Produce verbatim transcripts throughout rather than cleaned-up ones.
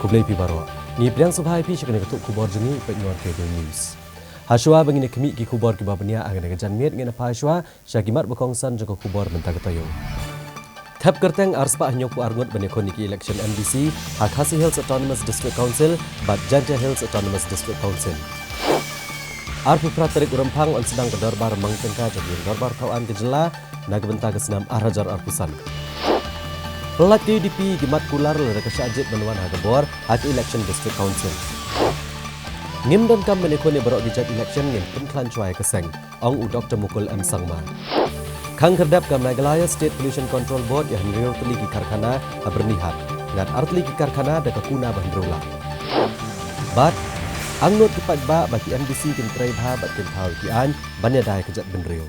Khublei phi baroh. Ngi pdiang sngewbha ïa phi sha kane ka tuh khubor jong ngi, peit noh ar K B News. Hashuwa ba ngin ïa khmih ki khubor kiba bniah ha kane ka janmiet, ngin ïa phai shuwa sha ki mat ba kongsan jong ka khubor mynta ka taïew. Thep kyrteng arspah hynñiewphew ar ngut ban ïakhun ïa ki election M D C ha Khasi Hills Autonomous District Council bad Jaintia Hills Autonomous District Council. Arphew phra tarik u Rymphang yn sdang ka dorbar mang tyngka jong ka Dorbar Thaw Aiñ ka jylla na ka bynta ka snem ar hajar arphew san. Pynlait ka U D P ki mat kular lada ka shah jied ban wan ha ka bor ha ka election District Council. Ngim donkam ban ïakhun ïa baroh ki jait election, ngin pynkhlaiñ shuwa ïa ka seng, ong u Doktor Mukul M Sangma. Khang khyrdep ka Meghalaya State Pollution Control Board ïa hynriew tylli ki karkhana ha Byrnihat, ngat ar tylli ki karkhana da ka kuna ba hynriew lak. Bad angnud ki paidbah ba ki M D C kin trei bha bad kin thaw ïa ki aiñ ban ïada ïa ka jaitbynriew.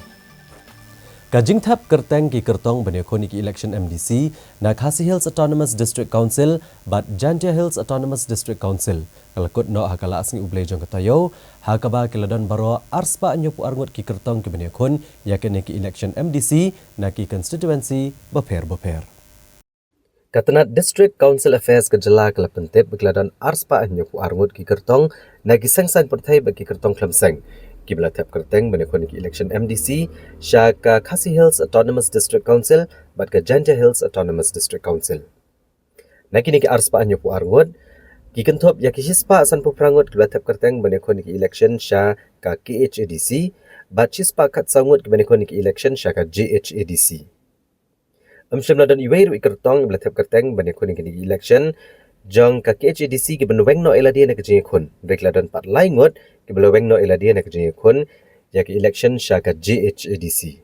Ka jingthep kyrteng ki kyrtong ban ïakhun ïa ki election M D C na Khasi Hills Autonomous District Council bad Jaintia Hills Autonomous District Council ka la kut noh ha ka Laisngi U Blei jong ka taïew, ha kaba ki la don baroh arspah hynñiewphew ar ngut ki kyrtong kiban ïakhun ïa kine ki election M D C na ki constituency bapher bapher. Ka tnat District Council Affairs ka jylla ka la pyntip ba ki la don arspah hynñiewphew ar ngut ki kyrtong na ki seng saiñ pyrthei bad ki kyrtong khlem seng kiba la thep kyrteng ban ïakhun ïa ki election M D C sha ka Khasi Hills Autonomous District Council bad ka Jaintia Hills Autonomous District Council. Na kine ki arspah hynñiewphew ar ngut, ki kynthup ïa ki shispah sanphew phra ngut kiba la thep kyrteng ban ïakhun ïa ki election sha ka K H A D C bad shispah khatsaw ngut kiban ïakhun ïa ki election sha ka J H A D C. Ym shym la don iwei ruh i kyrtong iba la thep kyrteng ban ïakhun ïa kine ki election jong ka K H A D C kiban weng noh ïa lade na ka jingïakhun. Hynrei ki la don pat lai ngut kiba la weng noh ïa lade na ka jingïakhun ïa ka election sha ka J H A D C.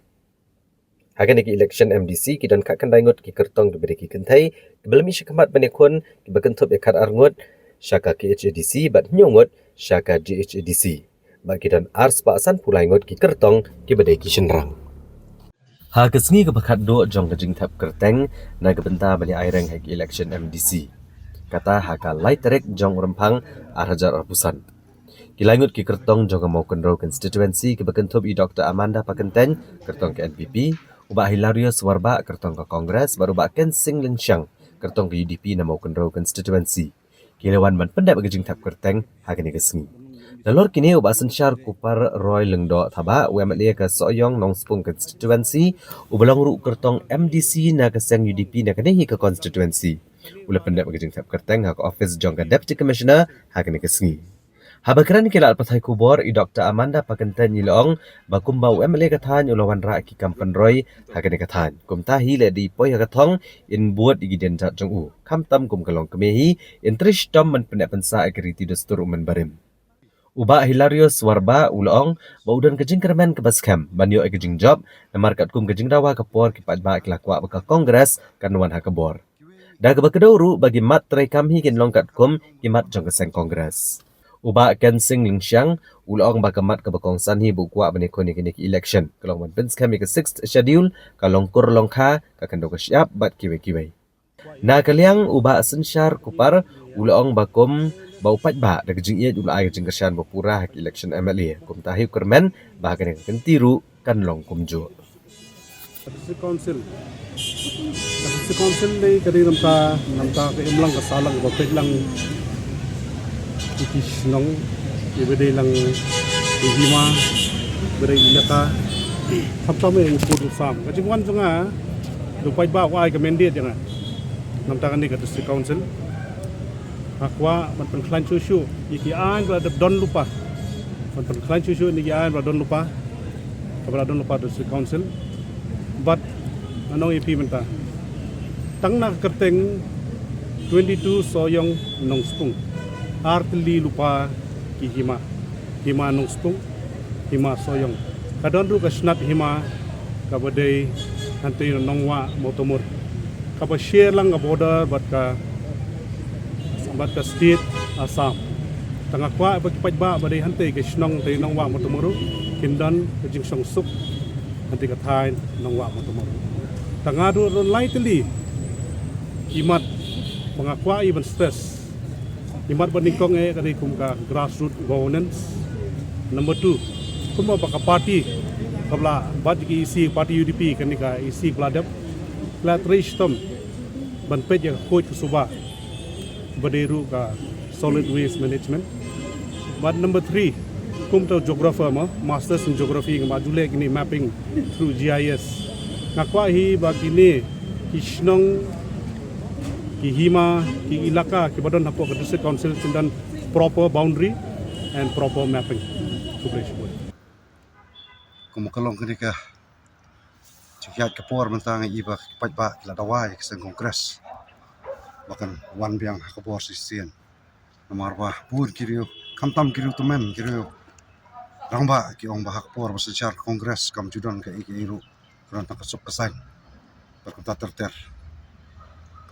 Ha kane ka election M D C ki don khatkhyndai ngut ki kyrtong kiba dei ki kynthei kiba la mih shakhmat ban ïakhun, kiba kynthup ïa khatar ngut sha ka K H A D C bad hynñiew ngut sha ka J H A D C. Bad ki don arspah sanphew lai ngut ki kyrtong kiba dei ki shynrang. Ha ka sngi kaba khatduh jong ka jingthep kyrteng na ka bynta ban ïa aireng ha ka election M D C, kata ha ka lai tarik jong u Rymphang ar hajar arphew san, ki lai ngut ki kyrtong jong ka Mawkynrew constituency kiba kynthup ïa i Doktor Amanda Pakyntein, kyrtong ka N P P, u Bah Hilarius Warbah, kyrtong ka Congress, bad u Bah Kensing Lyngshiang, kyrtong ka U D P na Mawkynrew constituency, ki la wan ban pyndep ïa ka jingthep kyrteng ha kane ka sngi. Nalor kine, u Bah Synshar Kupar Roy Lyngdoh Thabah, u M L A ka Sohiong Nongspung constituency, uba long ruh kyrtong M D C na ka seng U D P na kane hi ka constituency, u la pyndep ïa ka jingthep kyrteng ha ka office jong ka Deputy Commissioner ha kane ka sngi. Haba kren ïa ki lad pathai khubor, i Doktor Amanda Pakyntein i la ong ba kumba u M L A ka thaiñ u la wanrah ïa ki kam pynroi ha kane ka thaiñ, kumta hi leh da i poi ha ka thong in bud ïa ki dienjat jong u, khamtam kum ka longkmie hi in trei shitom ban pynneh pynsah ïa ka riti dustur u mynbarim. U Bah Hilarius Warbah u la ong ba u don ka jingkyrmen kaba skhem ban ïoh ïa ka jingjop, namar katkum ka jingdawa ka por ki paidbah ki la kwah ba ka Congress kan wan ha ka bor. Da kaba kdew ruh ba ki mat treikam hi kin long katkum ki mat jong ka seng Congress. U Bah Kensing Lyngshiang u la ong ba ka mat kaba kongsan hi ba u kwah ban ïakhun ïa kine ki election ka long ban pynskhem ïa ka Sixth Schedule, ka longkur longkha, ka khyndew ka shyiap bad kiwei kiwei. Na ka liang u Bah Synshar Kupar u la ong ba kum ba u paidbah da ka jingïeit u la ai ka jingkyrshan ba pura ha ka election M L A, kumta hi u kyrmen ba ha kane ka kynti ruh kan long kumjuh. District Council. District Council dei ka dei namta, namta ka imlang ka sahlang ba peit lang ïa ki shnong, ïa ba dei lang ïa hima, ba dei ïa ka, khamtam ïa u pud u sam. Ka jingwan jong nga, da u paidbah u ai ka mandate ïa nga. Namta kane ka District Council. Nga kwah ban pynkhlaiñ shuh shuh ïa ki aiñ ba la dep don lypa. Ban pynkhlaiñ shuh shuh ïa ki aiñ ba la don lypa, kaba la don lypa District Council. Bad nga ong ïa phi mynta, tang na ka kyrteng twenty-two Sohiong Nongspung, ar tylli lypa ki hima, hima Nongspung, hima Sohiong. Ka don ruh ka shnat hima kaba dei hangtei na Nongwah Mawtamur, kaba share lang ka border bad ka, bad ka state Assam. Te nga kwah ba ki paidbah ba dei hangtei ka shnong, hangtei Nongwah Mawtamur ruh kin don ka jingshongsuk hangtei ka thaiñ Nongwah Mawtamur. Te nga don ruh lai tylli ki mat ba nga kwah ïa ban stress. Ki mat ba nyngkong eh ka dei kum ka grassroot governance. Number two, kumba ba ka party kaba la bat ïa ka E C, party U D P, kane ka E C kaba la dep, la trei shitom ban peit ïa ka khuid ka suba. Ba dei ruh ka solid waste management. Bad number three, kum uta u geographer mo, masters in geography, nga ba ju leh kine mapping through G I S. Nga kwah hi ba kine ki shnong, ki hima, ki ilaka kiba don hapoh ka district council kin don proper boundary and proper mapping. Khublei shibun. Kumba ka long kane ka jingïaid ka por mynta, nga i ba ki paidbah ki la dawa ïa ka seng Congress ba kan wan biang ha ka bor shisien. Namar ba bun ki riew, khamtam ki riew tymmen, ki riew rangbah, ki ong ba ha ka por ba synshar Congress kam ju don kaei kaei ruh, ka don tang ka suk ka saiñ bad kumta ter ter.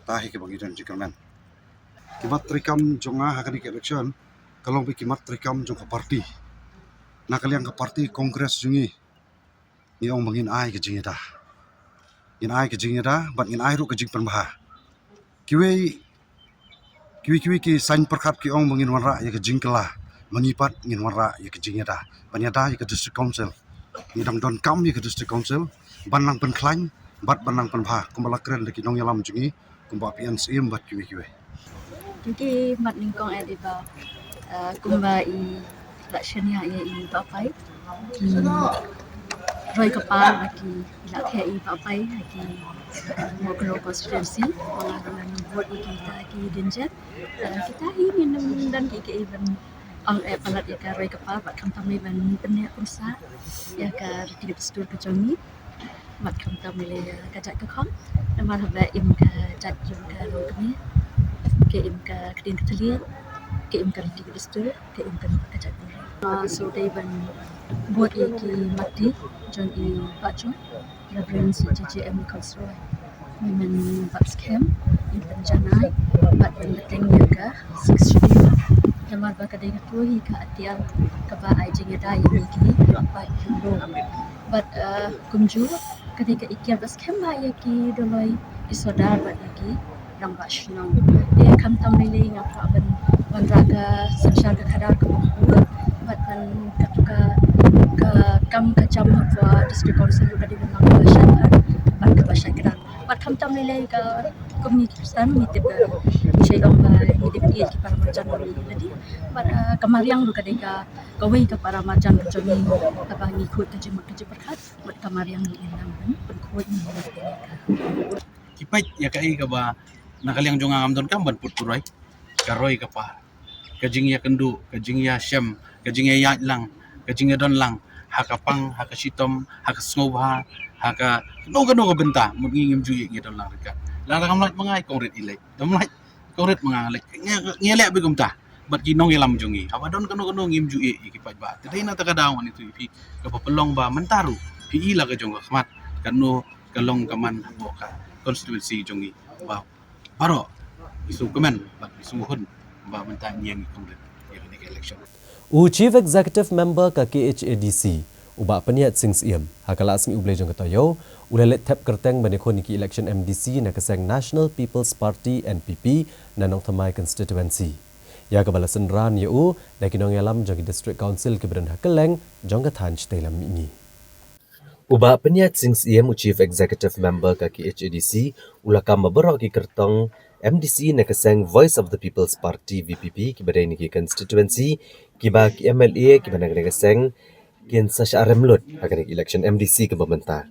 Kata hi kaba ngi don jingkyrmen. Ki mat treikam jong nga ha kane ka election ka long ba ki mat treikam jong ka party. Na ka liang ka party Congress jong ngi, ngi ong ba ngin ai ka jingïada. Ngin ai ka jingïada bad ngin ai ruh ka jingpynbha. Kiwei, kiwei kiwei ki saiñ pyrkhat ki ong ba ngin wanrah ïa ka jingkylla, ma ngi pat ngin wanrah ïa ka jingïada ban ïada ïa ka district council. Ngi dang donkam ïa ka district council ban nang pynkhlaiñ bad ban nang pynbha, kumba la kren da ki nongïalam jong ngi, kumba phi ïa Syiem bad kiwei kiwei. Thank you, mat nyngkong eh, dei ba, uh, kumba i la shaniah ïa i Bah Pai, ki roi ka par ba ki la theh i Bah Pai ha ki Mawkynrew constituency, ba nga ruh ngan vote ïa kita ki dynjat. Uh, kita hi ngin ym don kiei kiei ban ong eh palat ïa ka roi ka par, bad khamtam lei ban pynïaid pynsan ïa ka riti ka dustur ka jong ngi. Bad khamtam lei ïa ka jait ka khong. Namar haba im ka jait jong ka longkmie, ka im ka ktien ka thylliej, ka im ka riti ka dustur, ka im ka, ka jait ka khong. Ah, so dei ban buh ïa ki mati jong i Bah Jong, Reverend C J J M Konsroy. Ngi men bat skhem, ngi pynjanai bad pynbteng ïa ka Sixth Schedule. Namar ba ka dei kato hi ka atiar kaba ai jingïada ïa ngi ki paid Hynñiewtrep. Bad, uh, kumjuh ka dei ka itiar ba skhem ba ïa ki dolloi, ki sordar bad ïa ki rangbah shnong. Te khamtam lei lei nga kwah ban, ban wanrah ka synshar ka khadar kaba khuid bad ban kat ka, ka kam ka jam hapoh District Council ruh ka dei ban long kaba shai bad kaba shai kdar. Bad khamtam lei lei ka kum ngi Khristan ngi tip ka, ngi shai long ba ngi dei ban ïeit ki para marjan ba ngi lade. Bad, uh, ka mariang ruh ka dei ka, kawei ka para marjan ka jong ngi, kaba ngi khuid ka jingmut ka jingpyrkhat. Bad ka mariang ngi ïa nang ban pynkhuid ngi ïa ka. Ki peit ïa kaei kaba na ka liang jong nga ngam donkam ban put pyrthei. Ka roi ka par, ka jingïakynduh, ka jingïashem, ka jingïaïaid lang, ka jingïadon lang ha ka pang, ha ka shitom, ha ka sngewbha, ha ka kano kano ka bynta. Mut ngi ngim ju ïa ngi don lang ryngkat. Lada kam lait ma nga, kong rit i leit. Dam lait, kong rit ma nga, nga leit. Ngi, ngi leh beit kumta bad ki nongïalam jong ngi. Haba don kano kano ngim ju ïa, ïa ki paidbah. Te dei na kata ka daw ngan ïathuh ïa phi kaba pynlong ba mynta ruh phi i la ka jong ka khmat, kano ka long ka man hapoh ka constituency jong ngi. Ba baroh ki sngewkmen bad ki sngewhun ba mynta ngi ïa ngi kong rit ïa kane ka election. U Chief Executive Member ka K H A D C, u Bah Pynïaid Sing Syiem, ha ka Lad Sngi U Blei jong ka taïew, u la leit thep kyrteng ban ïakhun ïa ki election M D C na ka seng National People's Party, N P P, na Nongthymmai constituency, ïa kaba la synran ïa u da ki nongïalam jong ki District Council kiba don ha kylleng jong ka thaiñ Shatei Lam Mihngi. U Bah Pynïaid Sing Syiem, u Chief Executive Member ka K H A D C, u la kam ba baroh ki kyrtong M D C na ka seng Voice of the People's Party, V P P, kiba dei na ki constituency, kiba ki M L A kiba na kane ka seng kin sa shah rem lut ha kane ka election M D C kaba mynta.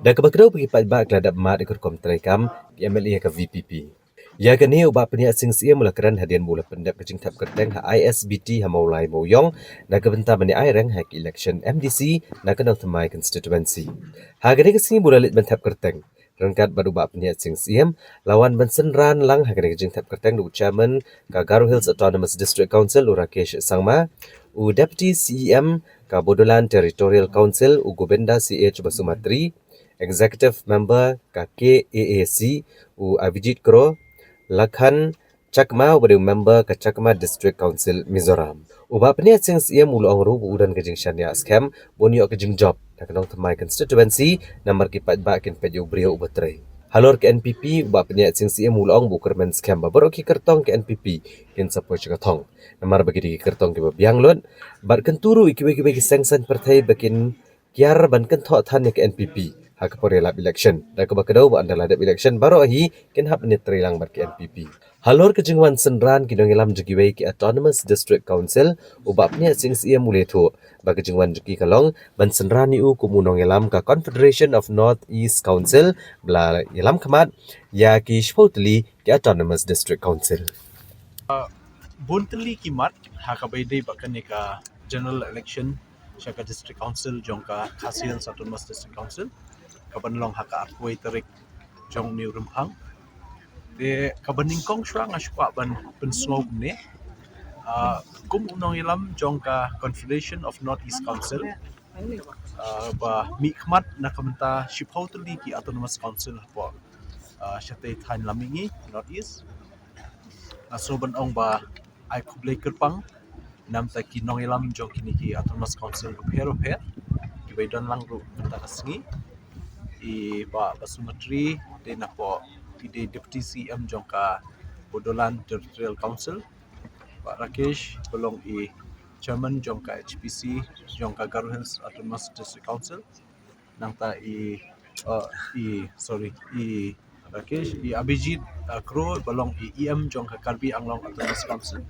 Da kaba kdew ba ki paidbah ki la dap mad ïa ka rukom treikam ki M L A ka V P P. Ïa kane u Bah Pynïaid Sing Syiem u la kren hadien ba u la pyndep ka jingthep kyrteng ha I S B T ha Mawlai Mawiong na ka bynta ban ïa ai reng ha ka election M D C na ka Nongthymmai constituency. Ha kane ka sngi ba u la leit ban thep kyrteng ryngkat bad u Bah Pynïaid Sing Syiem, la wan ban synran lang ha kane ka jingthep kyrteng da u Chairman ka Garo Hills Autonomous District Council, u Rakesh Sangma, u Deputy C E M ka Bodoland Territorial Council, u Govinda C H Basumatary, Executive Member ka K A A C, u Avijit Kro, Lakhan Chakma, uba dei u member ka Chakma District Council, Mizoram. U Bah Pynïaid Sing Syiem u la ong ruh ba u don ka jingshaniah skhem ba un ïoh ka jingjop na ka Nongthymmai constituency, namar ki paidbah kin peit ïa u briew uba trei. Halor ka N P P, u Bah Pynïaid Sing Syiem u la ong ba u kyrmen skhem ba baroh ki kyrtong ka N P P kin sa poi sha ka thong, namar ba ki dei ki kyrtong kiba biang lut, bad kyntu ruh ïa kiwei kiwei ki seng saiñ pyrthei ba kin kiar ban kynthoh than ïa ka N P P ha ka por ïalap election. Da kaba kdew ba ynda la dep election baroh hi kin hap ban ïatrei lang bad ki N P P. Halor ka jingwan synran ki nongïalam jong kiwei ki Autonomous District Council, u Bah Pniatsing Syiem u la ïathuh ba ka jingwan jong ki ka long ban synran ïa u kum u nongïalam ka Confederation of North East Council, ba la ïalam khmat ïa ki shiphew tylli ki Autonomous District Council. Bun tylli ki mat ha kaba ïadei bad kane ka general election sha ka District Council jong ka Khasi Hills Autonomous District Council, kaban long ha ka arphew tarik jong une u Rymphang. Te kaba nyngkong shuwa nga sngewkwah ban pynsngew kumne. Ah, kum u nongïalam jong ka Confederation of North East Council, ah, ba mihkhmat na ka bynta shiphew tylli ki Autonomous Council hapoh, ah, shatei thaiñ lam mihngi North East. Nga sngew ban ong ba ai khublei kyrpang namar ki nongïalam jong kine ki Autonomous Council bapher bapher kiba ïadon lang ruh mynta ka sngi. I Bah Basu Matri, dei napoh, i dei Deputy C M jong ka Bodoland Territorial Council. Bah Rakesh, ba long i Chairman jong ka H P C jong ka Garo Hills Autonomous District Council. Nangta i, uh, i, sorry, i Rakesh, i Abhijit, uh, Kro, ba long i E M jong ka Karbi Anglong Autonomous Council.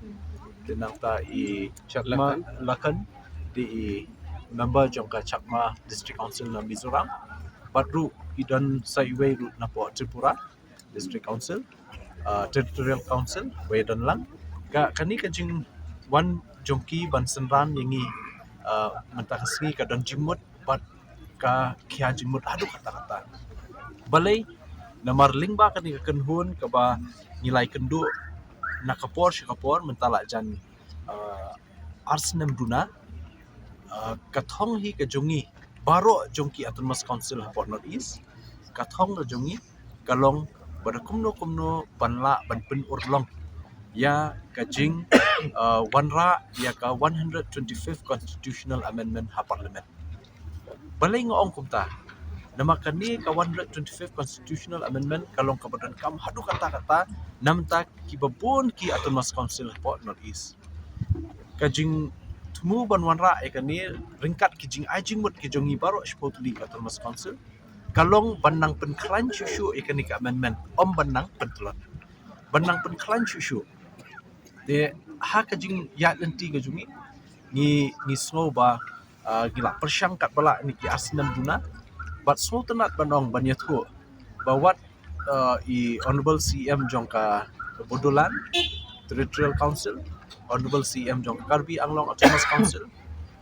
Te nangta i Chakma Lakan, dei i member jong ka Chakma District Council na Mizoram. Bad ruh i don sa iwei ruh napoh Tripura District Council, uh, Territorial Council, ba ïadon lang. Ka, kane ka jingwan jong ki ban synran ïa ngi, uh, mynta ka sngi ka don jingmut bad ka khia jingmut haduh katta katta. Balei? Namar lyngba kane ka kynhun kaba ngi la ïakynduh na ka por sha ka por mynta la jan, uh, ar snem duna, uh, ka thong hi ka jong ngi baroh jong ki Autonomous Council hapoh North East, ka thong ka jong ngi ka long ba da kumno kumno ban lah ban pynurlong ïa ka jing, uh, wanrah ïa ka one hundred twenty-fifth Constitutional Amendment ha Parliament. Balei nga ong kumta? Namar kane ka one hundred twenty-fifth Constitutional Amendment ka long kaba donkam haduh katta katta namar kiba bun ki Autonomous Council hapoh North East. Ka jingthmu ban wanrah ïa kane ryngkat ki jingai jingmut ki jong ngi baroh shiphew tylli ki Autonomous Council ka long ban nang pynkhlaiñ shuh shuh ïa kane ka amendment, ym ban nang pyntlot. Ban nang pynkhlaiñ shuh shuh. Te ha ka jingïaid lynti ka jong ngi, ngi, ngi sngew ba, ah, ngi la pyrshang katba lah kine ki ar snem duna. Bad sngewtynnat ban ong ban ïathuh ba wat, ah, i Honourable C M jong ka Bodoland Territorial Council, Honourable C M jong ka Karbi Anglong Autonomous Council,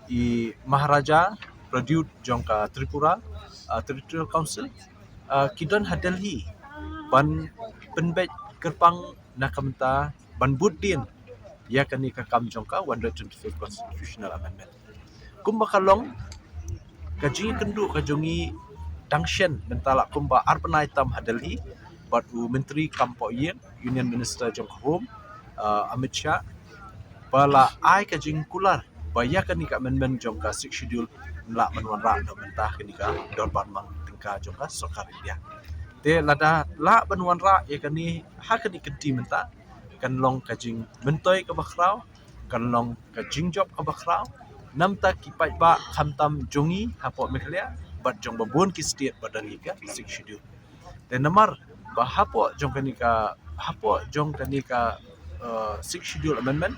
i Maharaja Pradyut jong ka Tripura, ah, Territorial Council, ah, ki don ha Delhi ban pynbeit kyrpang na ka bynta ban bud dien ïa kane ka kam jong ka one hundred twenty-fifth Constitutional Amendment. Kumba ka long, ka jingïakynduh ka jong ngi dang shen mynta la kumba ar bnai tam ha Delhi bad u Myntri Kam Pohïing, Union Minister jong ka Home, uh, Amit Shah, ba la ai ka jingkular ba ïa kane ka amendment jong ka Sixth Schedule lah ban wanrah na ka bynta kane ka dorbar mang tyngka jong ka Sorkar India. Te lada lah ban wanrah ïa kane ha kane ka kynti mynta, kan long ka jingmyntoi kaba khraw, kan long ka jingjop kaba khraw namar ki paidbah khamtam jong ngi hapoh Meghalaya bad jong ba bun ki state ba don ïa ka Sixth Schedule. Te namar ba hapoh jong kane ka, hapoh jong kane ka, uh, Sixth Schedule Amendment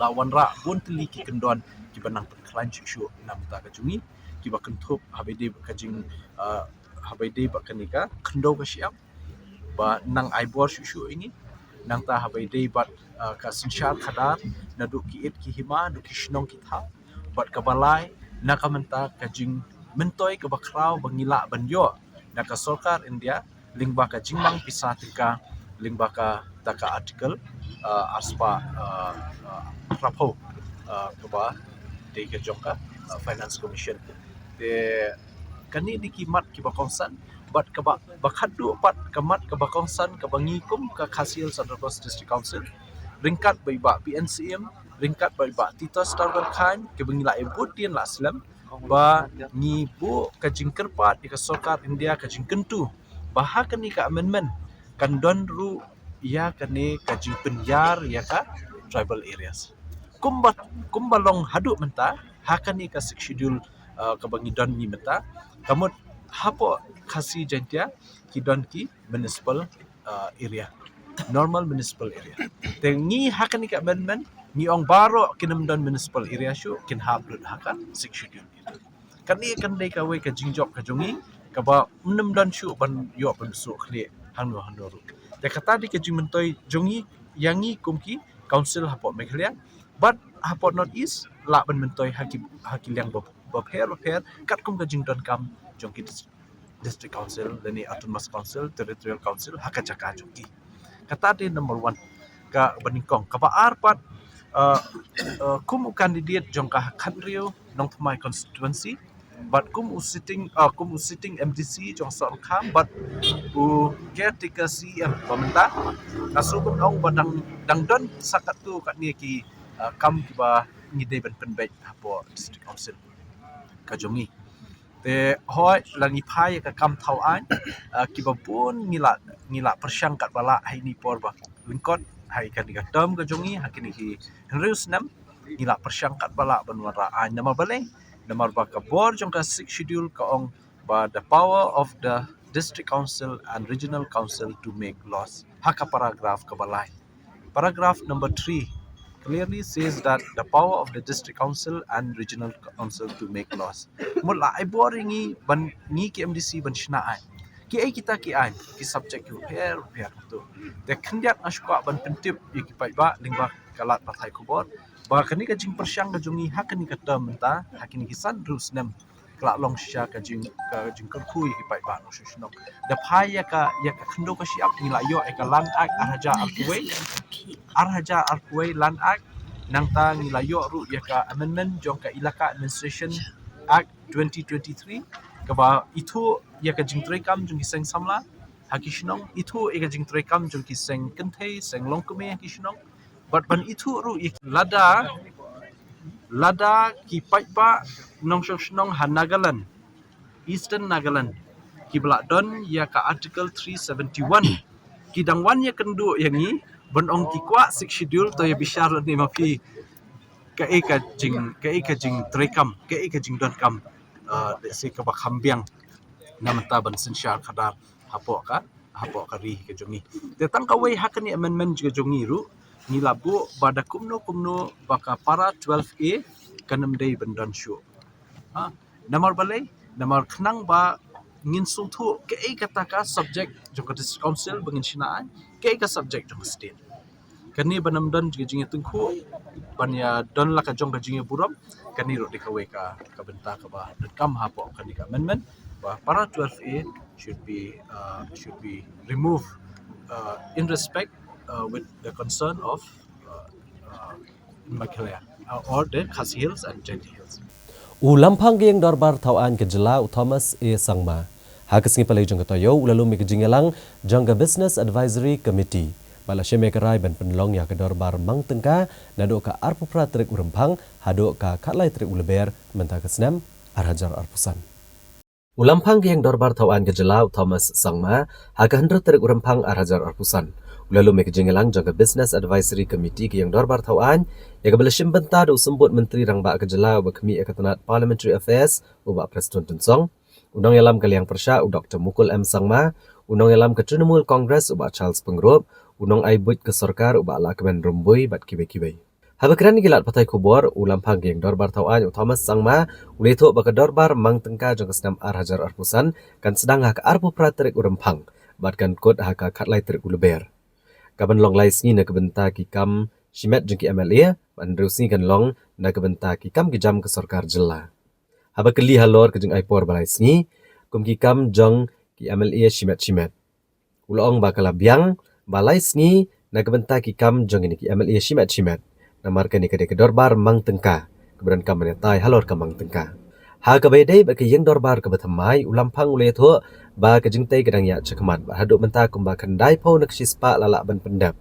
la wanrah bun tylli ki kyndon kiba nang pynkhlaiñ shuh shuh na ka bynta ka jong ngi, kiba kynthup haba ïadei ka jing, uh, haba ïadei bad kane ka khyndew ka shyiap ba nang ai bor shuh shuh ïa ngi. Nangta haba ïadei bad, uh, ka synshar khadar naduh ki ïit ki hima, naduh ki shnong ki thaw. Bad kaba lai, na ka bynta ka jingmyntoi kaba khraw ba ngi lah ban ïoh na ka Sorkar India lyngba ka jingmang pisa tyngka lyngba ka ta ka Article, uh, arspah, uh, uh, phraphew, uh, kaba dei ka jong ka, uh, Finance Commission. Te kane dei ki mat kiba kongsan, bad kaba, ba khatduh pat ka mat kaba kongsan kaba ngi kum ka Khasi Hills Autonomous District Council, ryngkat bad i Bah P N Syiem, ryngkat bad i Bah Titosstarwell Chyne, kiba ngi la ïa bud dien la slem, ba ngi buh ka jingkyrpad ïa ka Sorkar India ka jingkyntu ba ha kane ka amendment kan don ruh ïa kane ka jingpynïar ïa ka tribal areas. Kumba, kumba long haduh mynta ha kane ka Sixth Schedule, uh, kaba ngi don ngi mynta, ka mut Hapoh Khasi Jaintia ki don ki municipal uh, area, normal municipal area. Te ngi ha kane ka amendment ngi ong baroh kin ym don municipal area shuh, kin hap lut ha ka Sixth Schedule. Kane kan dei kawei ka jingjop ka jong ngi kaba ym don shuh ban ïoh ban shu khlieh hangno hangno ruh. Te kata dei ka jingmyntoi jong ngi ïa ngi kum ki council hapoh Meghalaya bad hapoh North East lah ban myntoi ha ki, ha ki liang bapher bapher katkum ka jingdonkam jong ki district council lane autonomous council, territorial council ha ka jaka jong ki. Kata dei number one kaba nyngkong. Kaba ar pat uh, uh, kum u candidate jong ka Khatriew Nongthymmai constituency bad kum u sitting uh, kum u sitting M D C jong Sohryngkham bad u caretaker C E M ba mynta, nga sngewbha ong ba dang dang don sa katto katne ki uh, kam kiba ngi dei ban pynbeit hapoh district council ka jong ngi. Te hoi la ngi phai ka kam thaw aiñ uh, kiba bun ngi la ngi la pyrshang katba lah ha ini por ba lyngkot ha kane ka term ka jong ngi ha kine ki hynriew snem ngi la pyrshang katba lah ban wanrah aiñ. Namar balei? Namar ba ka bor jong ka Sixth Schedule ka ong ba the power of the district council and regional council to make laws ha ka paragraph kaba lai. Paragraph number three clearly says that the power of the district council and regional council to make laws. Mut la ai bor ïa ngi ban ngi ki M D C ban shna aiñ. Ki ei kita ki aiñ, ki subject ki bapher bapher tu. Te khyndiat nga shu kwah ban pyntip ïa ki paidbah lyngba ka lad pathai khubor ba kane ka jingpyrshang ka jong ngi ha kane ka term mynta ha kine ki san hynriew snem ka la long shisha ka jing ka jingkyrkhu ïa ki paidbah nongshong shnong. Da phai ïa ka ïa ka khyndew ka shyiap ngi la ïoh ïa ka Land Act ar hajar arphew wei, ar hajar arphew wei Land Act. Nangta ngi la ïoh ruh ïa ka amendment jong ka Elaka Administration Act twenty twenty-three kaba ithuh ïa ka jingtreikam jong ki seng samla ha ki shnong, ithuh ïa ka jingtreikam jong ki seng kynthei seng longkmie ha ki shnong. Bad ban ithuh ruh ïa lada lada ki paidbah nongshong shnong ha Nagaland, Eastern Nagaland, kiba la don ïa ka Article three seventy-one ki dang wan ïakynduh ïa ngi ban ong ki kwah Sixth Schedule, to ïa bishar lane ma phi kaei ka jing kaei ka jingtreikam, kaei ka jingdonkam uh, let's say kaba kham biang na mynta ban synshar khadar hapoh ka hapoh ka ri ka jong ngi. Te tang kawei ha kane amendment ka jong ngi ruh ngi la buh ba da kumno kumno ba ka para twelve A kan ym dei ban don shuh. Ha, namar balei? Namar khnang ba ngin sngewthuh kaei kata ka subject jong ka district council ba ngin shna aiñ, kaei ka subject jong ka state. Kane ban ym don ka jingïatyngkhuh, ban ïa don la ka jong ka jingïaburom, kane ruh dei kawei ka ka bynta kaba donkam hapoh kane ka amendment ba para twelve A should be uh, should be removed uh, in respect uh, with the concern of uh, uh, Meghalaya uh, or the Khasi Hills and Jaintia Hills. U Lamphang ka Ïing Dorbar Thaw Aiñ ka Jylla u Thomas A Sangma ha ka sngi Palei jong ka taïew u la lum ïa ka jingïalang jong ka Business Advisory Committee bad la shim ïa ka rai ban pynlong ïa ka Dorbar Mang Tyngka naduh ka arphew phra tarik u Rymphang haduh ka khatlai tarik u Lber mynta ka snem ar hajar arphew san. U Lamphang ka Ïing Dorbar Thaw Aiñ ka Jylla u Thomas Sangma ha ka hynriew tarik u Rymphang ar hajar arphew san u la lum ïa ka jingïalang jong ka Business Advisory Committee ka Ïing Dorbar Thaw Aiñ ïa kaba la shim bynta da u Symbud Myntri Rangbah ka Jylla uba khmih ïa ka tnat Parliamentary Affairs u Bah Prestone Tynsong, u nongïalam ka liang pyrshah u Doktor Mukul M Sangma, u nongïalam ka Trinamool Congress u Bah Charles Pyngrope, u nongai buit ka sorkar u Bah Lahkmen Rymbui bad kiwei kiwei. Haba kren ïa ki lad pathai khubor, u Lamphang ka Ïing Dorbar Thaw Aiñ u Thomas Sangma u la ïathuh ba ka Dorbar Mang Tyngka jong ka snem ar hajar arphew san kan sdang ha ka arphew phra tarik u Rymphang bad kan kut ha ka khatlai tarik u Lber. Ka ban long lai sngi na ka bynta ki kam shimet jong ki M L A bad hynriew sngi kan long na ka bynta ki kam ki jam ka sorkar jylla. Haba kylli halor ka jingai por ba lai sngi kum ki kam jong ki M L A shimet shimet, u la ong ba ka la biang ba lai sngi na ka bynta ki kam jong kine ki M L A shimet shimet. Namar kane ka dei ka Dorbar Mang Tyngka kaba donkam ban ïatai halor ka Mang Tyngka. Ha kaba ïadei bad ka Ïing Dorbar kaba thymmai, u Lamphang u la ïathuh ba ka jingtei ka dang ïaid shakhmat bad haduh mynta kumba khyndaiphew na ka shispah la lah ban pyndep.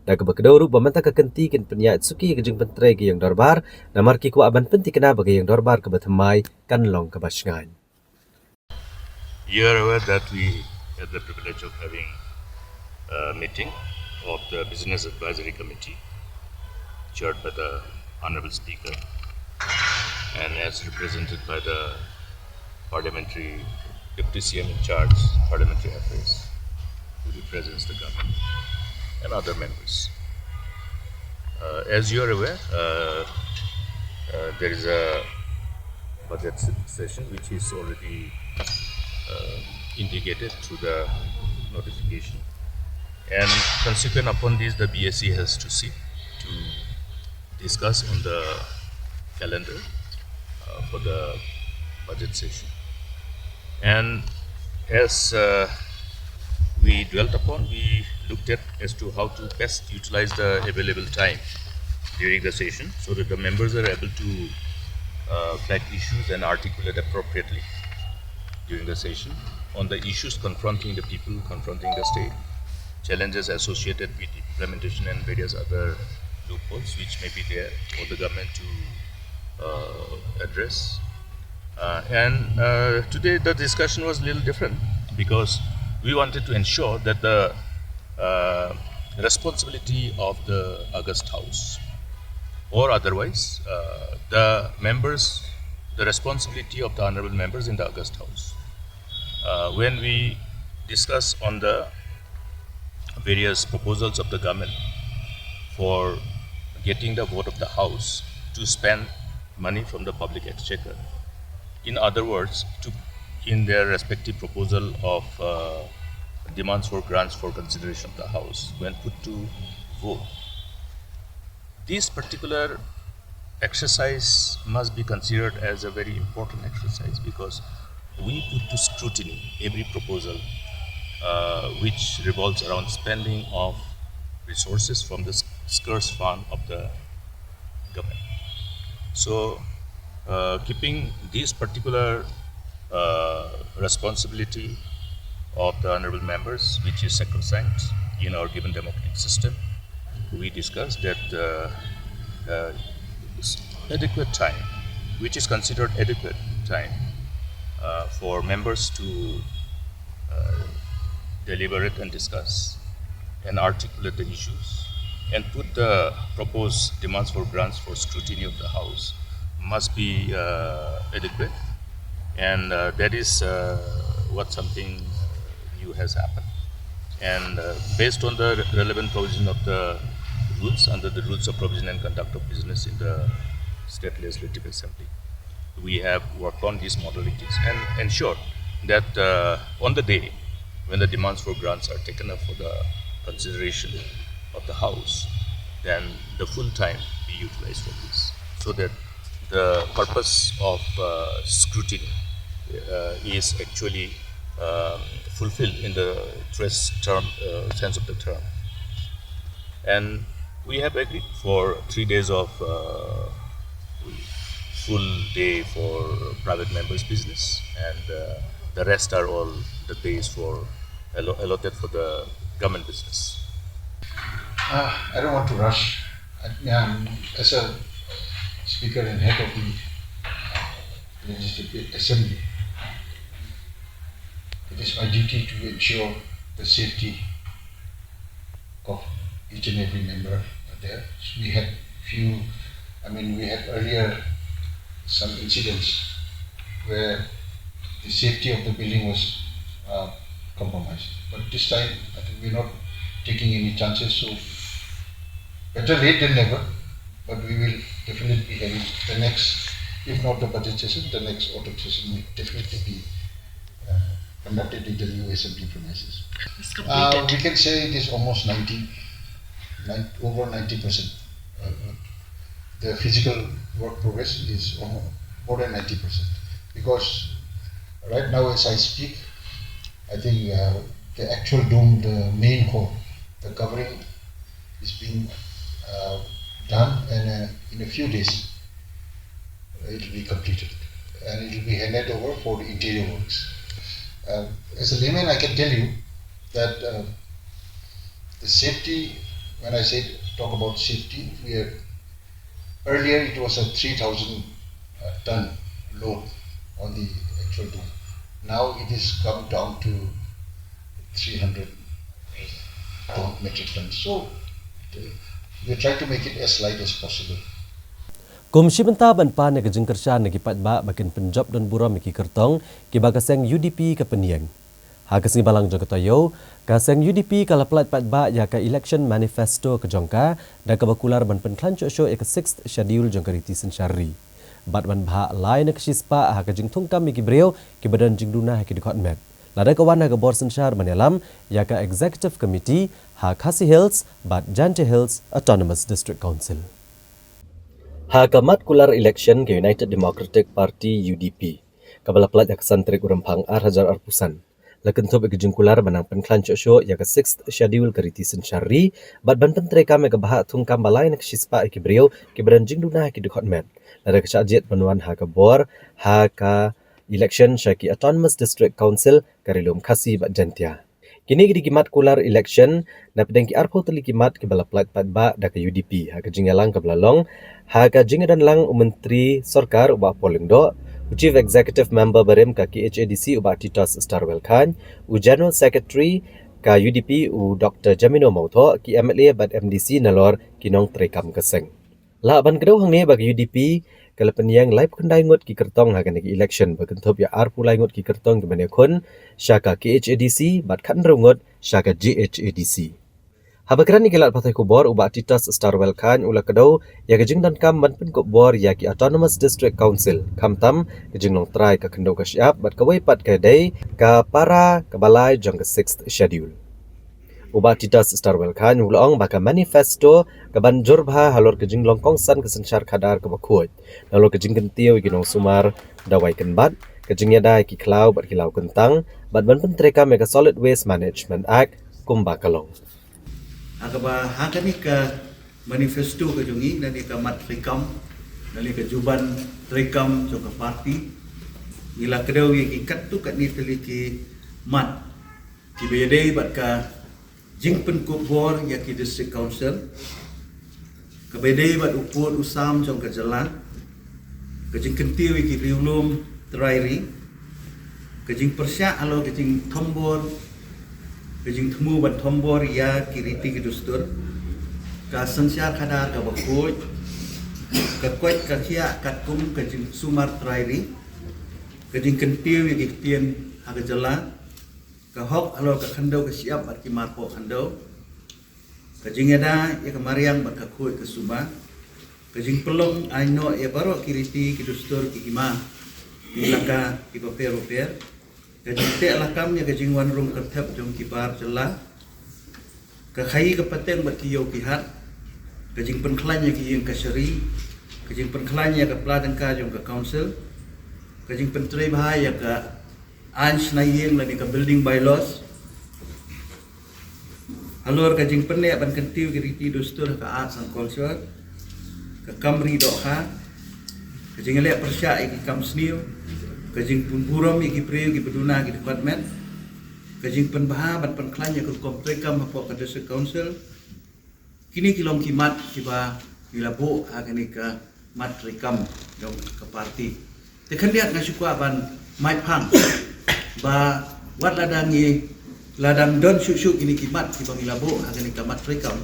Da kaba kdew ruh ba mynta ka kynti kin pynïaid suki ka jingpyntrei ka Ïing Dorbar namar ki kwah ban pynthikna ba ka Ïing Dorbar kaba thymmai kan long kaba shngaiñ. You are aware that we had the privilege of having a meeting of the Business Advisory Committee, chaired by the Honorable Speaker, and as represented by the Parliamentary Deputy C M in charge, Parliamentary Affairs, who represents the government, and other members. Uh, as you are aware, uh, uh, there is a budget se- session which is already uh, indicated through the notification. And consequent upon this, the B S E has to sit to discuss on the calendar uh, for the budget session. And as uh, we dwelt upon, we looked at as to how to best utilize the available time during the session so that the members are able to uh, flag issues and articulate appropriately during the session on the issues confronting the people, confronting the state, challenges associated with implementation and various other loopholes which may be there for the government to uh, address. Uh, and uh, today the discussion was a little different because we wanted to ensure that the uh, responsibility of the August House or otherwise uh, the members, the responsibility of the honorable members in the August House. Uh, when we discuss on the various proposals of the government for getting the vote of the House to spend money from the public exchequer. In other words, to in their respective proposal of uh, demands for grants for consideration of the House when put to vote. This particular exercise must be considered as a very important exercise because we put to scrutiny every proposal uh, which revolves around spending of resources from the scarce fund of the government. So, uh, keeping this particular uh, responsibility of the honorable members, which is sacrosanct in our given democratic system, we discussed that uh, uh, adequate time, which is considered adequate time uh, for members to uh, deliberate and discuss and articulate the issues and put the proposed demands for grants for scrutiny of the House must be uh, adequate, and uh, that is uh, what something new has happened. And uh, based on the relevant provision of the rules under the rules of provision and conduct of business in the State Legislative Assembly, we have worked on these modalities and ensured that uh, on the day when the demands for grants are taken up for the consideration of the House, then the full time be utilized for this, so that the purpose of uh, scrutiny uh, is actually um, fulfilled in the truest term uh, sense of the term. And we have agreed for three days of uh, full day for private members' business, and uh, the rest are all the days for allo- allotted for the government business. Uh, I don't want to rush. I, um, as a speaker and head of the Legislative Assembly, it is my duty to ensure the safety of each and every member there. We had few, I mean, we had earlier some incidents where the safety of the building was uh, compromised. But this time, I think we're not taking any chances. So better late than never. But we will definitely be having the next, if not the budget session, the next autumn session will definitely be uh, conducted in the new assembly premises. It's Uh, completed. we can say it is almost ninety, nine, over ninety percent. Uh, the physical work progress is almost more than ninety percent. Because right now, as I speak, I think uh, the actual dome, the main hall, the covering is being uh, done, and uh, in a few days, it will be completed. And it will be handed over for the interior works. Uh, as a layman, I can tell you that uh, the safety, when I say talk about safety, we are, earlier it was a three thousand uh, ton load on the actual dome. Now it is come down to three hundred ton, metric ton. So uh, we try to make it as light as possible. Kum shi bynta ban pan ïa ka jingkyrshan na ki paidbah ba kin pynjop don burom ïa ki kyrtong kiba ka seng U D P ka pynïeng. Ha ka sngi Balang jong ka taïew, ka seng U D P ka la pyllait paidbah ïa ka election manifesto ka jong ka, da kaba kular ban pynkhlaiñ shuh shuh ïa ka sixth schedule jong ka riti synshar ri. Bad ban bhah lai na ka shispah ha ka jingthungkam ïa ki briew kiba don jingduna ha ki dkhot met. Lada ka wan ha ka bor synshar ban ïalam ïa ka executive committee ha Khasi Hills bad Jaintia Hills Autonomous District Council. Ha ka mat kular election ka United Democratic Party U D P, kaba la pyllait ha ka san tarik u Rymphang ar hajar arphew san, la kynthup ïa ka jingkular ban nang pynkhlaiñ shuh shuh ïa ka sixth schedule ka riti synshar ri, bad ban pyntreikam ïa ka bhah thungkam ba lai na ka shispah ïa ki briew kiba don jingduna ha ki dkhot met, lada ka shah jied ban wan ha ka bor ha ka election sha ki Autonomous District Council ka Ri Lum Khasi bad Jaintia. Kine ki dei ki mat kular election na pdeng ki arphew tylli ki mat kiba la pyllait paidbah da ka U D P ha ka jingïalang kaba la long ha ka jingïadonlang u Myntri Sorkar u Bah Paul Lyngdoh, u Chief Executive Member barim ka K H A D C u Bah Titos Starwell Chyne, u General Secretary ka U D P u Doctor Jamino Mawthoh, ki M L A bad M D C nalor ki nongtreikam ka seng. Lah ban kdew hangne ba ka U D P ka la pynïeng laiphew khyndai ngut ki kyrtong ha kane ka election, ba kynthup ïa arphew lai ngut ki kyrtong kiban ïakhun sha ka K H A D C bad khathynriew ngut sha ka J H A D C. Haba kren ïa ki lad pathai khubor, u Bah Titos Starwell Chyne u la kdew ïa ka jingdonkam ban pynkup bor ïa ki Autonomous District Council, khamtam ka jinglong trai ka khyndew ka shyiap bad kawei pat ka dei ka para kaba lai jong ka sixth schedule. U Bah Titos Starwell Chyne u la ong ba ka manifesto kaban jur bha halor ka jinglong kongsan ka synshar khadar kaba khuid, nalor ka jingkyntiew ïa ki nongsumar dawai kynbat, ka jingïada ïa ki khlaw bad ki law kyntang, bad ban pyntreikam ïa ka Solid Waste Management Act kumba ka long. Ha kaba ha kane ka manifesto ka jong ngi, lane ka mat treikam, lane ka juban treikam jong ka party, ngi la kdew ïa ki katto katne tylli ki mat kiba ïadei bad ka jingpynkup bor ïa ki District Council, kaba ïadei bad u pud u sam jong ka jylla, ka jingkyntiew ïa ki riewlum trai ri, ka jingpyrshah halor ka jingthombor, ka jingthmu ban thombor ïa ki riti ki dustur, ka synshar khadar kaba khuid, ka koit ka khiah katkum ka jingsumar trai ri, ka jingkyntiew ïa ki ktien ha ka jylla, ka hok halor ka khyndew ka shyiap bad ki marpoh khyndew, ka jingïada ïa ka mariang bad ka khuid ka suba, ka jingpynlong ai noh ïa baroh ki riti ki dustur ki hima, ki laka kiba pher bapher, ka jingteh lakam ïa ka jingwan rung kyrthep jong ki bar jylla, ka khaïi ka pateng bad ki ïew ki hat, ka jingpynkhlaiñ ïa ki ïing kashari, ka jingpynkhlaiñ ïa ka pla tyngka jong ka council, ka jingpyntrei bha ïa ka aiñ shna ïing lane ka building bylaws, halor ka jingpynneh ban kyntiew ki riti dustur ha ka arts and culture, ka kam ri dohkha, ka jingïaleh pyrshah ïa ki kam sniew, ka jingpynburom ïa ki briew kiba duna ki dkhot met, ka jingpynbha ban pynkhlaiñ ïa ka rukom treikam hapoh ka District Council. Kine ki long ki mat kiba ngi la buh ha kane ka mat treikam jong ka party. Te khyndiat nga shu kwah ban mait phang ba wat lada ngi la dang don shuh shuh kine ki mat kiba ngi la buh ha kane ka mat treikam,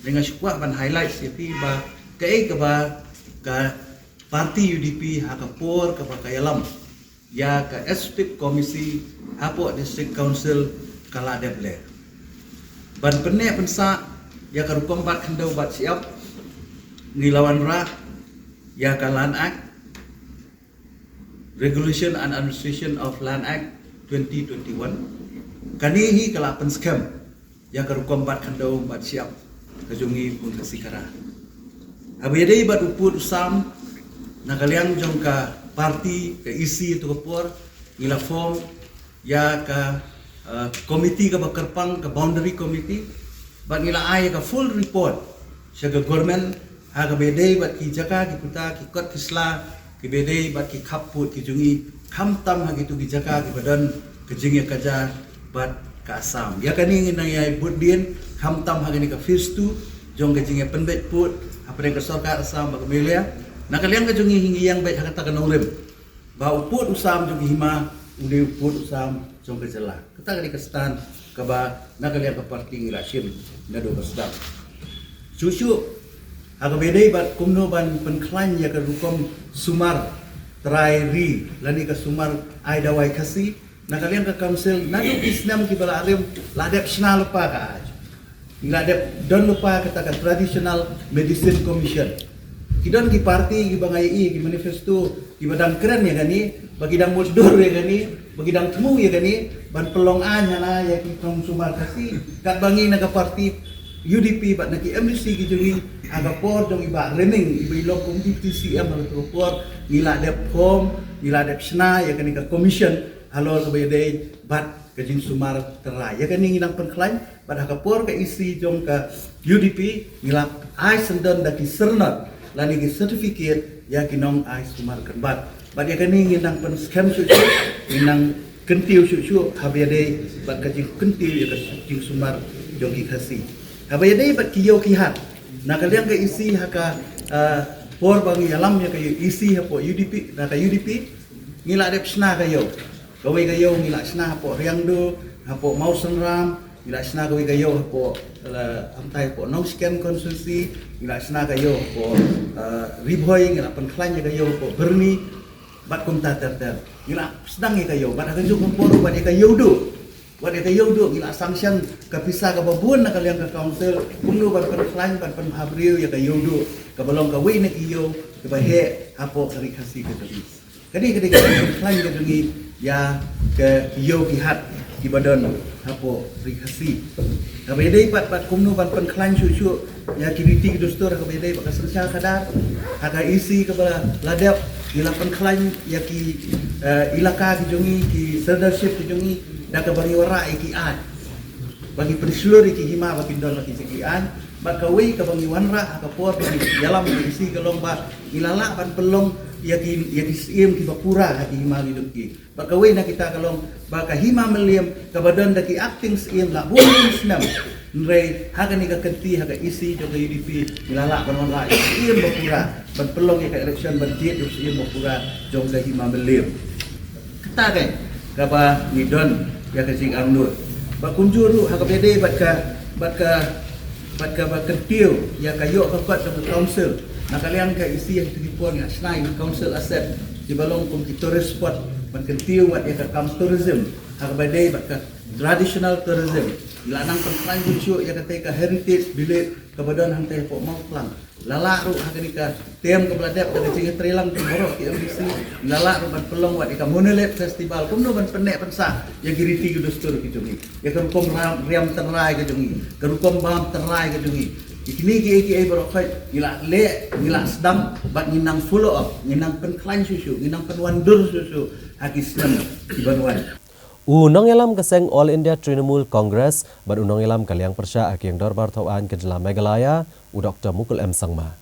te nga shu kwah ban highlight ïa phi ba kaei kaba ka party U D P ha ka por kaba ka ïalam ïa ka Executive Committee hapoh District Council ka la dep leh. Ban pynneh pynsah ïa ka rukom bat khyndew bat shyiap, ngi la wanrah ïa ka Land Act, Regulation and Administration of Land Act twenty twenty-one. Kane hi ka la pynskhem ïa ka rukom bat khyndew bat shyiap ka jong ngi kum ka Khasi Khara. Haba ïadei bad u pud u sam, na ka liang jong ka party, ka E C ha kato ka por, ngi la form ïa ka, uh, committee kaba kyrpang, ka boundary committee, bad ngi la ai ïa ka full report sha ka government ha kaba ïadei bad ki jaka ki puta, ki kot ki sla kiba ïadei bad ki khappud ki jong ngi, khamtam ha kito ki jaka kiba don ka jingïakajia bad ka Assam. Ïa kane ngi nang ïai bud dien, khamtam ha kane ka phase two jong ka jingïapynbeit pud hapdeng ka sorkar Assam bad ka Meghalaya. Na ka liang ka jong ngi hi ngi ïeng beit ha kata ka nongrim ba u pud u sam jong ki hima u dei u pud u sam jong ka jylla. Kata ka dei ka stand kaba na ka liang ka party ngi la shim naduh ba sdang. Shuh shuh Ha kaba ïadei bad kumno ban pynkhlaiñ ïa ka rukom sumar trai ri lane ka sumar ai dawai Khasi, na ka liang ka council naduh ki snem kiba la rim la dep shna lypa ka aiñ. Ngi la dep don lypa kata ka Traditional Medicine Commission. Ki don ki party kiba nga ïohi ki manifesto kiba dang kren ïa kane, ba ki dang mutdur ïa kane, ba ki dang thmu ïa kane ban pynlong aiñ hana ïa ki nongsumar Khasi. Katba ngi na ka party U D P bad na ki M D C ki jong ngi, ha ka por jong i Bah Ryming iba i long kum Deputy C M ha kato ka por, ngi la dep form, ngi la dep shna ïa kane ka commission halor kaba ïadei bad ka jingsumar trai. Ïa kane ngi nang pynkhlaiñ bad ha ka por ka E C jong ka U D P ngi la ai syndon da ki syrnod lane ki certificate ïa ki nongai sumar kynbat. Bad ïa kane ngi nang pynskhem shuh shuh, ngi nang kyntiew shuh shuh haba ïadei bad ka jingkyntiew ïa ka jingsumar jong ki Khasi. Haba ïadei bad ki ïew ki hat, na ka liang ka E C ha ka, ah, por ba ngi ïalam ïa ka E C hapoh U D P, na ka U D P ngi la dep shna ka ïew. Kawei ka ïew ngi la shna hapoh Riangdo, hapoh Mawsynram, ngi la shna kawei ka ïew hapoh, eh, hangtai hapoh Nongshken constituency, ngi la shna ka ïew hapoh, eh, Ri Bhoi, ngi la pynkhlaiñ ïa ka ïew hapoh Byrni, bad kumta ter ter. Ngi la sdang ïa ka ïew, bad ha kajuh ka por ruh bad ïa ka ïew duh. Bad ïa ka ïew duh ngi la sanction ka pisa kaba bun na ka liang ka council, kumno ban pynkhlaiñ ban pynbhabriew ïa ka ïew duh, kaba long kawei na ki ïew kaba heh hapoh ka Ri Khasi ka jong ngi. Ka dei, ka dei ka jingpynkhlaiñ ka jong ngi ïa ka ïew ki hat kiba don hapoh Ri Khasi. Kaba ïadei pat bad kumno ban pynkhlaiñ shuh shuh ïa ki riti ki dustur, kaba ïadei bad ka synshar khadar, ha ka E C kaba la dep, ngi la pynkhlaiñ ïa ki, eh, ilaka ki jong ngi, ki sirdarship ki jong ngi, da kaba ngi wanrah ïa ki aiñ. Ba ngi pynshlur ïa ki hima ba kin don la ki jong ki aiñ. Bad kawei kaba ngi wanrah ha ka por ba ngi ïalam ïa ka E C ka long ba ngi la lah ban pynlong ïa ki, ïa ki syiem kiba pura ha ki hima ki jong ki. Bad kawei na kita ka long ba ka hima Mylliem kaba don da ki acting syiem la bun snem. Hynrei ha kane ka kynti ha ka E C jong ka U D P ngi la lah ban wanrah ïa ka syiem ba pura ban pynlong ïa ka election ban jied ïa ka syiem ba pura jong ka hima Mylliem. Kata ka kaba ngi don ïa ka jingangnud. Bad kumjuh ruh ha kaba ïadei bad ka, bad ka, bad kaba kyntiew ïa ka ïoh ka kot jong ka council. Na ka liang ka E C ha kito ki por ngi la shna ïa ki council asset kiba long kum ki tourist spot ban kyntiew wat ïa ka kam tourism. Ha kaba ïadei bad ka traditional tourism, ngi la nang pynkhlaiñ shuh shuh ïa katei ka heritage village kaba don hangtei hapoh Mawphlang. La lah ruh ha kane ka term kaba la dep da ka jingïatreilang jong baroh ki M D C, la lah ruh ban pynlong wat ïa ka Monolith Festival, kumno ban pynneh pynsah ïa ki riti ki dustur ki jong ngi, ïa ka rukom ram, riam tynrai ka jong ngi, ka rukom bam tynrai ka jong ngi. Ïa kine kiei kiei baroh khoit ngi la leh, ngi la sdang, bad ngi nang follow up, ngi nang pynkhlaiñ shuh shuh, ngi nang pynwandur shuh shuh ha ki snem kiban wan. U nongïalam ka seng All India Trinamool Congress bad u nongïalam ka liang pyrshah ha ka Ïing Dorbar Thawaiñ ka jylla Meghalaya, u Doktor Mukul M Sangma.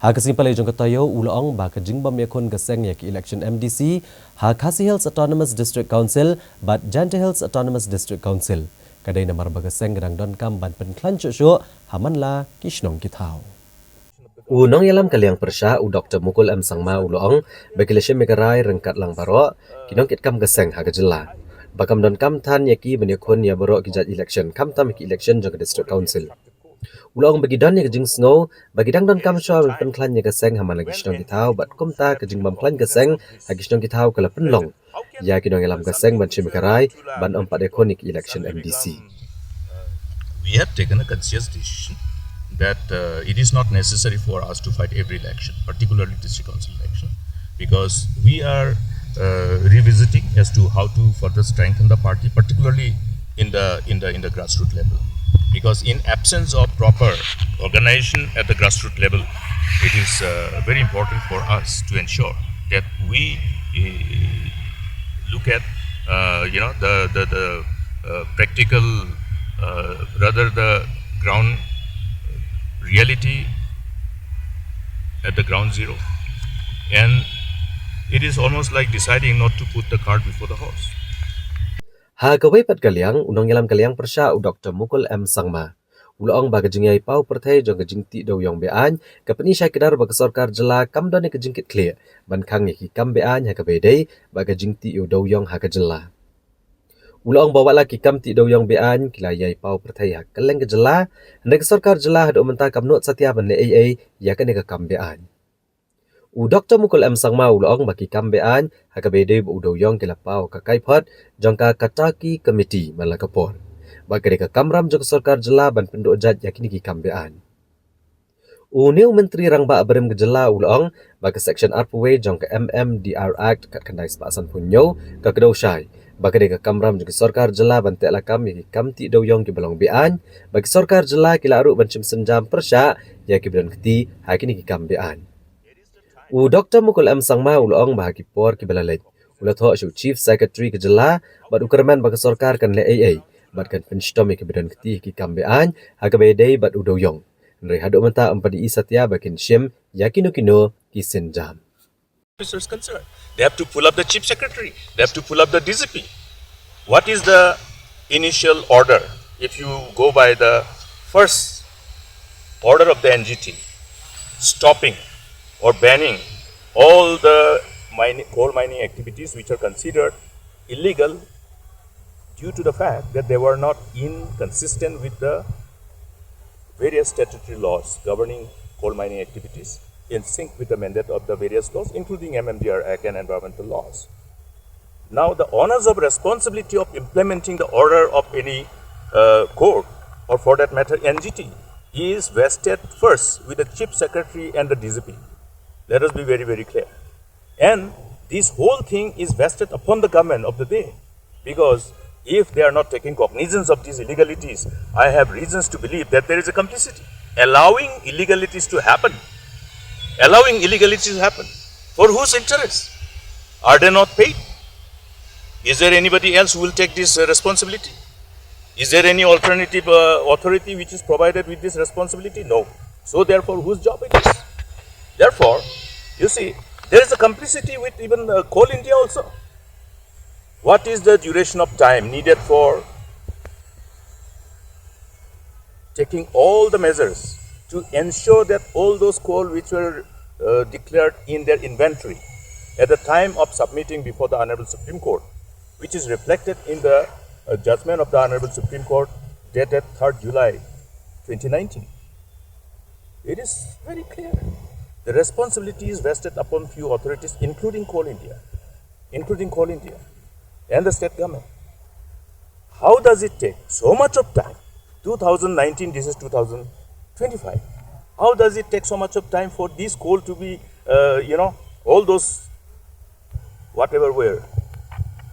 Ha ka sngi Palei jong ka taïew u la ong ba ka jingbym ïakhun ka seng ïa ki election M D C ha Khasi Hills Autonomous District Council bad Jaintia Hills Autonomous District Council ka dei namar ba ka seng ka dang donkam ban pynkhlaiñ shuh shuh ha man la ki shnong ki thaw. U nongïalam ka liang pyrshah u Doktor Mukul M Sangma u la ong ba ki la shim ïa ka rai ryngkat lang baroh ki nongkitkam ka seng ha ka jylla ba kam donkam than ïa ki ban ïakhun ïa baroh ki jait election, khamtam ïa ki election jong ka District Council. U la ong ba ki don ïa ka jingsngew ba ki dang donkam shuwa ban pynkhlaiñ ïa ka seng ha man la ki shnong ki thaw, bad kumta ka jingbym khlaiñ ka seng ha ki shnong ki thaw ka la pynlong ïa ki nongïalam ka seng ban shim ïa ka rai ban ym pat ïakhun ïa ki election M D C. We have taken a conscious decision that uh, it is not necessary for us to fight every election, particularly district council election, because we are uh, revisiting as to how to further strengthen the party, particularly in the in the in the grassroots level. Because in absence of proper organization at the grassroots level, it is uh, very important for us to ensure that we uh, look at uh, you know the the, the uh, practical, uh, rather the ground reality at the ground zero, and it is almost like deciding not to put the cart before the horse. Ha kawei pat ka liang, u nongïalam ka liang pyrshah u Doktor Mukul M Sangma u la ong ba ka jingïai paw pyrthei jong ka jingtih dewïong be-aiñ ka pyni shai kdar ba ka sorkar jylla kam don ïa ka jingkitkhlieh ban khang ïa ki kam be-aiñ ha kaba ïadei bad ka jingtih ïa u dewïong ha ka jylla. U la ong ba wat la ki kam tih dewïong be-aiñ ki la ïai paw pyrthei ha kylleng ka jylla, hynrei ka sorkar jylla haduh mynta kam nud satia ban leh ei ei ïa kane ka kam be-aiñ. U Doktor Mukul M Sangma u la ong ba ki kam be-aiñ ha kaba ïadei bad u dewïong ki la paw ka kaiphod jong ka Kataki Committee man la ka por, bad ka dei ka kamram jong ka sorkar jylla ban pynduh jait ïa kine ki kam be-aiñ. Une u Myntri Rangbah barim ka jylla u la ong ba ka Section arphew wei jong ka M M D R Act khatkhyndai spah sanphew hynñiew ka kdew shai ba ka dei ka kamram jong ka sorkar jylla ban teh lakam ïa ki kam tih dewïong kiba long be-aiñ, bad ka sorkar jylla ki lah ruh ban shim sienjam pyrshah ïa kiba don kti ha kine ki kam be-aiñ. U Doktor Mukul M Sangma u la ong ba ha ki por kiba la leit u la thoh sha u Chief Secretary ka jylla bad u kyrmen ba ka sorkar kan leh ei ei bad kan pynshitom ïa kiba don kti ha ki kam be-aiñ ha kaba ïadei bad u dewïong. Hynrei haduh mynta ym pat i satia ba kin shim ïa kino kino ki sienjam. Officers concerned. They have to pull up the chief secretary. They have to pull up the D G P. What is the initial order? If you go by the first order of the N G T, stopping or banning all the mining, coal mining activities which are considered illegal due to the fact that they were not inconsistent with the various statutory laws governing coal mining activities in sync with the mandate of the various laws, including M M D R Act and environmental laws. Now, the onus of responsibility of implementing the order of any uh, court, or for that matter, N G T, is vested first with the Chief Secretary and the D G P. Let us be very, very clear. And this whole thing is vested upon the government of the day. Because if they are not taking cognizance of these illegalities, I have reasons to believe that there is a complicity. Allowing illegalities to happen, allowing illegalities to happen, for whose interest? Are they not paid? Is there anybody else who will take this uh, responsibility? Is there any alternative uh, authority which is provided with this responsibility? No. So therefore, whose job it is? Therefore, you see, there is a complicity with even uh, Coal India also. What is the duration of time needed for taking all the measures to ensure that all those coal which were uh, declared in their inventory at the time of submitting before the Honorable Supreme Court, which is reflected in the uh, judgment of the Honorable Supreme Court dated third July twenty nineteen. It is very clear. The responsibility is vested upon few authorities, including Coal India, including Coal India and the state government. How does it take so much of time? two thousand nineteen, this is two thousand twenty-five. How does it take so much of time for this coal to be, uh, you know, all those whatever were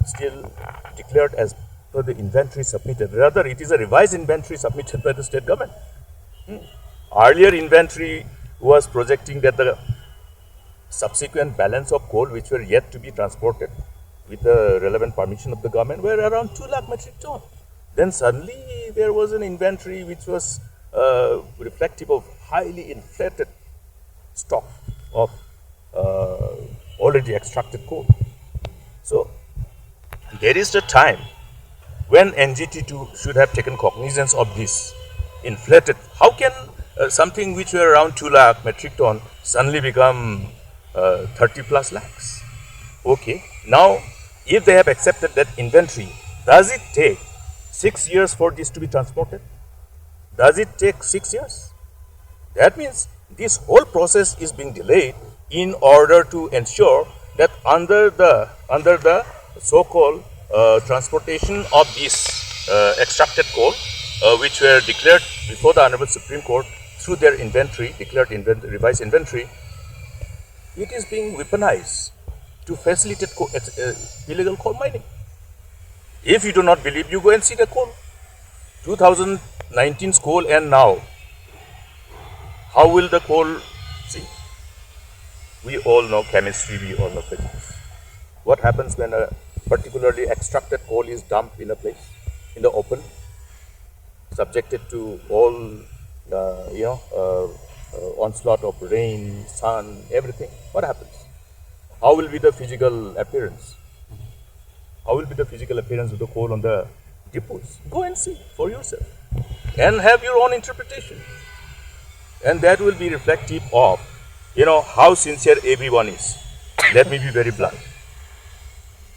still declared as per the inventory submitted? Rather, it is a revised inventory submitted by the state government. Hmm. Earlier inventory was projecting that the subsequent balance of coal which were yet to be transported with the relevant permission of the government were around two lakh metric ton. Then suddenly there was an inventory which was uh, reflective of highly inflated stock of uh, already extracted coal. So there is the time when N G T two should have taken cognizance of this inflated. How can uh, something which were around two lakh metric ton suddenly become uh, thirty plus lakhs? Okay, now if they have accepted that inventory, does it take six years for this to be transported? Does it take six years? That means this whole process is being delayed in order to ensure that under the under the so-called uh, transportation of these uh, extracted coal, uh, which were declared before the Honorable Supreme Court through their inventory, declared invent- revised inventory, it is being weaponized to facilitate co- ex- uh, illegal coal mining. If you do not believe, you go and see the coal. two thousand nineteen's coal and now, how will the coal, see, we all know chemistry, we all know physics. What happens when a particularly extracted coal is dumped in a place, in the open, subjected to all, uh, you know, uh, uh, onslaught of rain, sun, everything? What happens? How will be the physical appearance? How will be the physical appearance of the coal on the depots? Go and see for yourself and have your own interpretation. And that will be reflective of, you know, how sincere everyone is. Let me be very blunt.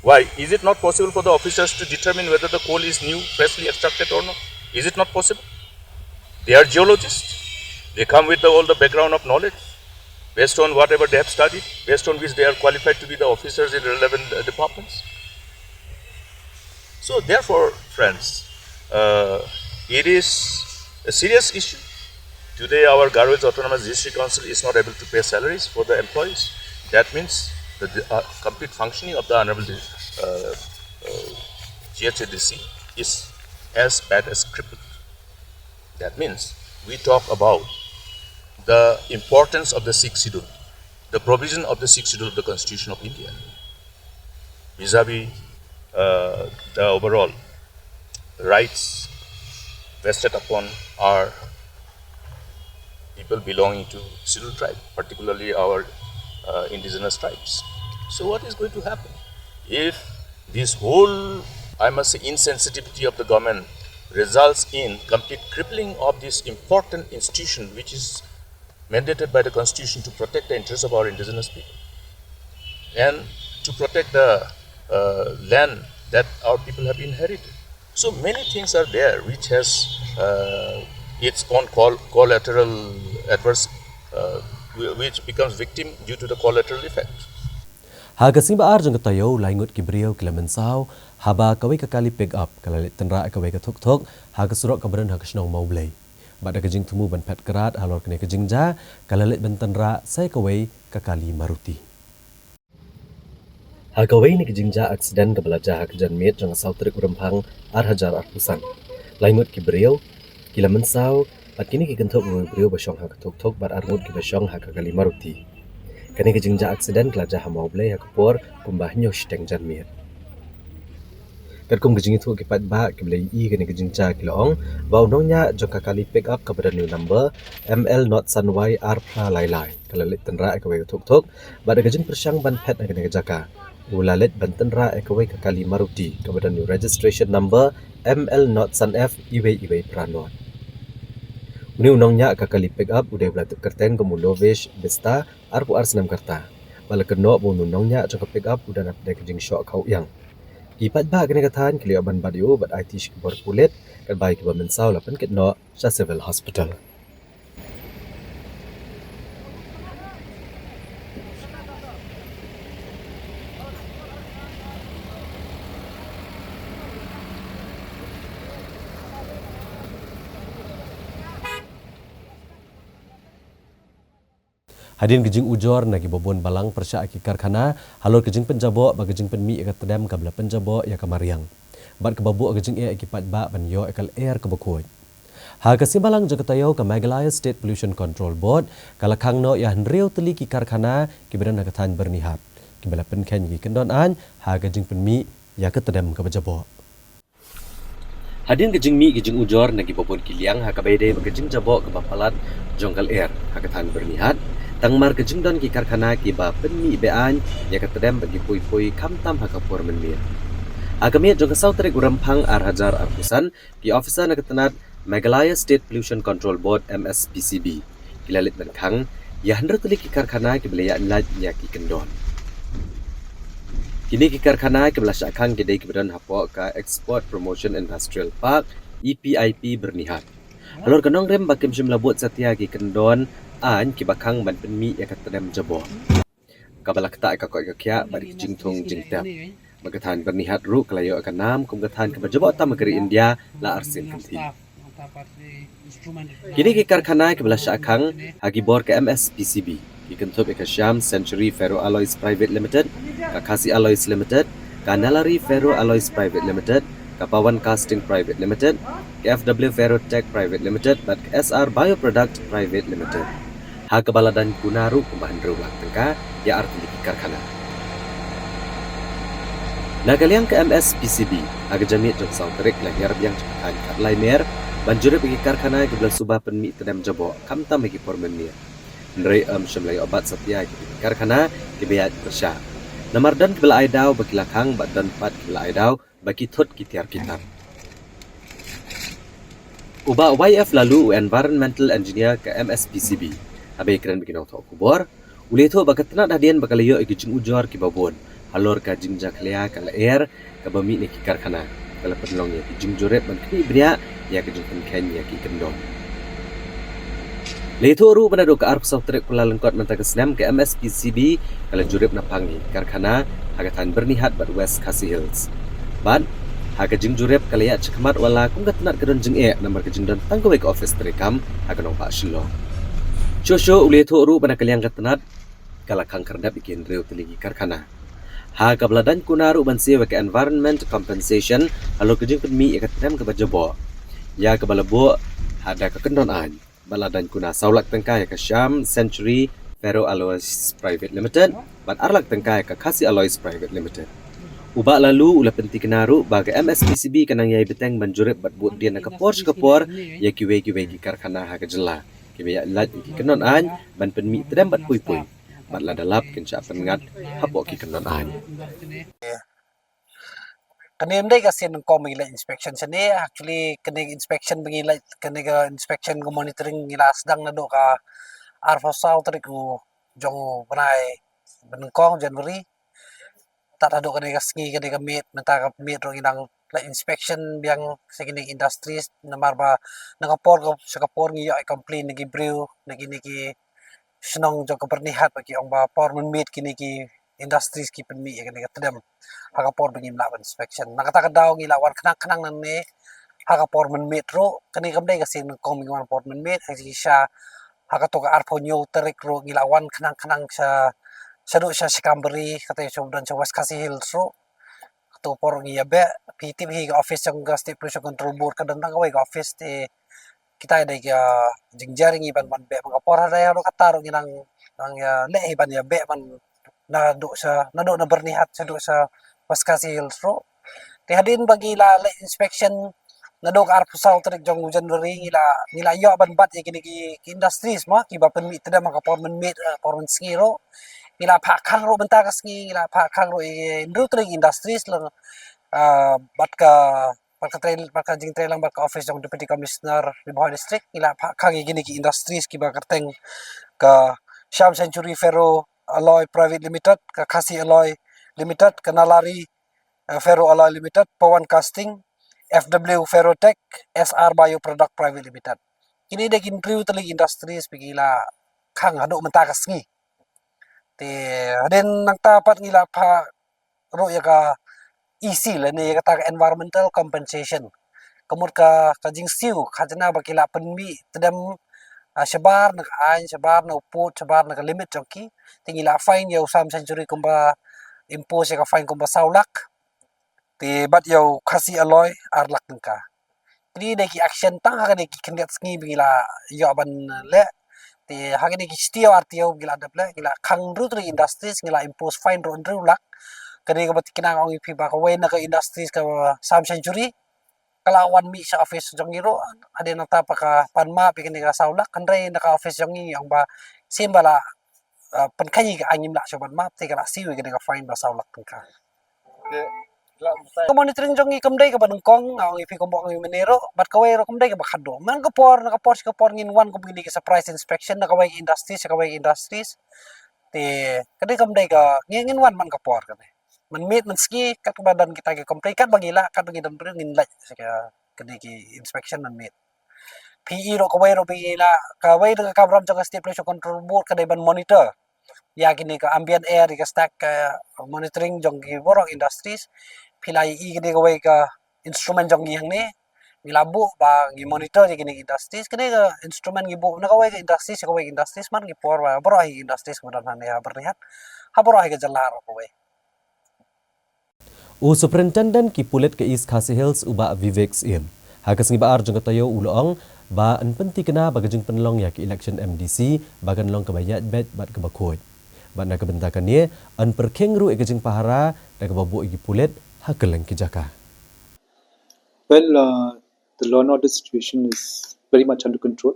Why? Is it not possible for the officers to determine whether the coal is new, freshly extracted or not? Is it not possible? They are geologists. They come with the, all the background of knowledge, based on whatever they have studied, based on which they are qualified to be the officers in relevant, uh, departments. So therefore, friends, uh, it is a serious issue. Today, our Garo Hills Autonomous District Council is not able to pay salaries for the employees. That means the, the, uh, complete functioning of the Honorable, uh, uh, G H A D C is as bad as crippled. That means we talk about the importance of the Sixth Schedule, the provision of the Sixth Schedule of the Constitution of India, vis-a-vis, uh, the overall rights vested upon our people belonging to Scheduled Tribe, particularly our, uh, indigenous tribes. So what is going to happen if this whole, I must say, insensitivity of the government results in complete crippling of this important institution, which is mandated by the Constitution to protect the interests of our indigenous people and to protect the, uh, land that our people have inherited? So many things are there which has, uh, its own col-, collateral adverse, uh, whi-, which becomes victim due to the collateral effect. Ha ka sngi ba ar jong ka taïew, lai ngut ki briew ki la mynsaw haba kawei ka kali pick up ka la leit tynrah ïa kawei ka thuk thuk ha ka surok kaba don ha ka shnong Mawblei. Bad da ka jingthmu ban phet krad halor kane ka jingjia, ka la leit ban tynrah sa ïa kawei ka kali Maruti. Ha kawei na ki jingjia aksiden kaba la jia ha ka janmiet jong ka saw tarik u Rymphang ar hajar arphew san, lai ngut ki briew ki la mynsaw, bad kine ki kynthup ïa uwei u briew ba shong ha ka thuk thuk bad ar ngut kiba shong ha ka kali Maruti. Kane ka jingjia aksiden ka la jia ha Mawblei ha ka por kumba hynñiew shiteng janmiet. Katkum ka jingïathuh ki paidbah kiba la ïohi ïa kane ka jingjia, ki la ong ba u nongñiah jong ka kali pick up kaba don ïa u number M L nought san Y ar phra lai lai ka la leit tynrah ïa kawei ka thuk thuk, bad da ka jingpyrshang ban phet na kane ka jaka, u la leit ban tynrah ïa kawei ka kali Maruti kaba don ïa u registration number M L nought san F iwei iwei phra nought. Une u nongñiah ka kali pick up u dei ba la tip kyrteng kum u Lovesh Bista, arphew ar snem ka rta. Bad la kynnoh ba une u nongñiah jong ka pick up u don hapdeng ka jingshoh khaw ïing. Ki paidbah kane ka thaiñ ki la ïoh ban bat ïa u bad aiti sha ki bor pulit, katba ïa kiba mynsaw la pynkit noh sha Civil Hospital. Hadien ka jingujor na kiba bun balang pyrshah ïa ki karkhana halor ka jingpynjaboh bad ka jingpynmih ïa ka tdem kaba la pynjaboh ïa ka mariang, bad kaba buh ka jingeh ïa ki paidbah ban ïoh ïa ka lyer kaba khuid. Ha ka sngi Balang jong ka taïew, ka Meghalaya State Pollution Control Board ka la khang noh ïa hynriew tylli ki karkhana kiba don ha ka thaiñ Byrnihat, kiba la pynkheiñ ïa ki kyndon aiñ ha ka jingpynmih ïa ka tdem kaba jaboh. Hadien ka jingmih ka jingujor na kiba bun ki liang ha kaba ïadei bad ka jingjaboh kaba palat jong ka lyer ha ka thaiñ Byrnihat, tang namar ka jingdon ki karkhana kiba pynmih be-aiñ ïa ka tdem bad ki pui pui khamtam ha ka por mynmiet. Ha ka miet jong ka saw tarik u Rymphang ar hajar arphew san, ki officer na ka tnat Meghalaya State Pollution Control Board, M S P C B, ki la leit ban khang ïa hynriew tylli ki karkhana kiba la ïaid lait ïa ki kyndon. Kine ki karkhana kiba la shah khang ki dei kiba don hapoh ka Export Promotion Industrial Park, E P I P, Byrnihat. Halor ka nongrim ba kim shym la bud satia ki kyndon aiñ kiba khang ban pynmih ïa ka tdem jaboh, kaba la ktah ïa ka koit ka khiah bad ki jingthung jingtep. Bad ka thaiñ Byrnihat ruh ka la ïoh ïa ka nam kum ka thaiñ kaba jaboh tam ha ka ri India la arsien kynthih. Kine ki karkhana kiba la shah khang ha ki bor ka M S P C B ki kynthup ïa ka Shyam Century Ferro Alloys Private Limited, ka Khasi Alloys Limited, ka Nalari Ferro Alloys Private Limited, ka Pawan Casting Private Limited, ka F W Ferro Tech Private Limited bad ka S R Bioproduct Private Limited. Ha kaba la don kuna ruh kumba hynriew lak tyngka ïa ar tylli ki karkhana. Na ka liang ka M S P C B, ha ka janmiet jong ka saw tarik la hiar biang sha ka thaiñ Khatlai Mer ban jurip ïa ki karkhana kiba la suba pynmih tdem jaboh khamtam ha ki por mynmiet. Hynrei ym shym la ïoh bat satia ïa ki karkhana kiba ïaid pyrshah, namar don kiba la ai daw ba ki la khang bad don pat kiba la ai daw ba ki thut ki tiar ki tar. U Bah Y F Laloo, u Environmental Engineer ka M S P C B, haba ïakren bad ki nongthoh khubor, u la ïathuh ba ka tnat hadien ba ka la ïoh ïa ki jingujor kiba bun, Halor ka jingjakhlia ka lyer kaba mih na ki karkhana, ka la pynlong ïa ki jingjurip ban khmih bniah ïa ka jingpynkheiñ ïa ki kyndon. La ïathuh ruh ba naduh ka arphew saw tarik Kyllalyngkot mynta ka snem, ka M S P C B ka la jurip naphang ïa ki karkhana ha ka thaiñ Byrnihat bad West Khasi Hills. Bad ha ka jingjurip ka la ïaid shakhmat wat la kum ka tnat ka don jingeh namar ka jingdon tang kawei ka ophis treikam ha ka nongbah Shillong. Shuh shuh u la ïathuh ruh ba na ka liang ka tnat ka la khang khyrdep ïa ki hynriew tylli ki karkhana. Ha kaba la daiñ kuna ruh ban siew ïa ka environment compensation halor ka jingpynmih ïa ka tdem kaba jaboh, ïa kaba la buh ha da ka kyndon aiñ. Bad la daiñ kuna saw lak tyngka ïa ka Shyam Century Ferro Alloys Private Limited bad ar lak tyngka ïa ka Khasi Alloys Private Limited. U Bah Laloo u la pynthikna ruh ba ka M S P C B ka nang ïai bteng ban jurip bad bud dien na ka por sha ka por ïa kiwei kiwei ki karkhana ha ka jylla kiba ïaid lait ïa ki kyndon aiñ ban pynmih tdem bad pui pui. Bad lada lap kin shah pynngat hapoh ki kyndon aiñ. Kane ym dei ka sien nyngkong ba ngi leit inspection shane. Actually kane ka inspection ba ngi leit, kane ka inspection ka monitoring ngi la sdang naduh ka arphew saw tarik u jong u bnai ba nyngkong January. Tad haduh kane ka sngi, kane ka miet, mynta ka miet ruh ngi dang leit inspection biang sha kine ki industries namar ba na ka por ka, sha ka por ngi ïoh complain na ki briew na kine ki shnong jong ka Byrnihat ba ki ong ba por mynmiet kine ki industries ki pynmih ïa kane ka tdem ha ka por ba ngim lah ban inspection. Na kata ka daw ngi la wan khnang khnang nangne ha ka por mynmiet ruh. Kane kam dei ka sien nyngkong ba ngi wan por mynmiet, ha shisha ha kato ka arphew hynñiew tarik ruh ngi la wan khnang khnang sha, shaduh sha Shikambari, kata sha u don sha West Khasi Hills ruh. Kato por ngi ïa beh, phi tip hi ka office jong ka State Pollution Control Board ka don tang kawei ka office te kita ïa dei ka jingjar ngi ban, ban beh man ka por. Hadien haduh kata ruh ngi nang, nang ïa leh hi ban ïa beh man naduh sha, naduh na Byrnihat shaduh sha West Khasi Hills ruh. Te hadien ba ngi la leh inspection naduh ka arphew saw tarik jong u January ngi la, ngi la ïoh ban bat ïa kine ki, ki industries mo kiba pynmih tdem ha ka por mynmiet, eh, por mynsngi ruh. Ngi la phah khang ruh mynta ka sngi, ngi la phah khang ruh ïa ki hynriew tylli ki industries lang, ah, bad ka, bad ka trei, bad ka jingtrei lang bad ka office jong Deputy Commissioner Ri Bhoi District. Ngi la phah khang ïa kine ki industries kiba kyrteng ka Shyam Century Ferro Alloy Private Limited, ka Khasi Alloy Limited, ka Nalari, eh, Ferro Alloy Limited, Pawan Casting, F W Ferrotech, S R Bio Product Private Limited. Kine dei ki hynriew tylli ki industries ba ngi la khang haduh mynta ka sngi. Te hadien nangta pat ngi la phah ruh ïa ka E C lane ïa kata ka environmental compensation. Ka mut ka, ka jingsiew khajna ba ki la pynmih tdem, ah, shabar na ka aiñ, shabar na u pud, shabar na ka limit jong ki. Te ngi la fine ïa u Shyam Century kumba, impose ïa ka fine kumba saw lak. Te bad ïa u Khasi Alloy ar lak tyngka. Kine dei ki action tang ha kane ki khyndiat sngi ba ngi la ïoh ban leh. Te ha kine ki shitiew ar tiew ba ngi la dep leh, ngi la khang hynriew tylli industries, ngi la impose fine ruh hynriew lak. Kane kaba thikna nga ong ïa phi ba kawei na ka industries ka Shyam Century ka la wan mih sha office jong ngi ruh. Hadien nangta pat ka pan map ïa kane ka saw lak, hynrei na ka office jong ngi ngi ong ba shisien ba la, ah, pynkheiñ ïa ka aiñ ngim lah shuh ban map, te ka la siew ïa kane ka fine ba saw lak tyngka. Ka monitoring jong ngi kam dei kaba nyngkong, nga ong ïa phi kumba ong ïa u mynne ruh, bad kawei ruh kam dei kaba khatduh. Man ka por na ka por sha ka por ngin wan kum kine ki surprise inspection na kawei ka industry sha kawei ka industries. Te ka dei kam dei ka, ngin, ngin wan man ka por kane. Mynmiet mynsngi katba don kita ki complain, katba ngi lah, katba ngi don briew ngin leit sha ka, kane ki inspection mynmiet. Phi i ruh kawei ruh ba ngi lah, kawei na ka kamram jong ka State Pollution Control Board ka dei ban monitor ïa kine ka ambient air, ïa ka stack, eh, monitoring jong ki baroh industries. Phi la i kane kawei ka instrument jong ngi hangne, ngi la buh ba ngi monitor ïa kine ki industries. Kane ka instrument ngi buh na kawei ka industries, kawei ka industries man ki por ba baroh hi industries kaba don hangne ha Byrnihat, ha baroh hi ka jylla ruh kawei. U Superintendent ki pulit ka East Khasi Hills u Bah Vivek Syiem, ha ka sngi ba ar jong ka taïew u la ong ba yn pynthikna ba ka jingpynlong ïa ka election M D C ba kan long kaba ïaid beit bad kaba khuid. Bad na ka bynta kane yn pyrkhing ruh ïa ka jingpahara da kaba buh ïa ki pulit ha kylleng ki jaka. Well, uh, the law and order situation is very much under control.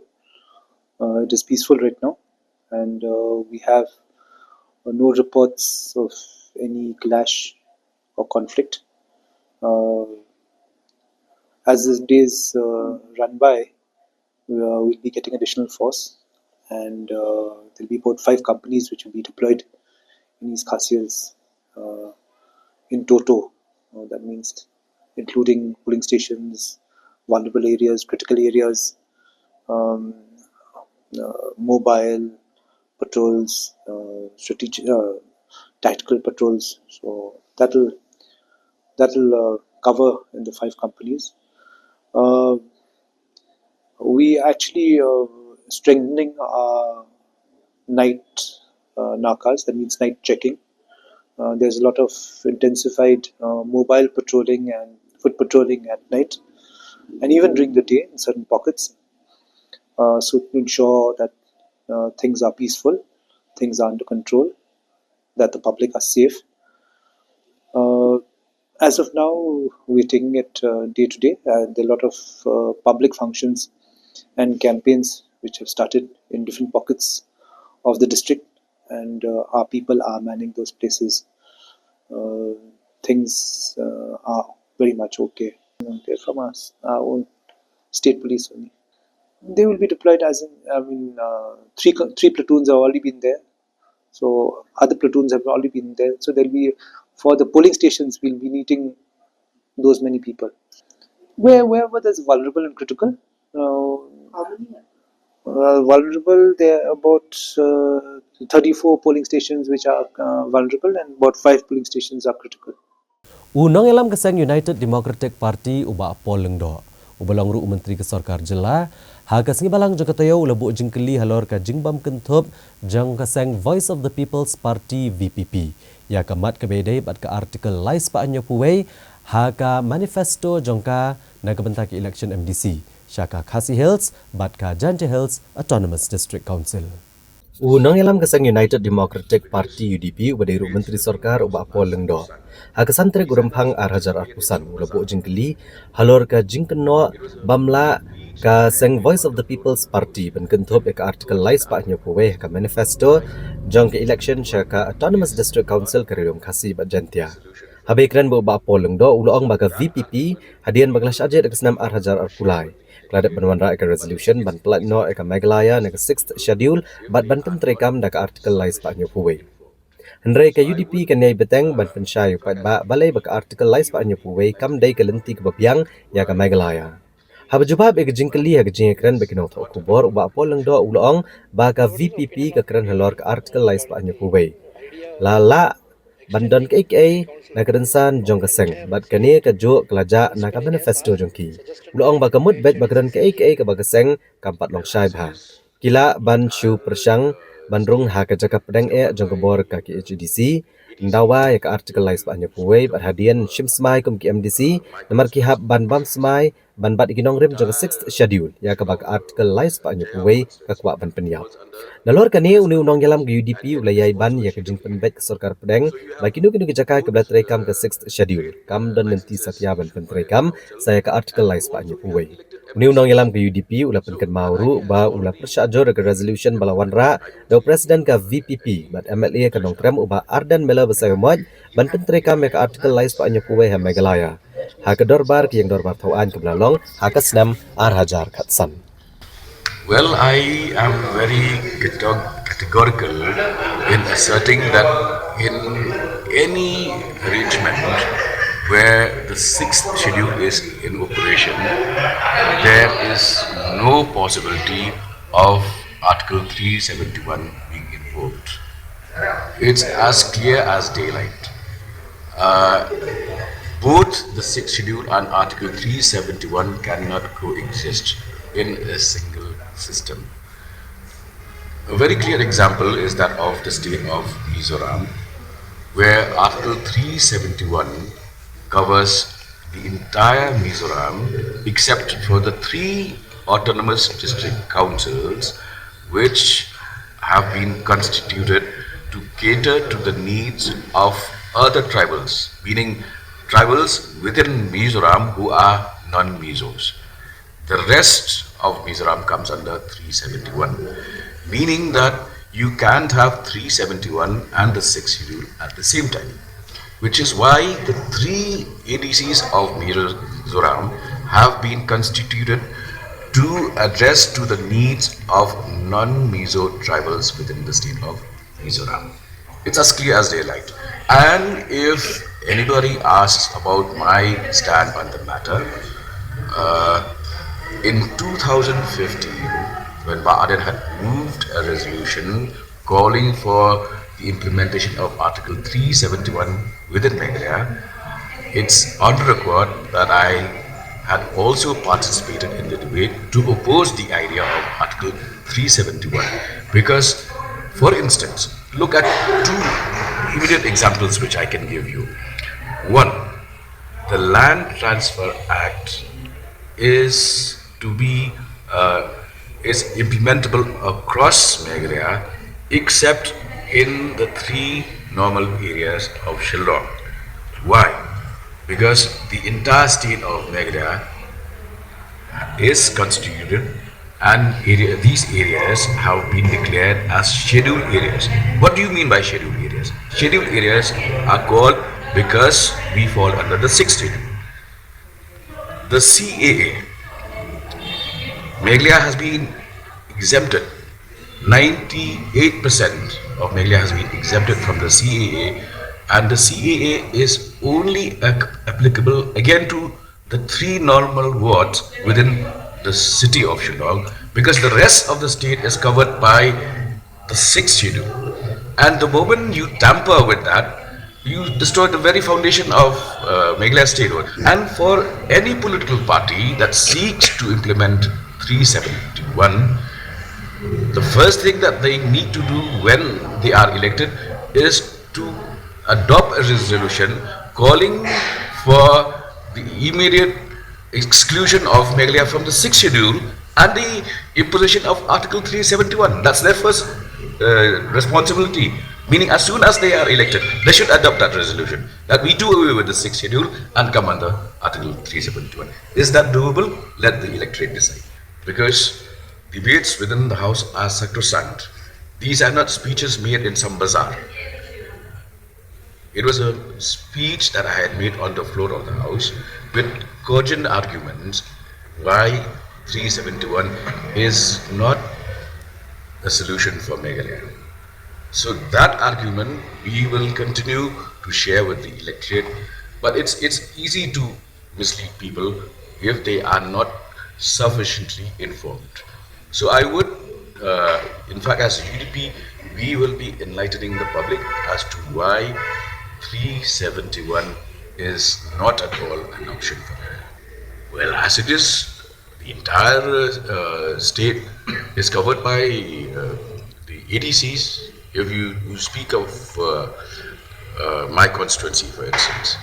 Uh, it is peaceful right now, and, uh, we have, uh, no reports of any clash or conflict. Uh, as the days, uh, run by, uh, we'll be getting additional force, and, uh, there'll be about five companies which will be deployed in East Khasi Hills, uh, in toto. Uh, that means including polling stations, vulnerable areas, critical areas, um, uh, mobile patrols, uh, strategic, uh, tactical patrols. So that'll that'll uh, cover in the five companies. Uh, we actually uh, strengthening our night uh, nakas, that means night checking. Uh, there's a lot of intensified uh, mobile patrolling and foot patrolling at night, and even during the day in certain pockets, uh, so to ensure that uh, things are peaceful, things are under control, that the public are safe. Uh, as of now, we're taking it uh, day to day, and there are a lot of uh, public functions and campaigns which have started in different pockets of the district, and uh, our people are manning those places. Uh, things uh, are very much okay. They're from us, our own state police only. They will be deployed as in, I mean, uh, three co- three platoons have already been there. So other platoons have already been there. So there'll be, for the polling stations, we'll be needing those many people. Where wherever there's vulnerable and critical, uh, uh, vulnerable, there are about uh, thirty-four polling stations which are uh, vulnerable, and about five polling stations are critical. U nongïalam ka seng United Democratic Party u Bah Paul Lyngdoh, uba long ruh u Myntri ka Sorkar Jylla, ha ka sngi Balang jong ka taïew u la buh jingkylli halor ka jingbym kynthup jong ka seng Voice of the People's Party V P P ïa ka mat kaba ïadei bad ka Article lai spah hynñiewphew wei ha ka manifesto jong ka na ka bynta ka election M D C sha ka Khasi Hills bad ka Jaintia Hills Autonomous District Council. U nongïalam ka seng United Democratic Party U D P uba dei ruh Myntri Sorkar u Bah Paul Lyngdoh, ha ka san tarik u Rymphang ar hajar arphew san u la buh jingkylli halor ka jingkynnoh bym lah ka seng Voice of the People's Party ban kynthup ïa ka Article lai spah hynñiewphew wei ha ka manifesto jong ka election sha ka Autonomous District Council ka Ri Lum Khasi bad Jaintia. Haba ïakren bad u Bah Paul Lyngdoh u la ong ba ka V P P hadien ba ka la shah jied ha ka snem ar hajar arphew lai, ka la dep ban wanrah ïa ka resolution ban pyllait noh ïa ka Meghalaya na ka Sixth Schedule bad ban pyntreikam da ka Article lai spah hynñiewphew wei. Hynrei ka U D P kan ïai bteng ban pynshai ïa u paidbah balei ba ka Article lai spah hynñiewphew wei kam dei ka lynti kaba biang ïa ka Meghalaya. Haba jubab ïa ka jingkylli ha ka jingïakren bad ki nongthoh khubor u Bah Paul Lyngdoh u la ong ba ka V P P ka kren halor ka Article lai spah hynñiewphew wei. La lah ban don kaei kaei na ka rynsan jong ka seng bad kane kajuh ka la jah na ka manifesto jong ki. U la ong ba ka mut beit ba ka don kaei kaei kaba ka seng kam pat long shai bha. Ki lah ban shu pyrshang ban rung ha ka jaka pdeng eh jong ka bor ka K H A D C, dawa ïa ka Article lai spah hynñiewphew wei bad hadien shim smai kum ki M D C namar ki hap ban bam smai ban bat ïa ki nongrim jong ka Sixth Schedule ïa kaba ka Article lai spah hynñiewphew wei ka kwah ban pynïap. Nalor kane une u nongïalam ka U D P u la ïai ban ïa ka jingpynbeit ka sorkar pdeng ba kino kino ki jaka kiba la treikam ka Sixth Schedule kam don lynti satia ban pyntreikam sa ïa ka Article lai spah hynñiewphew wei. Une u nongïalam ka U D P u la pynkynmaw ruh ba u la pyrshah jur ïa ka resolution ba la wanrah da u President ka V P P bad M L A ka Nongkrem u Bah Ardent Miller Basaiawmoit ban pyntreikam ïa ka Article lai spah hynñiewphew wei ha Meghalaya ha ka dorbar ka ïing dorbar thaw aiñ kaba la long ha ka snem ar hajar khatsan. Well, I am very categ- categorical in asserting that in any arrangement where the sixth schedule is in operation, there is no possibility of Article three seventy-one being invoked. It's as clear as daylight. Uh, both the sixth schedule and Article three seventy-one cannot coexist in a single system. A very clear example is that of the state of Mizoram, where Article three seventy-one covers the entire Mizoram except for the three autonomous district councils which have been constituted to cater to the needs of other tribals, meaning tribals within Mizoram who are non-Mizos. The rest of Mizoram comes under three seventy-one, meaning that you can't have three seventy-one and the sixth schedule at the same time, which is why the three A D Cs of Mizoram have been constituted to address to the needs of non-Mizo tribals within the state of Mizoram. It's as clear as daylight. And if Anybody asks about my stand on the matter, uh, in two thousand fifteen, when Bah Ardent had moved a resolution calling for the implementation of Article three seventy-one within Meghalaya, it's on record that I had also participated in the debate to oppose the idea of Article three seventy-one. Because, for instance, look at two immediate examples which I can give you. One, the Land Transfer Act is to be uh, is implementable across Meghalaya except in the three normal areas of Shillong. Why? Because the entire state of Meghalaya is constituted and area, these areas have been declared as scheduled areas. What do you mean by scheduled areas? Scheduled areas are called because we fall under the sixth schedule. The C A A. Meghalaya has been exempted. Ninety-eight percent of Meghalaya has been exempted from the C A A, and the C A A is only ac- applicable again to the three normal wards within the city of Shillong, because the rest of the state is covered by the sixth schedule. And the moment you tamper with that, you destroy the very foundation of uh, Meghalaya statehood. And for any political party that seeks to implement three seventy-one, the first thing that they need to do when they are elected is to adopt a resolution calling for the immediate exclusion of Meghalaya from the sixth schedule and the imposition of Article three seventy-one. That's their first uh, responsibility. Meaning, as soon as they are elected, they should adopt that resolution that we do away with the sixth schedule and come under Article three seventy-one. Is that doable? Let the electorate decide. Because debates within the House are sacrosanct. These are not speeches made in some bazaar. It was a speech that I had made on the floor of the House with cogent arguments why three seventy-one is not a solution for Meghalaya. So that argument we will continue to share with the electorate, but it's it's easy to mislead people if they are not sufficiently informed. So I would, uh, in fact, as U D P, we will be enlightening the public as to why three seventy-one is not at all an option for them. Well, as it is, the entire uh, state is covered by uh, the A D Cs. If you, you speak of uh, uh, my constituency, for instance,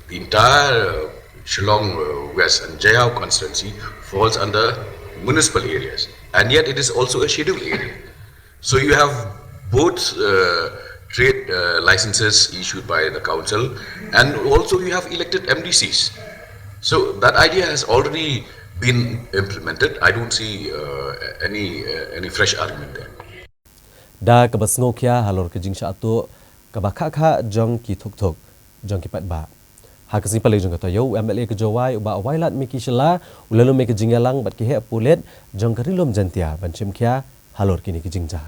the entire uh, Shillong uh, West and Jaïaw constituency falls under municipal areas, and yet it is also a scheduled area. So you have both uh, trade uh, licenses issued by the council, and also you have elected M D Cs. So that idea has already been implemented. I don't see uh, any uh, any fresh argument there. Da kaba sngewkhia halor ka jingshah tuh kaba khah khah jong ki thuk thuk jong ki paidbah. Ha ka sngi Palei jong ka taïew, u M L A ka Jowai, u Bah Wailadmiki Shylla, u la lum ïa ka jingïalang bad ki heh pulit jong ka Ri Lum Jaiñtia ban shim khia halor kine ki jingjia.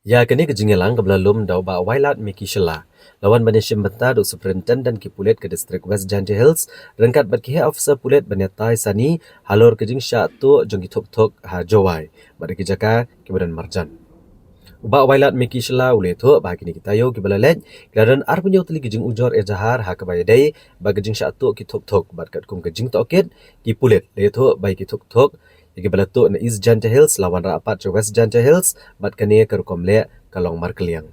Ïa kane ka jingïalang kaba la lum da u Bah Wailadmiki Shylla la wan ban ïashim bynta da u Superintendent ki pulit ka District West Jaiñtia Hills ryngkat bad ki heh officer pulit ban ïatai sani halor ka jingshah tuh jong ki thuk thuk ha Jowai bad ki jaka kiba don marjan. U Bah Wailadmiki Shylla u la ïathuh ba ha kine ki taïew kiba la leit ki la don arphew hynñiew tylli ki jingujor ejahar ha kaba ïadei bad ka jingshah tuh ki thuk thuk bad katkum ka jingtohkit ki pulit la ïathuh ba ïa ki thuk thuk ïa kiba la tuh na East Jaiñtia Hills la wanrah pat sha West Jaiñtia Hills bad kane ka rukom leh ka long markylliang.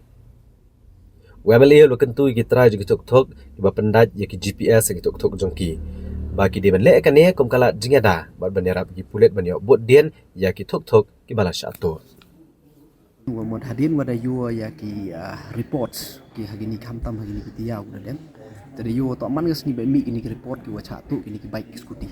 U M L A u la kyntu ïa ki trai jong ki thuk thuk kiba pyndait ïa ki G P S ïa ki thuk thuk jong ki ba ki dei ban leh kane kum ka lad jingïada bad ban ïarap ïa ki pulit ban ïoh bud dien ïa ki thuk thuk kiba la shah tuh. Wa mut hadien wa da ïoh ïa ki ah, reports ki ha kini khamtam ha kini ki taïew da dem. Te da ïoh toh man ka sngi ba mih kini ki report ki wa shah tuh kini ki bike ki scooty.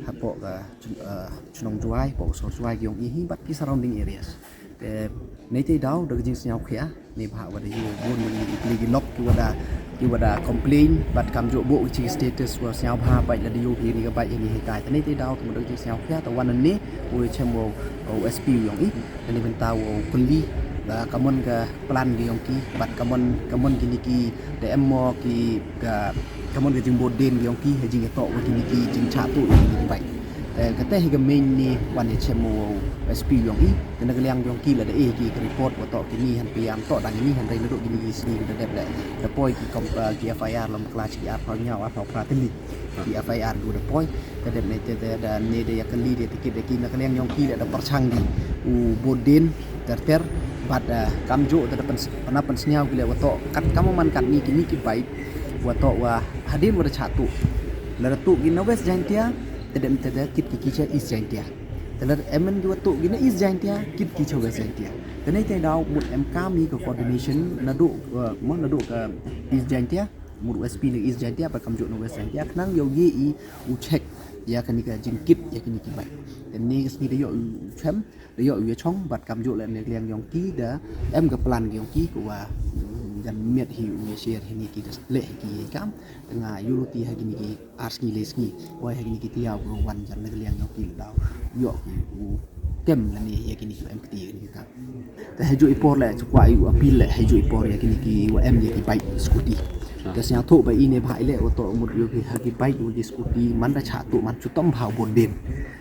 Hapoh ka chun- ah, chnong Jowai, hapoh ka sor Jowai ki ong ihi bad ki surrounding areas. Te nei te daw da ka jingsngewkhia nei bha wa da ïoh bun kini ki pli ki lok ki wa da ki wa da complain bad kam juh buh ki status wa sngewbha bad la da ïoh kini ka bike kini hitai. Te nei te daw te da ka jingsngewkhia te wan ne u chem wa u S P u ong i. Kane bynta wow kylli Ka mon ka plan ki yong ki, bad ka mon, ka mon kini ki, da em mo ki, ka, ka mon ka jingbud dien ki yong ki ha jingïatoh wa kini ki jingshah tuh ïa kini ki bike. Te kata hi ka main ni wan ïa chem u S P yong i. Te na ka liang yong ki la da eh ki ka report wa toh kini, hynrei ym toh dang kini, hynrei naduh kini ki sngi da dep leh da poi ki kom, ki F I R lem klas ki arphew hynñiew, arphew phra tylli. Ki F I R ki da poi. Te dep ne te, te da ne da ïa kali da tikit da ki na ka liang yong ki da, da pyrshang di u bud dien ter ter, bad, eh, kamjooh te da pyn, pynap pynsngew ki leh wa toh kat kam man kat ni kini ki bike wa toh wa hadien wa da shah tuh. Lada tuh ki na West Jaintia, te dep te da kit ki ki sha East Jaintia. Te lada em ki wa tuh ki na East Jaintia, kit ki sha West Jaintia. Te ne te daw mut em kam i ka coordination naduh, eh, mo naduh ka East Jaintia, mut u S P na East Jaintia, bad kamjooh na West Jaintia, khnang yow ye i u check ïa kani ka jingkit ïa kini ki bike. Te ne ka sngi da yoh u chem, da yoh u ïa chong, bad kamjooh leh ne ka liang yong ki da em ka plan yong ki, ka wa, mm, jan miet hi u ïa share hi ni ki da leh hi ki kam, te nga ïa luti ha kini ki ar sngi le sngi, wai ha kini ki tiaw ka wan jan ne ka liang yong ki la daw yoh ki u kem lane ïa kini ki em kti ïa kini ki kam. Te ha ju i por leh ju kwah i u appeal leh ha ju i por ïa kini ki wa em ïa ki bike scooty. Te sñiaw thuh ba i ne bha i leh wa toh mut ïa ki ha ki bike wa ki scooty man da shah tuh man chutom bha u bud dien.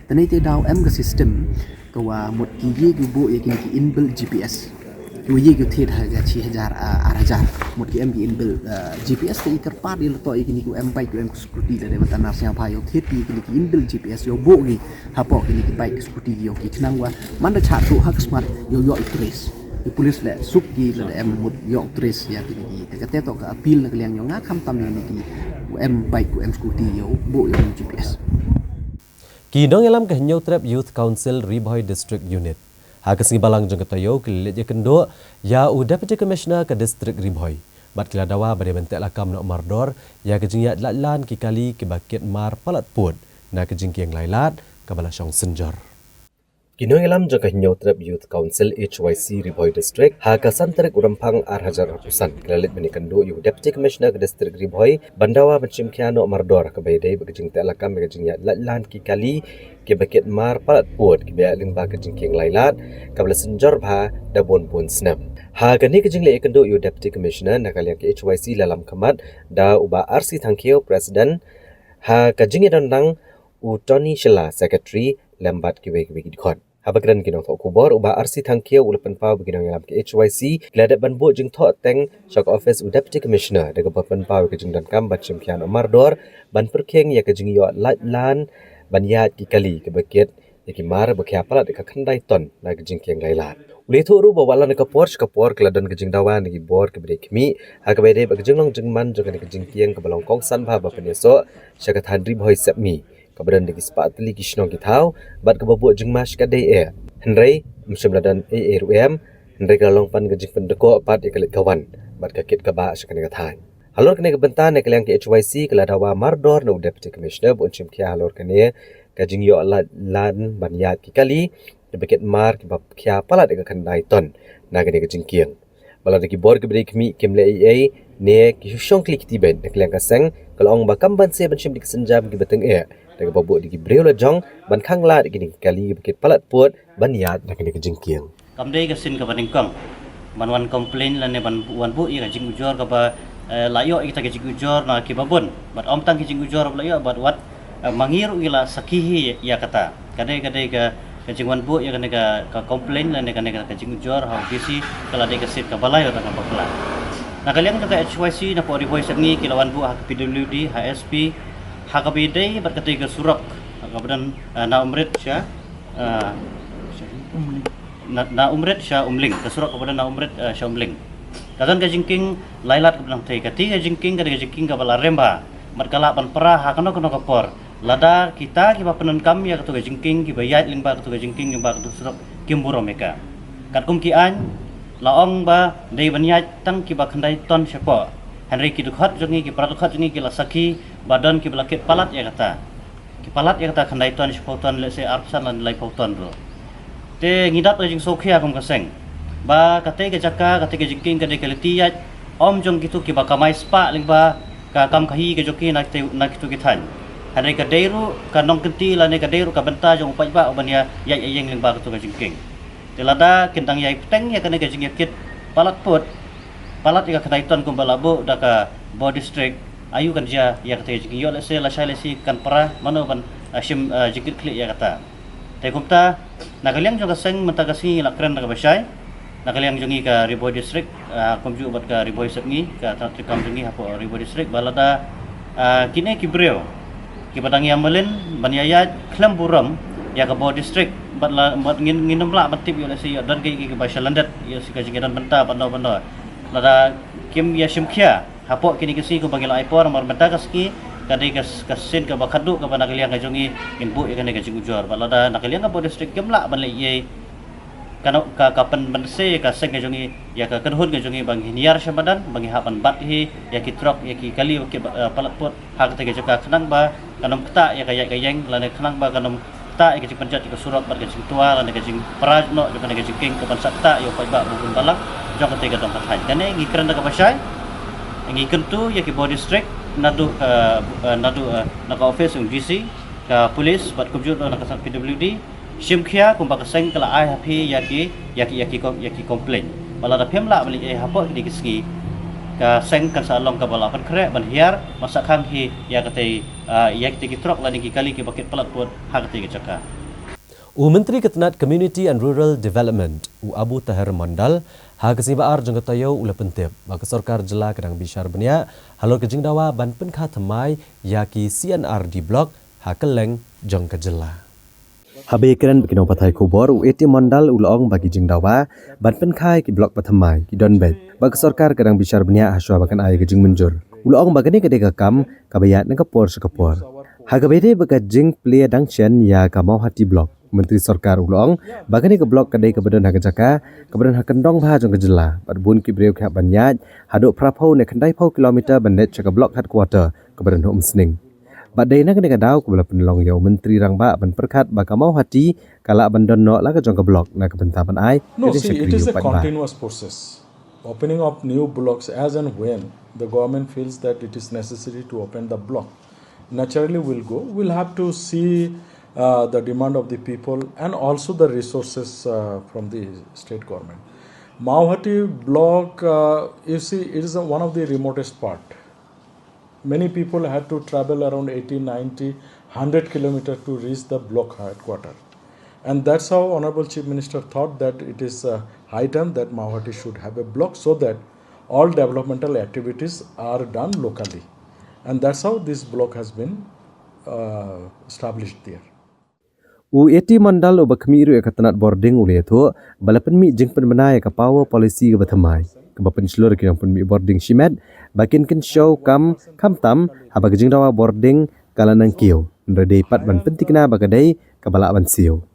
Te ne te daw em ka system ka wa mut ki ye ki buh ïa kini ki inbuilt G P S. Ki wa ye ki thied ha ka chi hajar, ah, ar hajar. Mut ki em ki inbuilt, ah, G P S te i kyrpad i la toh ïa kini ki em bike ki em scooty da dei wa ta nar sñiaw bha yow thied ki kini ki inbuilt G P S yow buh ki hapoh kini ki bike scooty yow ki khnang wa man da shah tuh ha ka smat yow yoh i trace. I police leh suk ki lada em mut yoh trace ïa kini ki. Te kate toh ka appeal na ka liang yong nga khamtam ïa kini ki em bike em scooty yow buh ïa kini G P S. Ki nongïalam ka Hynñiewtrep Youth Council Ri Bhoi District Unit ha ka sngi Balang jong ka taïew ki la leit ïakynduh ïa u Deputy Commissioner ka District Ri Bhoi bad ki la dawa ba dei ban teh lakam noh mardor ïa ka jingïaid laitlan ki kali kiba kit mar palat pud na ka jingkieng lailad kaba la shong synjor. Ki nongïalam jong ka Hynñiewtrep Youth Council H Y C Ri Bhoi District ha ka san tarik u Rymphang ar hajar arphew san ki la leit ban ïakynduh ïa u Deputy Commissioner ka District Ri Bhoi ban dawa ban shim khia noh mardor kaba ïadei bad ka jingteh lakam ïa ka jingïaid laitlan ki kali kiba kit mar palat pud kiba ïaid lyngba ka jingkieng lailad kaba la synjor bha da bun bun snem. Ha kane ka jingleit ïakynduh ïa u Deputy Commissioner na ka liang ka H Y C la lam khmat da u Bah R C Thangkhiew, President, ha ka jingïadon lang u Tony Shylla, Secretary, lem bad kiwei kiwei ki dkhot. Haba kren ki nongthoh khubor, u Bah R C Thangkhiew u la pynpaw ba ki nongïalam ka H Y C ki la dep ban buh jingthoh teng sha ka office u Deputy Commissioner da kaba pynpaw ka jingdonkam ban shim khia noh mardor ban pyrkhing ïa ka jingïoh laitlan ban ïaid ki kali kiba kit ïa ki mar ba khia palat ïa ka khyndai ton na ka jingkieng lailad. U la ïathuh ruh ba wat la na ka por sha ka por ki la don ka jingdawa na ki bor kiba dei khmih ha kaba ïadei bad ka jinglong jingman jong kane ka jingkieng kaba long kongsan bha ba pynïasoh sha ka thaiñ Ri Bhoi Sepngi, kaba don da ki spah tylli ki shnong ki thaw bad kaba buh jingma sha ka dei eh. Hynrei ym shym la don ei ei ruh em, hynrei ka la long pat ka jingpynduh pat ïa ka leit ka wan bad ka kit kaba sha kane ka thaiñ. Halor kane ka bynta na ka liang ka H Y C ka la dawa mardor na u Deputy Commissioner ba un shim khia halor kane ka jingïoh laitlan ban ïaid ki kali kiba kit mar kiba khia palat ïa ka khyndai ton na kane ka jingkieng. Ba la da ki bor kiba dei khmih kim leh ei ei ne ki shu shong kli kti beit, na ka liang ka seng ka la ong ba kam banse ban shim da ki sienjam kiba tyngeh da kaba buh da ki briew la jong ban khang lad ïa kine ki kali kiba kit palat pud ban ïaid na kane ka jingkieng. Kam dei ka sien kaba nyngkong ban wan complain lane ban wan buh ïa ka jingujor kaba, eh, la ïoh ïa kita ka jingujor na kiba bun. Bad ym tang ki jingujor ba la ïoh bad wat, eh, ma ngi ruh ngi la sakhi hi ïa kata. Ka dei, ka dei ka, ka jingwan buh ïa kane ka, ka complain lane kane ka, ka jingujor ha u D C ka la dei ka sien kaba lai ïa kata ka bakla. Na ka liang jong ka H Y C na pdeng Ri Bhoi Sepngi ki la wan buh ha ka P W D, ha S P, ha kaba ïadei bad kata ka surok, ha kaba don, eh, na Umrit sha, eh, na, na Umrit sha Umling, ka surok kaba don na Umrit, eh, sha Umling. Ka don ka jingkieng lailad kaba nang thei, kata ka jingkieng, kata ka jingkieng kaba la rem bha bad ka lah ban pra ha kano kano ka por. Lada kita kiba pyndonkam ïa kata ka jingkieng, kiba ïaid lyngba kata ka jingkieng lyngba kata ka surok kim burom ïa ka. Katkum ki aiñ la ong ba dei ban ïaid tang kiba khyndai ton shapoh. Hynrei ki dkhot jong ngi, ki para dkhot jong ngi ki la sakhi ba don kiba la kit palat ïa kata. Ki palat ïa kata khyndai ton, shiphew ton, lehse arphew san lane laiphew ton ruh. Te ngi dap ka jingsngewkhia kum ka seng ba kata ka jaka, kata ka jingkieng, kata ka lynti ïaid ym jong kito kiba kamai spah lyngba ka kam khaïi ka jong ki na kito, na kito ki thaiñ. Hynrei ka dei ruh ka nongkynti lane ka dei ruh ka bynta jong u paidbah uban ïa ïaid ïa ïeng lyngba kato ka jingkieng. Te lada kin dang ïai pteng ïa kane ka jingïakit palat put, palat ïa ka khyndai ton kumba la buh da ka Bor District, aïu kan jia ïa kata ka jingïoh lehse lashai lehse kan para mano ban, ah, shim, ah, jingkit khlieh ïa kata. Te kumta na ka liang jong ka seng mynta ka sngi la kren da kaba shai. Na ka liang jong ngi ka Ri Bhoi District, ah, kumjuh bad ka Ri Bhoi Sepngi, ka tnat treikam jong ngi hapoh Ri Bhoi District, ba lada, ah, kine ki briew kiba dang ïa mlien ban ïa ïaid khlem burom ïa ka Bor District, bad la, bad ngin, ngin ym lah ban tip ïoh lehse ïoh don kiei kiei kiba sha lyndet ïoh lehse ka jingïadon bynta bad no bad no. Lada kim ïa shim khia hapoh kine ki sngi kumba ngi la ai por, namar mynta ka sngi ka dei ka, ka sien kaba khatduh kaba na ka liang ka jong ngi ngin buh ïa kane ka jingujor. Bad lada na ka liang ka Bor District kim lah ban leh ei ei, ka, ka, ka pynbynse ka seng ka jong ngi ïa ka kynhun ka jong ngi ba ngin hiar sha madan, ba ngi hap ban bat hi ïa ki trok, ïa ki kali ba ki, eh, palat put ha kata ka jaka khnang ba kan ym ktah ïa ka ïaid ka ïeng, lane khnang ba kan ym ktah ïa ka jingpynjot ïa ka surok bad ka jingtwa lane ka jingpra noh jong kane ka jingkieng kaban sa ktah ïa u paidbah ba bun balang jong kata ka dong ka thaiñ. Kane ngi kren da kaba shai, ngi kyntu ïa ki Bor District naduh, eh, eh, naduh, eh, na ka office jong D C, ka police bad kumjuh na ka P W D, shim khia kumba ka seng ka la ai ha phi ïa ki, ïa ki, ïa ki com-, ïa ki complaint. Ba lada phim lah ban leh ei ei hapoh kine ki sngi, ka seng kan sa long kaba la pynkhreh ban hiar ban sa khang hi ïa katei, ah, ïa katei ki trok lane ki kali kiba kit palat put ha katei ka jaka. U Myntri ka tnat Community and Rural Development, u Abu Taher Mondal, ha ka sngi ba ar jong ka taïew u la pyntip ba ka sorkar jylla ka dang bishar bniah halor ka jingdawa ban pynkha thymmai ïa ki C and R D block ha kylleng jong ka jylla. Haba ïakren bad ki nongpathai khubor, u A T Mondal u la ong ba ki jingdawa ban pynkha ïa ki block ba thymmai ki don beit, bad ka sorkar ka dang bishar bniah hashwa ba kan ai ka jingmynjur. U la ong ba kane ka dei ka kam kaba ïaid na ka por sha ka por. Ha kaba ïadei bad ka jingplie dang shen ïa ka Mawhati block, u Myntri Sorkar u la ong ba kane ka block ka dei kaba don ha ka jaka kaba don ha kyndong bha jong ka jylla, bad bun ki briew ki hap ban ïaid haduh phraphew ne khyndaiphew kilometer ban leit sha ka block headquarter kaba don ha Umsning. Bad dei na kane ka daw kaba la pynlong ïa u Myntri Rangbah ban pyrkhat ba ka Mawhati ka lah ban don noh la ka jong ka block na ka bynta ban ai ka jingshakri ïa u paidbah. No, see, it is a continuous process. Opening of new blocks as and when the government feels that it is necessary to open the block, naturally will go. We'll have to see, uh, the demand of the people and also the resources, uh, from the state government. Mawhati block, uh, you see, it is a, one of the remotest part. Many people had to travel around eighty, ninety, hundred kilometer to reach the block headquarter. And that's how Honorable Chief Minister thought that it is, uh, high time that Mawhati should have a block so that all developmental activities are done locally. And that's how this block has been, uh, established there. U A T Mondal uba khmih ruh ïa ka tnat bording u la ïathuh ba la pynmih jingpynbna ïa ka power policy kaba thymmai, kaba pynshlur ïa ki nongpynmih bording shimet ba kin kynshew kam khamtam haba ka jingdawa bording ka la nang kiew, hynrei dei pat ban pynthikna ba ka dei kaba lah ban siew.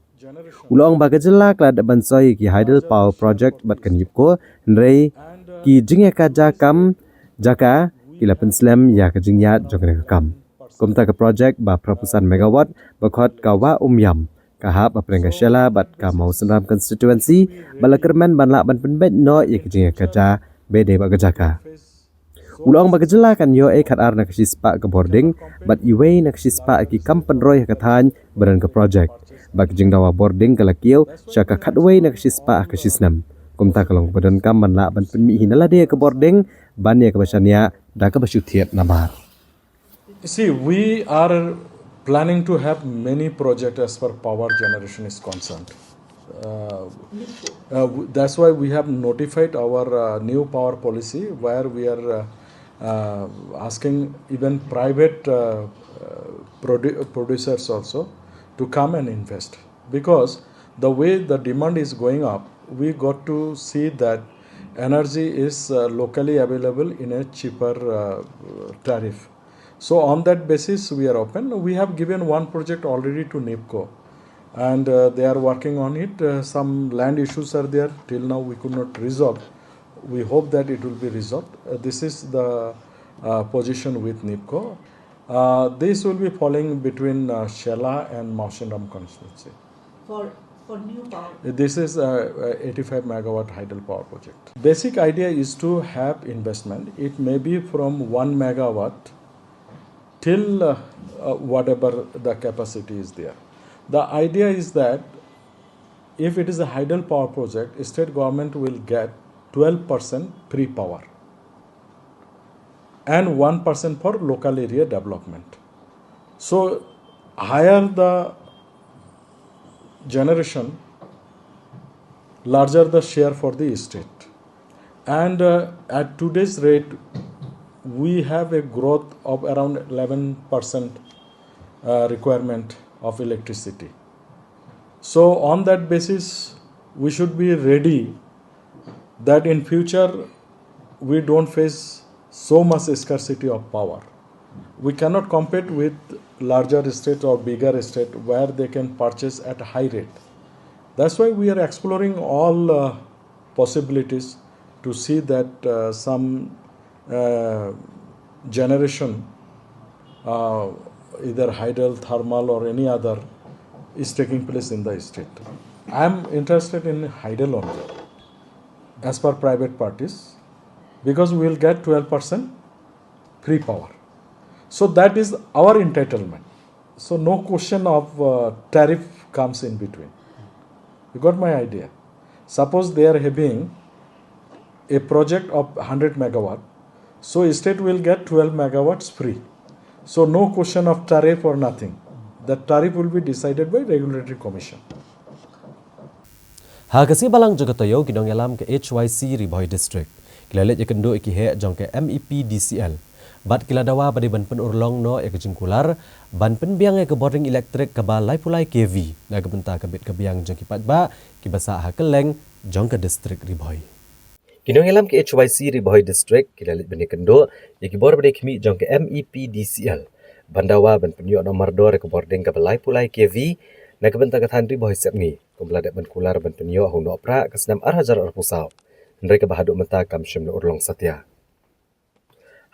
U la ong ba ka jylla ka la dep ban soi ïa ki hydel power project bad ka NEEPCO, hynrei ki jingïakajia kam jaka ki la pynslem ïa ka jingïaid jong kane ka kam. Kumta ka project ba phraphew san megawatt ba khot ka Wah Umiam, ka hap hapdeng ka Shella bad ka Mawsynram constituency, ba la kyrmen ban lah ban pynbeit noh ïa ka jingïakajia ba dei bad ka jaka. U la ong ba ka jylla kan ïoh ei khatar na ka shispah ka bording bad iwei na ka shispah ki kam pynroi ha ka thaiñ ba don ka project. Ba ka jingdawa bording ka la kiew sha ka khatwei na ka shispah ha ka shisnem. Kumta ka long kaba donkam ban lah ban pynmih hi na lade ïa ka bording ban ïa kaba shaniah da kaba shu thied namar. See, we are planning to have many projects as far power generation is concerned. Uh, uh, w-, that's why we have notified our, uh, new power policy, where we are, uh, uh, asking even private, uh, uh, produ-, producers also to come and invest. Because the way the demand is going up, we got to see that energy is, uh, locally available in a cheaper, uh, tariff. So on that basis, we are open. We have given one project already to NEEPCO, and, uh, they are working on it. Uh, some land issues are there. Till now, we could not resolve. We hope that it will be resolved. Uh, this is the, uh, position with NEEPCO. Uh, this will be falling between, uh, Shella and Mawsynram constituency. For, for new power? This is a, a eighty-five megawatt hydel power project. Basic idea is to have investment. It may be from one megawatt till, uh, uh, whatever the capacity is there. The idea is that If it is a hydel power project, state government will get twelve percent free power and one percent for local area development. So, higher the generation, larger the share for the state. And uh, at today's rate, we have a growth of around eleven percent uh, requirement of electricity. So, on that basis, we should be ready that in future we don't face so much scarcity of power. We cannot compete with larger state or bigger state where they can purchase at a high rate. That's why we are exploring all uh, possibilities to see that uh, some uh, generation, uh, either hydel, thermal, or any other, is taking place in the state. I am interested in hydel only, as per private parties, because we will get twelve percent free power. So that is our entitlement. So no question of uh, tariff comes in between. You got my idea? Suppose they are having a project of one hundred megawatt, so state will get twelve megawatts free. So no question of tariff or nothing. The tariff will be decided by regulatory commission. Ha ka sngi Balang jong ka taïew, ki nongïalam ka H Y C Ri Bhoi District ki la leit ïakynduh ïa ki heh jong ka M E P D C L bad ki la dawa ba dei ban pynurlong noh ïa ka jingkular ban pynbiang ïa ka bording elektrik kaba laiphew lai K V na ka bynta ka bit ka biang jong ki paidbah kiba sah ha kylleng jong ka district Ri Bhoi. Ki nongïalam ka H Y C Ri Bhoi District ki la leit ban ïakynduh ïa ki bor ba dei khmih jong ka M E P D C L ban dawa ban pynïoh noh mardor ïa ka bording kaba laiphew lai K V na ka bynta ka thaiñ Ri Bhoi Sepngi, kumba la dep ban kular ban pynïoh ha u Nohprah ka snem ar hajar arphew saw, hynrei kaba haduh mynta kam shym la urlong satia.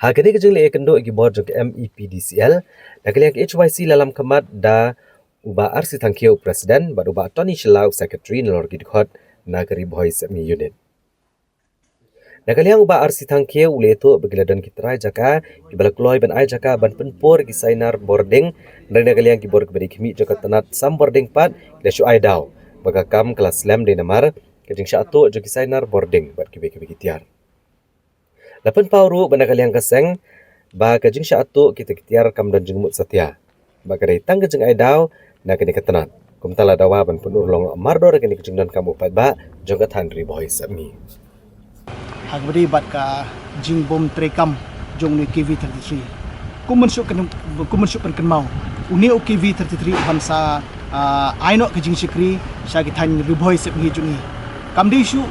Ha kane ka jingleit ïakynduh ïa ki bor jong ka M E P D C L, na ka liang ka H Y C la lam khmat da u Bah R C Thangkhiew, President, bad u Bah Tony Shylla, u Secretary, nalor ki dkhot na ka Ri Bhoi Sepngi Unit. Na ka liang u Bah R C Thangkhiew u la ïathuh ba ki la don ki trai jaka kiba la kloi ban ai jaka ban pynpur ki sainar bording, hynrei na ka liang ki bor kiba dei khmih jong ka tnat sam bording pat ki la shu ai daw ba ka kam ka la slem dei namar ka jingshah tuh jong ki sainar bording bad kiwei kiwei ki tiar. La pynpaw ruh ba na ka liang ka seng ba ka jingshah tuh kita ki tiar kam don jingmut satia, ba ka dei tang ka jingai daw na kane ka tnat. Kumta la dawa ban pynurlong mardor ïa kane ka jingdonkam u paidbah jong ka thaiñ Ri Bhoi Sepngi. Ha kaba dei bad ka jingbym treikam jong une u K V thirty-three, kum ban shu kyn- kum ban shu pynkynmaw, une u K V thirty-three u ban sa, ah, ai noh ka jingshakri sha ki thaiñ Ri Bhoi Sepngi jong ngi. Kam dei shuh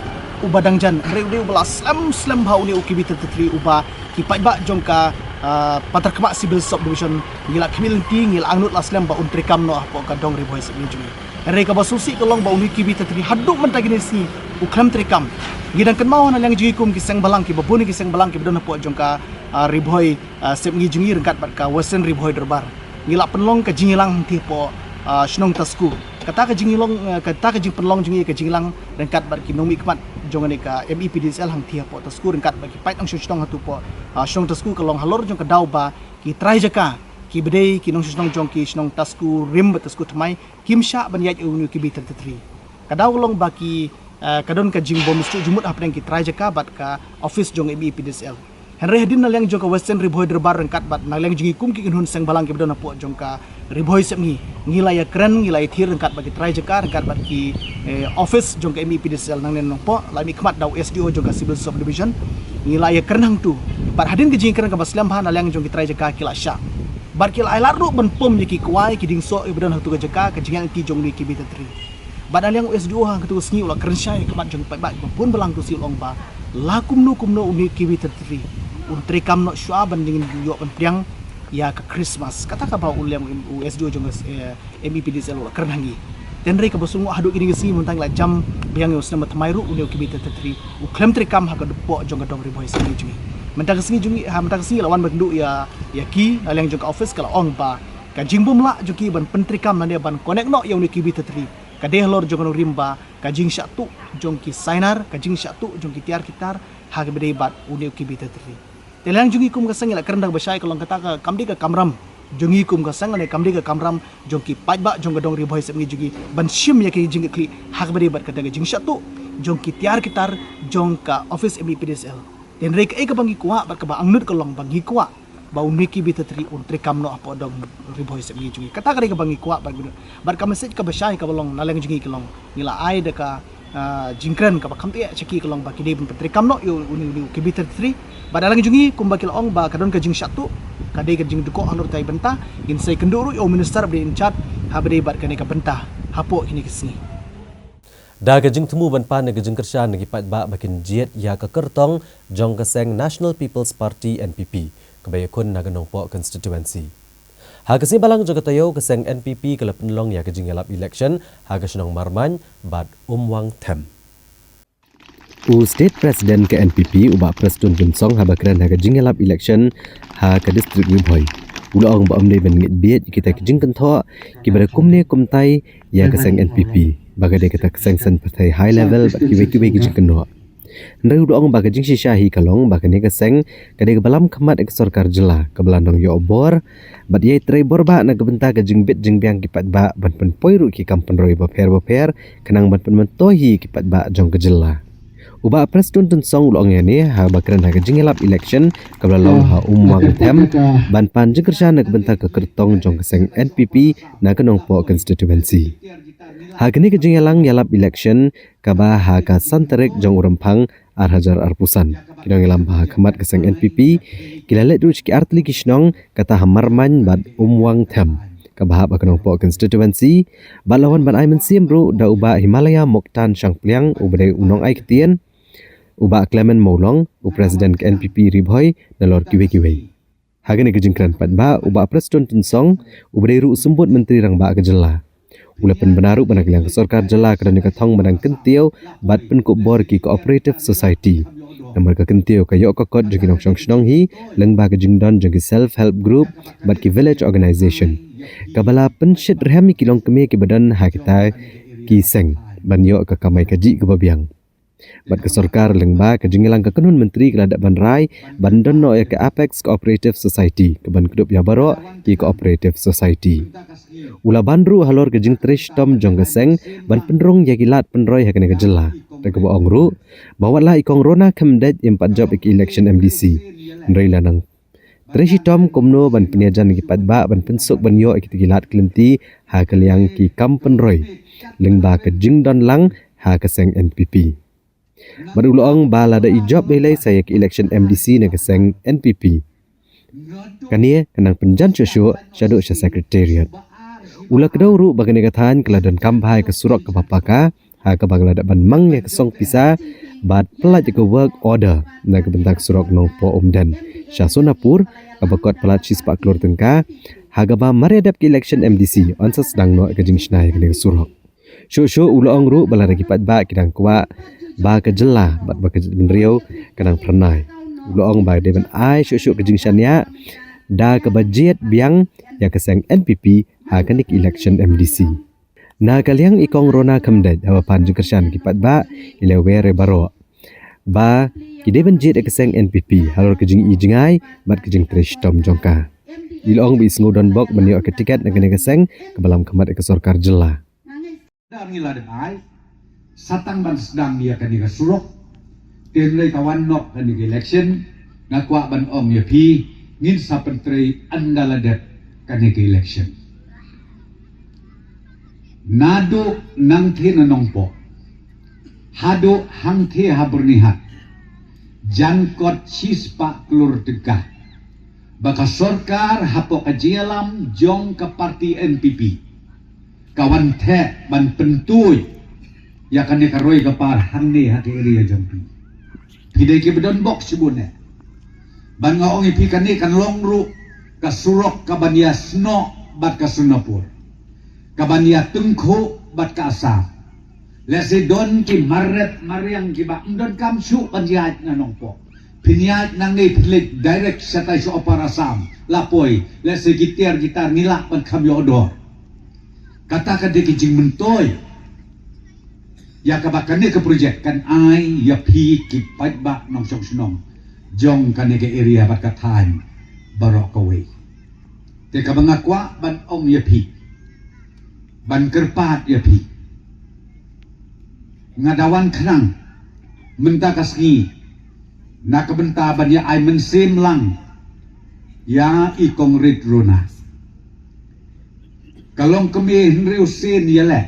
uba dang jan, hynrei u dei uba la slem slem bha une u K V thirty-three uba ki paidbah jong ka, ah, Patharkhmah Civil Subdivision ngi la khmih lynti, ngi la angnud la slem ba un treikam noh hapoh ka dong Ri Bhoi Sepngi jong ngi. Hynrei kaba sngewsih ka long ba une u K V thirty-three haduh mynta kine ki sngi u khlem treikam. Ngi dang kynmaw na liang jong ngi kum ki seng balang, kiba bun ki seng balang kiba don hapoh jong ka, ah, Ri Bhoi, ah, Sepngi jong ngi ryngkat bad ka Western Ri Bhoi Dorbar, ngi la pynlong ka jingïalang hangtei hapoh, ah, shnong Tasku. Kata ka jingïalang, ah, kata ka jingpynlong jong ngi ka jingïalang ryngkat bad ki nongmihkhmat jong kane ka M E P D C L hangtei hapoh Tasku ryngkat bad ki paid nongshong shnong hapoh, ah, shnong Tasku ka long halor jong ka daw ba ki trai jaka kiba dei ki nongshong shnong jong ki shnong Tasku Rim bad Tasku Thymmai kim shah ban ïaid ïa une u K V thirty-three. Ka daw ka long ba ki, ah, ka don ka jingbym sngewthuh jingmut hapdeng ki trai jaka bad ka office jong M E P D C L. Hynrei hadien na liang jong ka Western Ri Bhoi Dorbar ryngkat bad na liang jong ngi kum ki kynhun seng balang kiba don hapoh jong ka Ri Bhoi Sepngi, ngi la ïakren, ngi la ïathir ryngkat bad ki trai jaka, ryngkat bad ki, eh, office jong ka M E P D C L nangne na Nongpoh, la mihkhmat da u S D O jong ka Civil Subdivision. Ngi la ïakren hangtu. Bad hadien ka jingïakren kaba slem bha na liang jong ki trai jaka ki la shah. Bad ki la ai lad ruh ban pom ïa ki kwai ki diengsoh kiba don hangtu ka jaka, ka jingïaid lynti jong une u K V thirty-three. Bad na liang u S D O hangtu ka sngi u la kren shai ha khmat jong ki paidbah kiba bun balang, hangtu ka sngi u la ong ba la kumno kumno une u K V thirty-three un treikam noh shuwa ban ïoh ban pdiang ïa ka Christmas. Kata kaba u liang u S D O jong ka, eh, M E P D C L u la kren ha ngi. Te hynrei kaba sngewsih haduh kine ki sngi mynta ngi la jam biang ïa u snem ba thymmai ruh une u K V thirty-three u khlem treikam ha ka dkhot jong ka dong Ri Bhoi Sepngi jong ngi. Mynta ka sngi jong ngi, ha mynta ka sngi la wan ban kynduh ïa, ïa ki na liang jong ka office, ka la ong ba ka jingbym lah jong ki ban pyntreikam lane ban connect noh ïa une u K V thirty-three ka dei halor jong ka nongrim ba ka jingshah tuh jong ki sainar, ka jingshah tuh jong ki tiar ki tar ha kaba dei bad une u K V thirty-three. Te liang jong ngi kum ka seng ngi la kren da kaba shai, ka long kata ka kam dei ka kamram Jong ngi kum ka seng ne kam dei ka kamram jong ki paidbah jong ka dong Ri Bhoi sepngi jong ngi ban shim ïa ki jingkitkhlieh ha kaba dei bad kata ka jingshah tuh jong ki tiar ki tar jong ka office M E P D S L. Hynrei kaei kaba ngi kwah bad kaba angnud ka long ba ngi kwah ba u Nicky B thirty-three un treikam noh hapoh dong Ri Bhoi sepngi jong ngi. Kata ka dei kaba ngi kwah bad ngi, bad ka message kaba shai kaba long na liang jong ngi ka long ngi la ai da ka ah, jingkren kaba kham eh sha ki ka long ba ki dei ban pyntreikam noh ïa une une u K B thirty-three. Bad na liang jong ngi kumba ki la ong ba ka don ka jingshah tuh, ka dei ka jingdukok halor kata ka bynta. Ngin sa ïakynduh ruh ïa u minister ba dei in charge ha ba dei bad kane ka bynta hapoh kine ki sngi. Da ka jingthmu ban pan ïa ka jingkyrshan na ki paidbah ba kin jied ïa ka kyrtong jong ka seng National People's Party, N P P, kaba ïakhun na ka Nongpoh constituency. Ha ka sngi Balang jong ka taïew, ka seng N P P ka la pynlong ïa ka jingïalap election ha ka shnong Marmain bad Umwang Them. U State President ka N P P, u Bah Prestone Tynsong, haba kren ha ka jingïalap election ha ka district Ri Bhoi, u la ong ba ym dei ban ngeit bieit ïa kita ki jingkynthoh kiba da kumne kumtai ïa ka seng N P P, ba ka dei kata ka seng saiñ pyrthei high level bad kiwei kiwei ki jingkynnoh. Hynrei u la ong ba ka jingshisha hi ka long ba kane ka seng ka dei kaba lam khmat ïa ka sorkar jylla kaba la nang ïoh bor bad ïai trei bor bah na ka bynta ka jingbit jingbiang ki paidbah ban pynpoi ruh ki kam pynroi bapher bapher khnang ban pynmyntoi hi ki paidbah jong ka jylla. U Bah Prestone Tynsong u la ong ïa kane haba kren ha ka jingïalap election kaba la long ha Umwang Them ban pan jingkyrshan na ka bynta ka kyrtong jong ka seng N P P na ka Nongpoh constituency. Ha kane ka jingïalang ïalap election kaba ha ka san tarik jong u Rymphang ar hajar arphew san, ki nongïalam ba ha khmat ka seng N P P ki la leit ruh sha ki artylli ki shnong, kata ha Marmain bad Umwang Them kaba hap ha ka Nongpoh constituency, bad la wan ban ai mynsiem ruh da u Bah Himalaya Moktan Shangpliang uba dei u nongai ktien, u Bah Clement Mawlong, u President ka N P P Ri Bhoi, nalor kiwei kiwei. Ha kane ka jingkren paidbah, u Bah Prestone Tynsong uba dei ruh u symbud Myntri Rangbah ka jylla, u la pynbna ruh ba na ka liang ka sorkar jylla ka don ïa ka thong ba dang kyntiew bad pynkup bor ki cooperative society. Namar ka kyntiew ka ïoh ka kot jong ki nongshong shnong hi lyngba ka jingdon jong ki self help group bad ki village organisation, kaba la pynshit rhem ïa ki longkmie kiba don ha kita ki seng ban ïoh ka kamai kajih kaba biang. Bad ka sorkar lyngba ka jingïalang ka kynhun myntri ka la dep ban rai ban don noh ïa ka Apex Cooperative Society kaban kdup ïa baroh ki cooperative society. U la ban ruh halor ka jingtrei shitom jong ka seng ban pynrung ïa ki lad pynroi ha kane ka jylla, da kaba ong ruh ba wat la i Kong Rona Khymdeit im pat jop ïa ka election M D C, hynrei la nang trei shitom kumno ban pynïajan ïa ki paidbah ban pynsuk ban ïoh ïa kita ki lad ki lynti ha ka liang ki kam pynroi lyngba ka jingdon lang ha ka seng N P P. Bad u la ong ba lada i jop lei lei sa ïa ka election M D C na ka seng N P P, kane ka nang pynjan shuh shuh shaduh sha secretariat. U la kdew ruh ba kane ka thaiñ ka la donkam bha ïa ka surok kaba paka, ha kaba ka la dep ban mang ïa ka song pisa bad pyllait ïa ka work order na ka bynta ka surok Nongpoh Umden sha Sonapur, kaba kot palat shispah klur tyngka, ha kaba mar ïa dep ka election M D C yn sa sdang noh ïa ka jingshna ïa kane ka surok. Shuh shuh u la ong ruh ba lada ki paidbah ki dang kwah ba ka jylla bad ba ka jaitbynriew ka nang phyrnai, u la ong ba dei ban ai shuh shuh ka jingshaniah da kaba jied biang ïa ka seng N P P ha kane ka election M D C. Na ka liang i Kong Rona Khymdeit haba pan jingkyrshan ki paidbah, i la wer ïa baroh ba ki dei ban jied ïa ka seng N P P halor ka jingïohi jngai bad ka jingtrei shitom jong ka. I la ong ba i sngew donbok ban ïoh ka tiket na kane ka seng kaba lam khmat ïa ka sorkar jylla. Dang ngi la dep ai sa tang ban sdang ïa kane ka surok. Te hynrei ka wan noh kane ka election, nga kwah ban ong ïa phi, ngin sa pyntrei ynda la dep kane ka election. Naduh nangtei na Nongpoh haduh hangtei ha Byrnihat, jan kot shispah klur tyngka ba ka sorkar hapoh ka jingïalam jong ka parti N P P ka wan theh ban pyntuid ïa kane ka roi ka par hangne ha ka area jong phi. Phi dei kiba donbok shibun eh. Ban nga ong ïa phi, kane kan long ruh ka surok kaban ïasnoh bad ka Sonapur, kaban ïatyngkhuh bad ka Assam. Lehse don ki marep mariang kiba ym donkam shuh ban ïaid na Nongpoh, phin ïaid nangne phin leit direct shatai sha Upper Assam, la poi, lehse ki tiar ki tar ngi lah ban kham ïoh dor. Kata ka dei ka jingmyntoi ïa kaba kane ka project kan ai ïa phi ki paidbah nongshong shnong jong kane ka area bad ka thaiñ baroh kawei. Te kaba nga kwah ban ong ïa phi, ban kyrpad ïa phi, nga da wan khnang mynta ka sngi na ka bynta ban ïa ai mynsiem lang ïa i Kong Rit Runa. Ka long kmie hynriew sien ïa leh.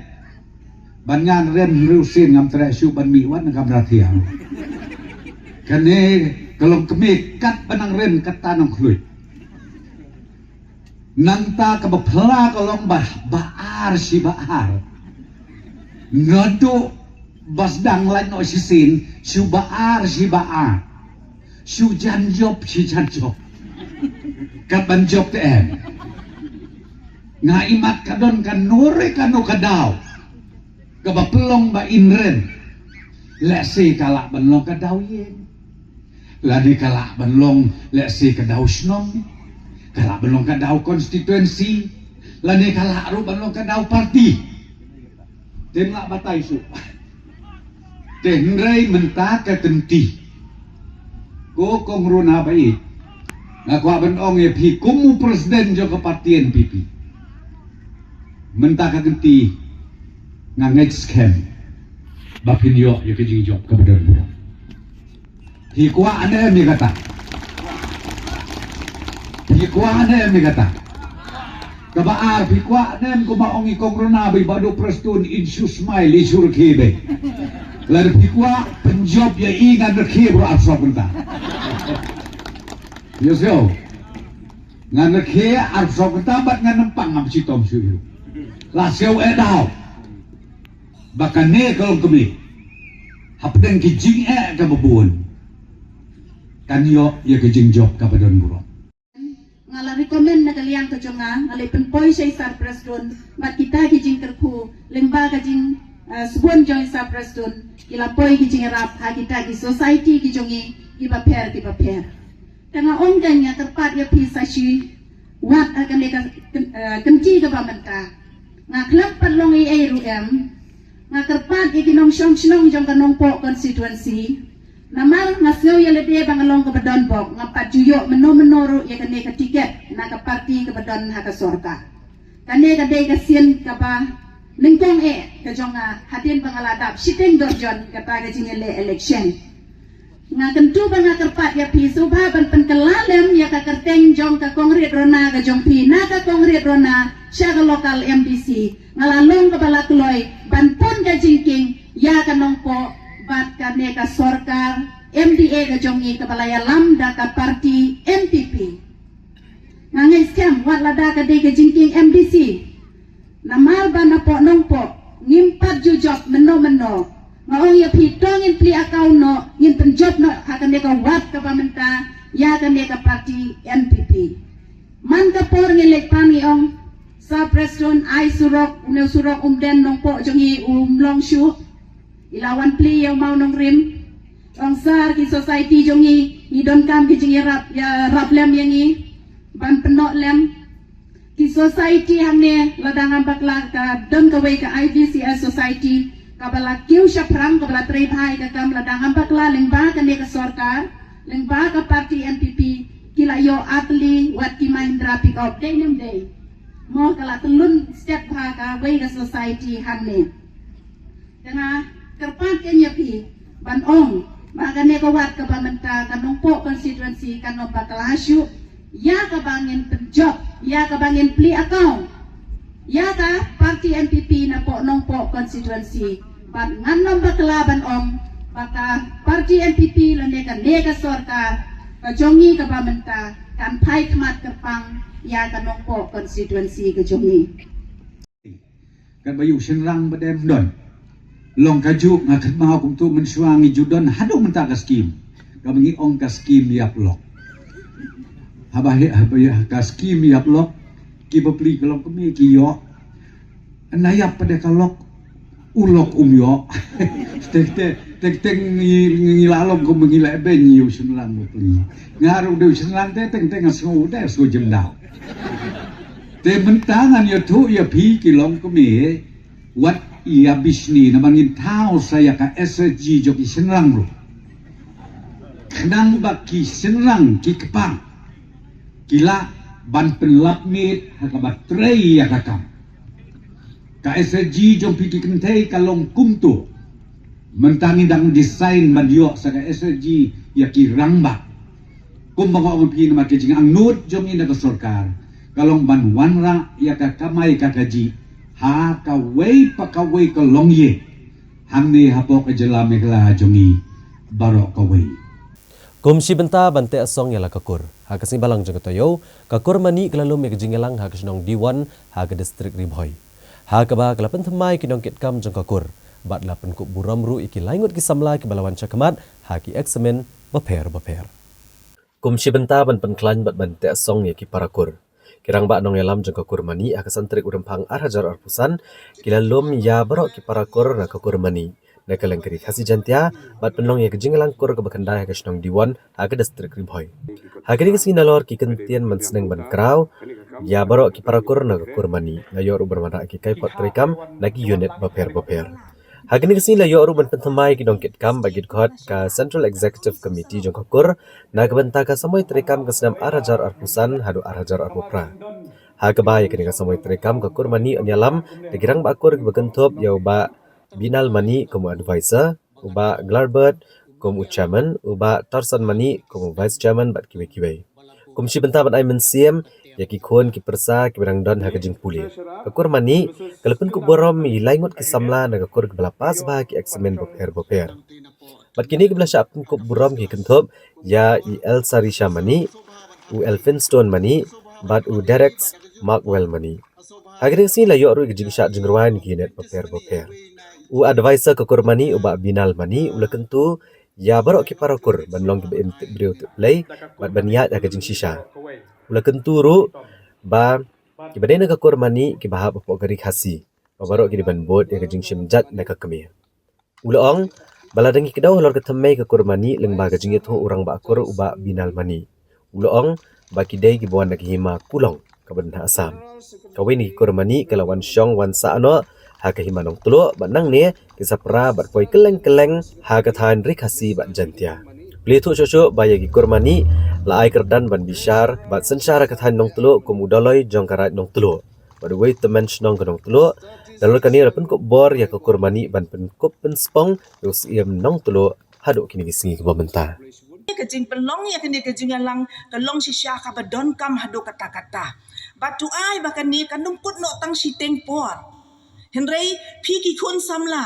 Ban ngan rem hynriew sien ngam treh shuh ban mih wat na kamra thiang. Kane ka long kmie kat ba nang rem kat ta nang khluit. Nangta kaba phla ka long ba, ba ar shi ba ar. Naduh ba sdang lait noh shisien, shu ba ar shi ba ar. Shu jan jop shi jan jop. Kat ban jop te em. Nga imat ka don kano re kano ka daw kaba pynlong ba in rem. Lehse ka lah ban long ka daw ïing. Lane ka lah ban long lehse ka daw shnong. Ka lah ban long ka daw konstituensi. Lane ka lah ruh ban long ka daw parti. Te ym lah batai shuh. Te hynrei mynta ka kynti, ko Kong Runa ba ïeit, nga kwah ban ong ïa phi kum u president jong ka parti N P P. Mynta ka kynti nga ngeit skhem ba phin ïoh ïa ka jingjop kaba don burom. Phi kwah ne em ïa kata? Phi kwah ne em ïa kata? Kaba ar, phi kwah ne em kumba ong i Kong Runa ba i Bah Duh Prestone in shu smile, in shu rkhie beit? Lada phi kwah, pynjop ïa i, ngan rkhie baroh arphew kynta. Ïa sio. Ngan rkhie arphew kynta bad ngan ym pang, ngam shitom shuh ïa u. La siew eh daw. Ba kane ka long kmie, hapdeng ki jingeh kaba bun, kan ïoh ïa ka jingjop kaba don burom. Nga la recommend na ka liang ka jong nga, nga la pynpoi sha i Sir Prestone bad kita ki jingkyrkhu lyngba ka jing, eh, sbun jong i Sir Prestone, ki la poi ki jingïarap ha kita ki society ki jong ngi kiba pher kiba pher. Te nga ong kein, nga kyrpad ïa phi sa shi wat ha kane ka kyn-, eh, kynti kaba mynta. Nga khlem pat long ei ei ruh em, nga kyrpad ïa ki nongshong shnong jong ka Nongpoh constituency. Namar nga sngew ïa lade ba nga long kaba don bok, ngam pat ju ïoh mynno mynno ruh ïa kane ka tiket na ka parti kaba don ha ka sorkar. Kane ka dei ka sien kaba nyngkong eh ka jong nga hadien ba nga la dap shiteng dorjon kata ka jingïaleh election. Nga kyntu ba nga kyrpad ïa phi, sngewbha ban pynkylla lem ïa ka kyrteng jong ka Kong Rit Rona ka jong phi, na ka Kong Rit Rona sha ka local M D C. Nga la long kaba la kloi ban pun ka jingkieng ïa ka Nongpoh bad kane ka sorkar M D A ka jong ngi kaba la ïalam da ka parti N P P. Nga ngeit skhem wat lada ka dei ka jingkieng M D C, namar ba napoh Nongpoh ngim pat ju jop mynno mynno. Nga ong ïa phi, to ngin plie account noh, ngin pynjop noh ha kane ka ward kaba mynta ïa kane ka parti N P P. Man ka por ngi leit pan ngi ong, Sir Prestone, ai surok, une u surok Umden Nongpoh jong ngi um long shuh. I la wan plie ïa u mawnongrim. Ong sir, ki society jong ngi, ngi donkam ki jingïarap, ïarap lem ïa ngi ban pynnoh lem. Ki society hangne, lada ngam bakla ka don kawei ka I V C S society kaba la kiew shaphrang, kaba la trei bha ïa ka kam, lada ngam bakla lyngba kane ka sorkar, lyngba ka parti N P P, ki la ïoh ar tylli wat ki Mahindra pickup, dei ne ym dei? Mo, ka la tyllun stet bha kawei ka society hangne. Te nga kyrpad kein ïa phi ban ong ba kane ka ward kaba mynta ka Nongpoh constituency kan ym bakla shuh ïa kaba ngin pynjop, ïa kaba ngin plie account ïa ka parti N P P napoh Nongpoh constituency. Bad ngan ym bakla ban ong ba ka parti N P P lane kane ka sorkar ka jong ngi kaba mynta kan phai khmat kyrpang ïa ka Nongpoh constituency ka jong ngi. Katba ïa u shynrang ba dem don. Long kajuh, nga kynmaw kumto mynshuwa ngi ju don haduh mynta ka skim kaba ngi ong ka skim ïap lok. Haba hi, haba ïa ka skim ïap lok, kiba plie ka long kmie ki ïoh. Na ïap pat de ka lok, u lok um ïoh. Teng teng, teng teng ngi, ngi la long kumba ngi la beiñ ïa u shynrang ba plie. Nga ruh de u shynrang te teng teng nga sngew de sngew jemdaw. Te mynta ngan ïathuh ïa phi ki longkmie, wat ïa bishni, namar ngin thaw sa ïa ka S H G jong ki shynrang ruh. Khnang ba ki shynrang ki kpa ki lah Ban pynlap miet ha kaba trei ïa ka kam. Ka SHG jong phi ki kynthei ka long kumto. Mynta ngi dang design ban ïoh sa ka SHG ïa ki rangbah. Kumba nga ong phi namar ka jingangnud jong ngi na ka sorkar ka long ban wanrah ïa ka kamai ka kajih ha kawei pa kawei ka longïing hangne hapoh ka jylla Meghalaya jong ngi baroh kawei. Kum shi bynta ban teh song ïa la ka kur, ha ka sngi Balang jong ka taïew, ka kur Mani ka la lum ïa ka jingïalang ha ka shnong Diwon ha ka distrik Ri Bhoi. Ha kaba ka la pynthymmai ki nongkitkam jong ka kur bad la pynkup burom ruh ïa ki lai ngut ki samla kiba la wan shakhmat ha ki eksamin bapher bapher. Kum shi bynta ban pynkhlaiñ bad ban teh song ïa ki para kur, ki rangbah nongïalam jong ka kur Mani ha ka san tarik u Rymphang ar hajar arphew san ki la lum ïa baroh ki para kur na ka kur Mani na ka lyngkri Khasi Jaintia bad pynlong ïa ka jingïalang kur kaba khyndai ha ka shnong Diwon ha ka distrik Ri Bhoi. Ha kane ka sngi nalor ki kyntien mynsneng ban kraw ïa baroh ki para kur na ka kur Mani, la ïoh ruh ban wanrah ïa ki kaipot treikam na ki unit bapher bapher. Ha kane ka sngi la ïoh ruh ban pynthymmai ki nongkitkam bad ki dkhot ka Central Executive Committee jong ka kur na ka bynta ka samoi treikam ka snem ar hajar arphew san haduh ar hajar arphew phra. Ha kaba ïa kane ka samoi treikam ka kur Mani yn ïalam da ki rangbah kur kiba kynthup ïa u Bah Binal Mani kum u advisor, u Bah Glarbert kum u chairman, u Bah Tarson Mani kum u vice chairman bad kiwei kiwei. Kum shi bynta ban ai mynsiem ïa ki khun ki pyrsa kiba dang don ha ka jingpule, ka kur Mani ka la pynkup burom ïa lai ngut ki samla na ka kur kiba la pass bha ha ki eksamin bapher bapher. Bad kine kiba la shah pynkup burom ki kynthup ïa i Elsarisha Mani, u Elphinstone Mani bad u Derek Markwell Mani. Ha kane ka sngi la ïoh ruh ïa ka jingshad jingrwai na ki unit bapher bapher. U advisor ka kur Mani u Bah Binal Mani u la kyntu ïa baroh ki para kur ban long kiba im tip briew tip Blei bad ban ïaid ha ka jingshisha. U la kyntu ruh ba kiba dei na ka kur Mani kiba hap hapoh ka ri Khasi, ba baroh ki dei ban bud ïa ka jingshim jait na ka kmie. U la ong ba lada ngi kdew halor ka thymmei ka kur Mani lyngba ka jingïathuh u rangbah kur u Bah Binal Mani, u la ong ba ki dei kiba wan na ka hima Kulong kaba don ha Assam. Kawei na ki kur Mani ka la wan shong wan sah noh ha ka hima Nongtluh bad nangne ki sa pra bad poi kylleng kylleng ha ka thaiñ ri Khasi bad Jaintia. Plie thuh shuh shuh ba ïa ki kur Mani la ai kyrdan ban bishar bad synshar ha ka thaiñ Nongtluh kum u Doloi jong ka Raid Nongtluh bad uwei u tymmen shnong ka Nongtluh. Nalor kane la pynkup bor ïa ka kur Mani ban pynkup pynspong ïa u Syiem Nongtluh haduh kine ki sngi kiba mynta. Ka jingpynlong ïa kane ka jingïalang ka long shisha kaba donkam haduh katta katta. Bad to ai ba kane kam kut noh tang shiteng por. Hynrei phi ki khun samla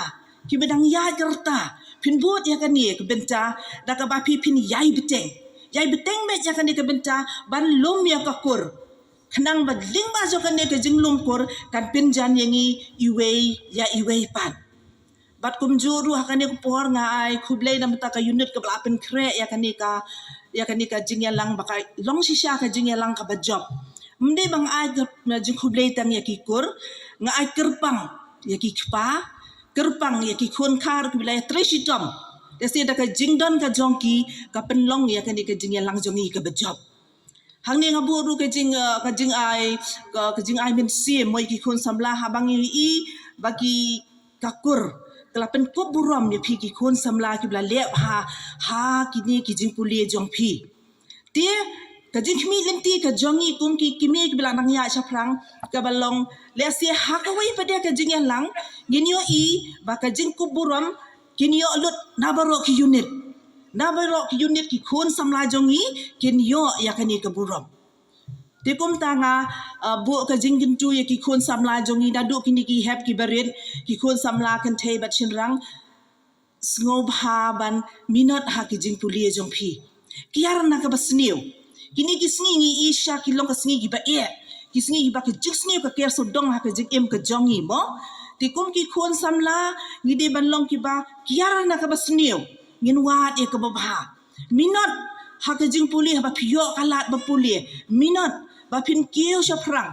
kiba dang ïaid rta, phin bud ïa kane ka bynta da kaba phi phin ïai bteng, ïai bteng beit ïa kane ka bynta ban lum ïa ka kur. Khnang ba lyngba jong kane ka jinglum kur kan pynjan ïa ngi iwei ïa iwei pat. Bad kumjuh ruh ha kane ka por nga ai khublei na bynta ka unit kaba la pynkhreh ïa kane ka, ïa kane ka jingïalang ba ka long shisha ka jingïalang kaba jop. Ym dei ba nga ai ka jingkhublei tang ïa ki kur, nga ai kyrpang ïa ki kpa, kyrpang ïa ki khun khar kiba la ïatrei shitom. Lehse da ka jingdon ka jong ki ka pynlong ïa kane ka jingïalang jong ngi kaba jop. Hangne nga buh ruh ka jing, eh, ka jingai, ka, ka jingai mynsiem mo ïa ki khun samla haba ngi ïohi ba ki ka kur ka la pynkup burom ïa phi ki khun samla kiba la leh bha ha kine ki jingpule jong phi. Te ka jingkhmih lynti ka jong ngi kum ki kmie kiba la nang ïaid shaphrang kaba long lehse ha kawei pat de ka jingïalang ngin ïohi ba ka jingkup burom kin ïoh lut na baroh ki unit. Na baroh ki unit ki khun samla jong ngi kin ïoh ïa kane ka burom. Te kumta nga, uh, buh ka jingkyntu ïa ki khun samla jong ngi naduh kine ki hep ki barit, ki khun samla kynthei bad shynrang, sngewbha ban minot ha ki jingpule jong phi. Kiar na kaba sniew. Kine ki sngi ngi ïohi sha ki long ka sngi kiba eh. Ki sngi kiba ka jingsniew ka ker sawdong ha ka jingim ka jong ngi mo. Te kum ki khun samla ngi dei ban long kiba kiar na kaba sniew. Ngin wad ïa kaba bha. Minot ha ka jingpule haba phi ïoh ka lad ba pule. Minot ba phin kiew shaphrang.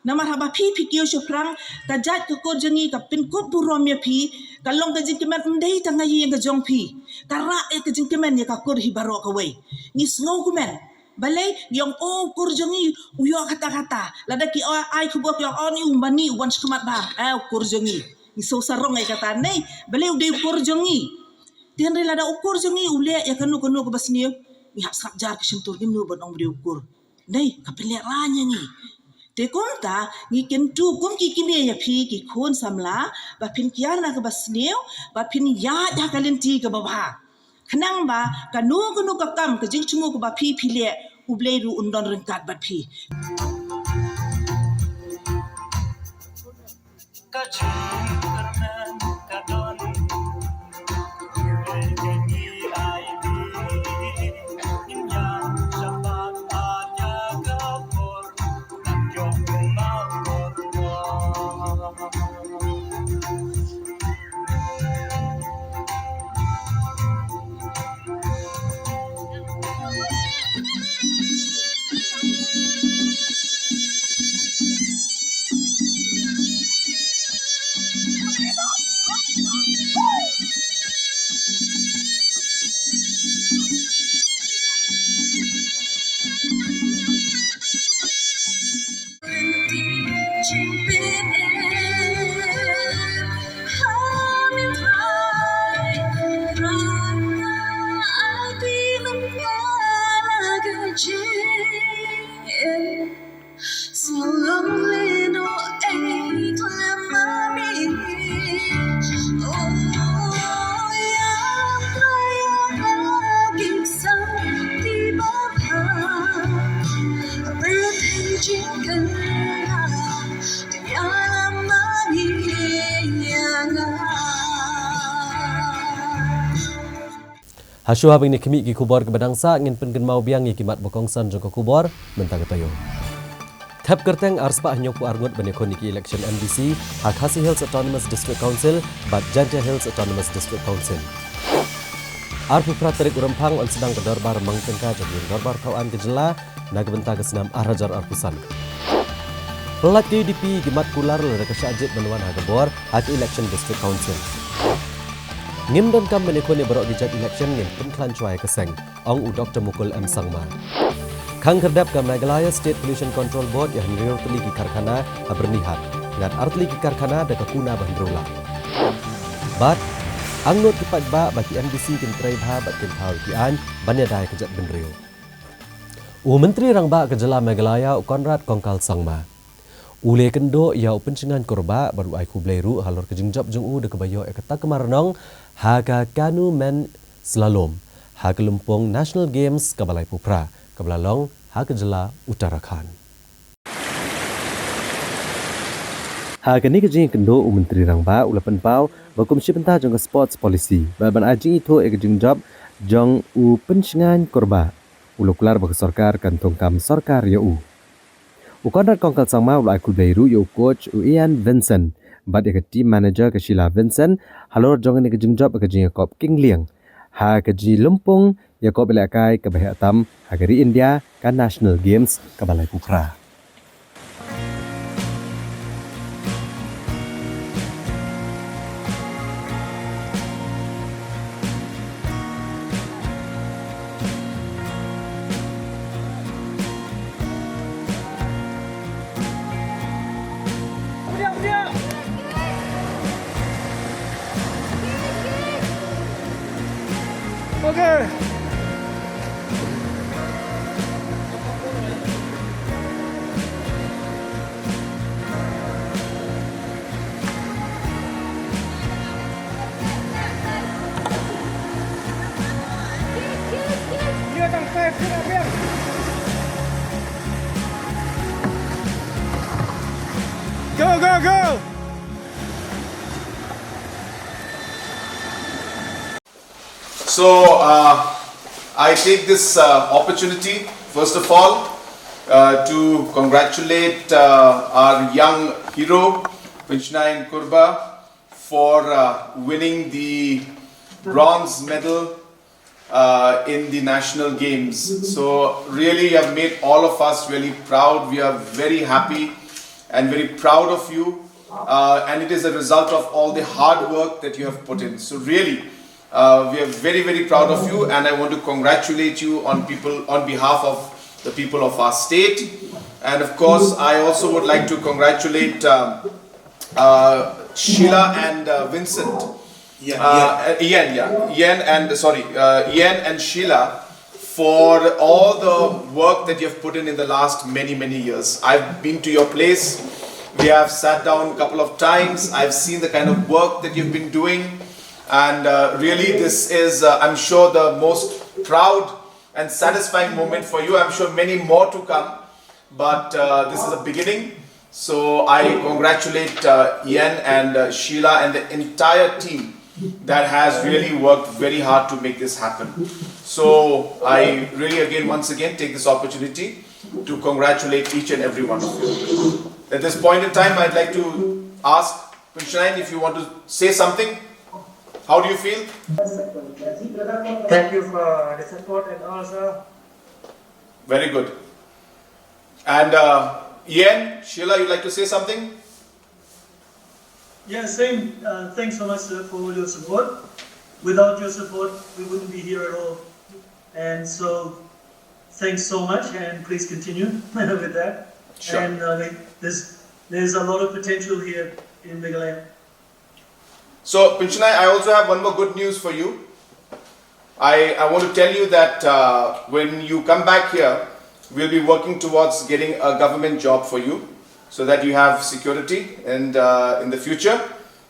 Namar haba phi phi kiew shaphrang, ka jait ka kur jong ngi ka pynkup burom ïa phi, ka long ka jingkmen ym dei tang ha ïing ka jong phi. Ka rah ïa ka jingkmen ïa ka kur hi baroh kawei. Ngi sngewkmen. Balei ngi ong, oh, u kur jong ngi u ïoh kata kata. Lada ki ai, ai khubor ki ong, oh, ni u Mani u wan shakhmat bha. Eh, u kur jong ngi. Ngi sngewsarong ïa kata nei. Balei u dei u kur jong ngi. Te hynrei lada u kur jong ngi u leh ïa kano kano kaba sniew, ngi hap sngap jar ka shyntur, ngim nud ban ong ba dei u kur. Dei ka pynlehrain ïa ngi. Te kumta ngi kyntu kum ki kmie ïa phi ki khun samla, ba phin kiar na kaba sniew, ba phin ïaid ha ka lynti kaba bha. Khnang ba kano kano ka kam, ka jingthmu kaba phi phi leh, U Blei ruh un don ryngkat bad phi. Ha shuwa ba ngin ïa khmih ki khubor kiba dang sah, ngin pynkynmaw biang ïa ki mat ba kongsan jong ka khubor mynta ka taïew. Thep kyrteng arspah hynñiewphew arngut ban ïakhun ïa ki election M D C ha Khasi Hills Autonomous District Council bad Jaintia Hills Autonomous District Council. Arphew phra tarik u Rymphang yn sdang ka dorbar mang tyngka jong ka dorbar thaw aiñ ka jylla na ka bynta ka snem ar hajar arphew san. Pyllait ka U D P ïa ki mat kular lada ka shah jied ban wan ha ka bor ha ka election District Council. Ngim donkam ban ïakhun ïa baroh ki jait election, ngin pynkhlaiñ shuwa ïa ka seng, ong u Doktor Mukul M Sangma. Khang khyrdep ka Meghalaya State Pollution Control Board ïa hynriew tylli ki karkhana ha Byrnihat, ngat ar tylli ki karkhana da ka kuna ba hynriew lak. Bad angnud ki paidbah ba ki M D C kin trei bha bad kin thaw ïa ki aiñ ban ïada ïa ka jaitbynriew. U Myntri Rangbah ka jylla Meghalaya u Conrad Kongkal Sangma u la ïakynduh ïa u Pynshngaiñ Kurbah bad u ai khublei ruh halor ka jingjop jong u da kaba ïoh ïa ka takma rnong ha ka Canoe Men Slalom ha ka lympung National Games kaba laiphew phra kaba la long ha ka jylla Uttarakhand. Ha kane ka jingïakynduh u Myntri Rangbah u la pynpaw ba kum shi bynta jong ka Sports Policy bad ban ai jingithuh ïa ka jingjop jong u Pynshngaiñ Kurbah, u la kular ba ka sorkar kan thung kam sorkar ïa u. U Conrad Kongkal Sangma u la ai khublei ruh ïa u coach u Ian Vincent bad ïa ka team manager ka Sheila Vincent halor jong kane ka jingjop ïa ka jingïakop kyngliang ha ka jingïalympung ïakop ïalehkai kaba heh tam ha ka ri India, ka National Games kaba laiphew phra. Okay. Go, go, go! So, uh, I take this uh, opportunity, first of all, uh, to congratulate uh, our young hero, Pynshngaiñ Kurbah, for uh, winning the bronze medal uh, in the National Games. So, really, you have made all of us really proud. We are very happy and very proud of you. Uh, and it is a result of all the hard work that you have put in. So, really, uh, we are very, very proud of you, and I want to congratulate you on people on behalf of the people of our state. And of course, I also would like to congratulate um, uh, Sheila and uh, Vincent. Ian, uh, Ian. Uh, Ian, yeah, Ian and sorry, uh, Ian and Sheila for all the work that you've put in in the last many, many years. I've been to your place. We have sat down a couple of times. I've seen the kind of work that you've been doing. And uh, really, this is, uh, I'm sure, the most proud and satisfying moment for you. I'm sure many more to come. But uh, this is a beginning. So I congratulate uh, Ian and uh, Sheila and the entire team that has really worked very hard to make this happen. So I really, again, once again, take this opportunity to congratulate each and every one of you. At this point in time, I'd like to ask Pynshnine if you want to say something. How do you feel? Thank you for the support and also Very good. And uh, Ian, Sheila, you'd like to say something? Yeah, same. Uh, thanks so much, sir, for all your support. Without your support, we wouldn't be here at all. And so, thanks so much, and please continue with that. Sure. And uh, there's there's a lot of potential here in Meghalaya. So, Pynshnine, I also have one more good news for you. I, I want to tell you that uh, when you come back here, we'll be working towards getting a government job for you so that you have security and uh, in the future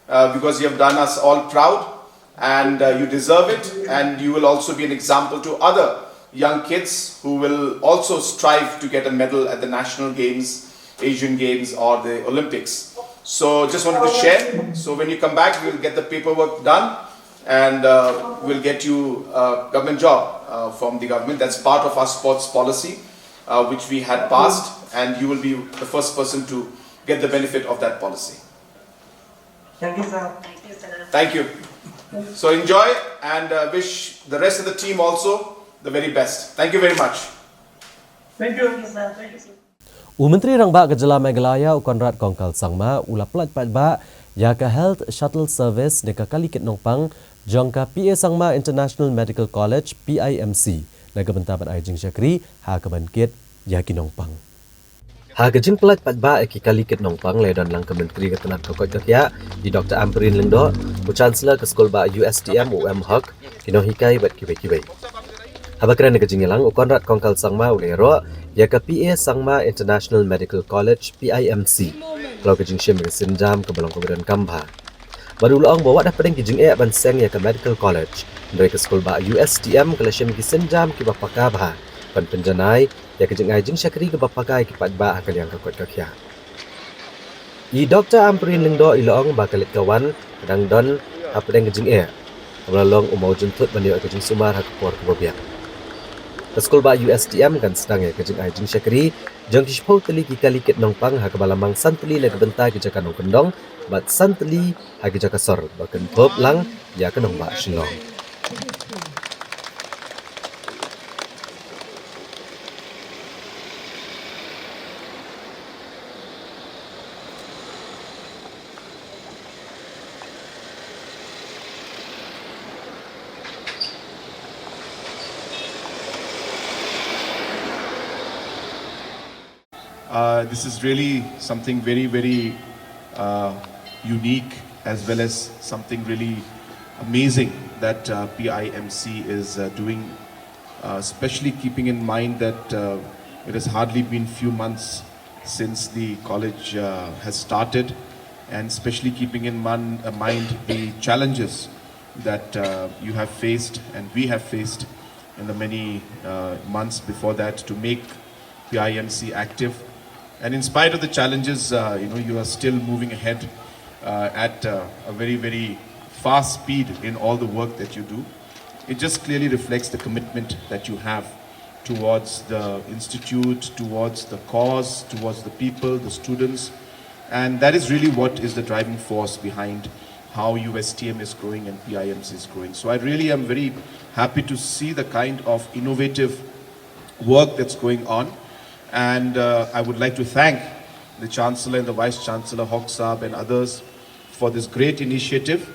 uh, because you have done us all proud and uh, you deserve it, and you will also be an example to other young kids who will also strive to get a medal at the national games, Asian Games, or the Olympics. So just wanted to share. So when you come back, we'll get the paperwork done and uh, we'll get you a government job uh, from the government. That's part of our sports policy, uh, which we had passed, and you will be the first person to get the benefit of that policy. Thank you, sir. Thank you. So enjoy and uh, wish the rest of the team also the very best. Thank you very much. Thank you. Thank you, sir. Thank you, sir. U Myntri Rangbah ka Jylla Meghalaya u Conrad Kongkal Sangma u la pyllait paidbah ïa ka Health Shuttle Service ne ka kali kit nongpang jong ka P A Sangma International Medical College, P I M C, na ka bynta ban ai jingshakri ha ka ban kit ïa ki nongpang. Ha ka jingpyllait paidbah ïa ki kali kit nongpang la don lang ka Myntri ka tnat ka koit ka khiah, i Doctor Ampareen Lyngdoh, u Chancellor ka Skulbah U S T M u M Hok, ki nonghikai bad kiwei kiwei. Haba kren ha ka jingïalang, u Conrad Kongkal Sangma u la ïaroh ïa ka P A Sangma International Medical College, P I M C, halor ka jingshim ïa ka sienjam kaba long kaba donkam bha. Bad u la ong ba wat hapdeng ki jingeh ban seng ïa ka Medical College, hynrei ka Skulbah U S T M ka la shim ki sienjam kiba paka bha ban pynjanai ïa ka jingai jingshakri kaba paka ïa ki paidbah ha ka liang ka koit ka khiah. I Doctor Ampareen Lyngdoh i la ong ba ka leit ka wan ka dang don hapdeng ka jingeh, kaba la long u mawjynthut ban ïoh ïa ka jingsumar ha ka por kaba biang. Ka Skulbah U S T M kan sdang ïa ka jingai jingshakri jong ki shiphew tylli ki kali kit nongpang ha kaba la mang san tylli na ka bynta ki jaka nongkyndong bad san tylli ha ki jaka sor ba kynthup lang ïa ka nongbah Shillong. Uh, this is really something very, very uh, unique, as well as something really amazing that uh, P I M C is uh, doing, uh, especially keeping in mind that uh, it has hardly been few months since the college uh, has started, and especially keeping in mon- uh, mind the challenges that uh, you have faced and we have faced in the many uh, months before that to make P I M C active. And in spite of the challenges, uh, you know, you are still moving ahead uh, at uh, a very, very fast speed in all the work that you do. It just clearly reflects the commitment that you have towards the institute, towards the cause, towards the people, the students. And that is really what is the driving force behind how U S T M is growing and P I M C is growing. So I really am very happy to see the kind of innovative work that's going on. And uh, I would like to thank the Chancellor and the Vice Chancellor, Hok Saab, and others for this great initiative.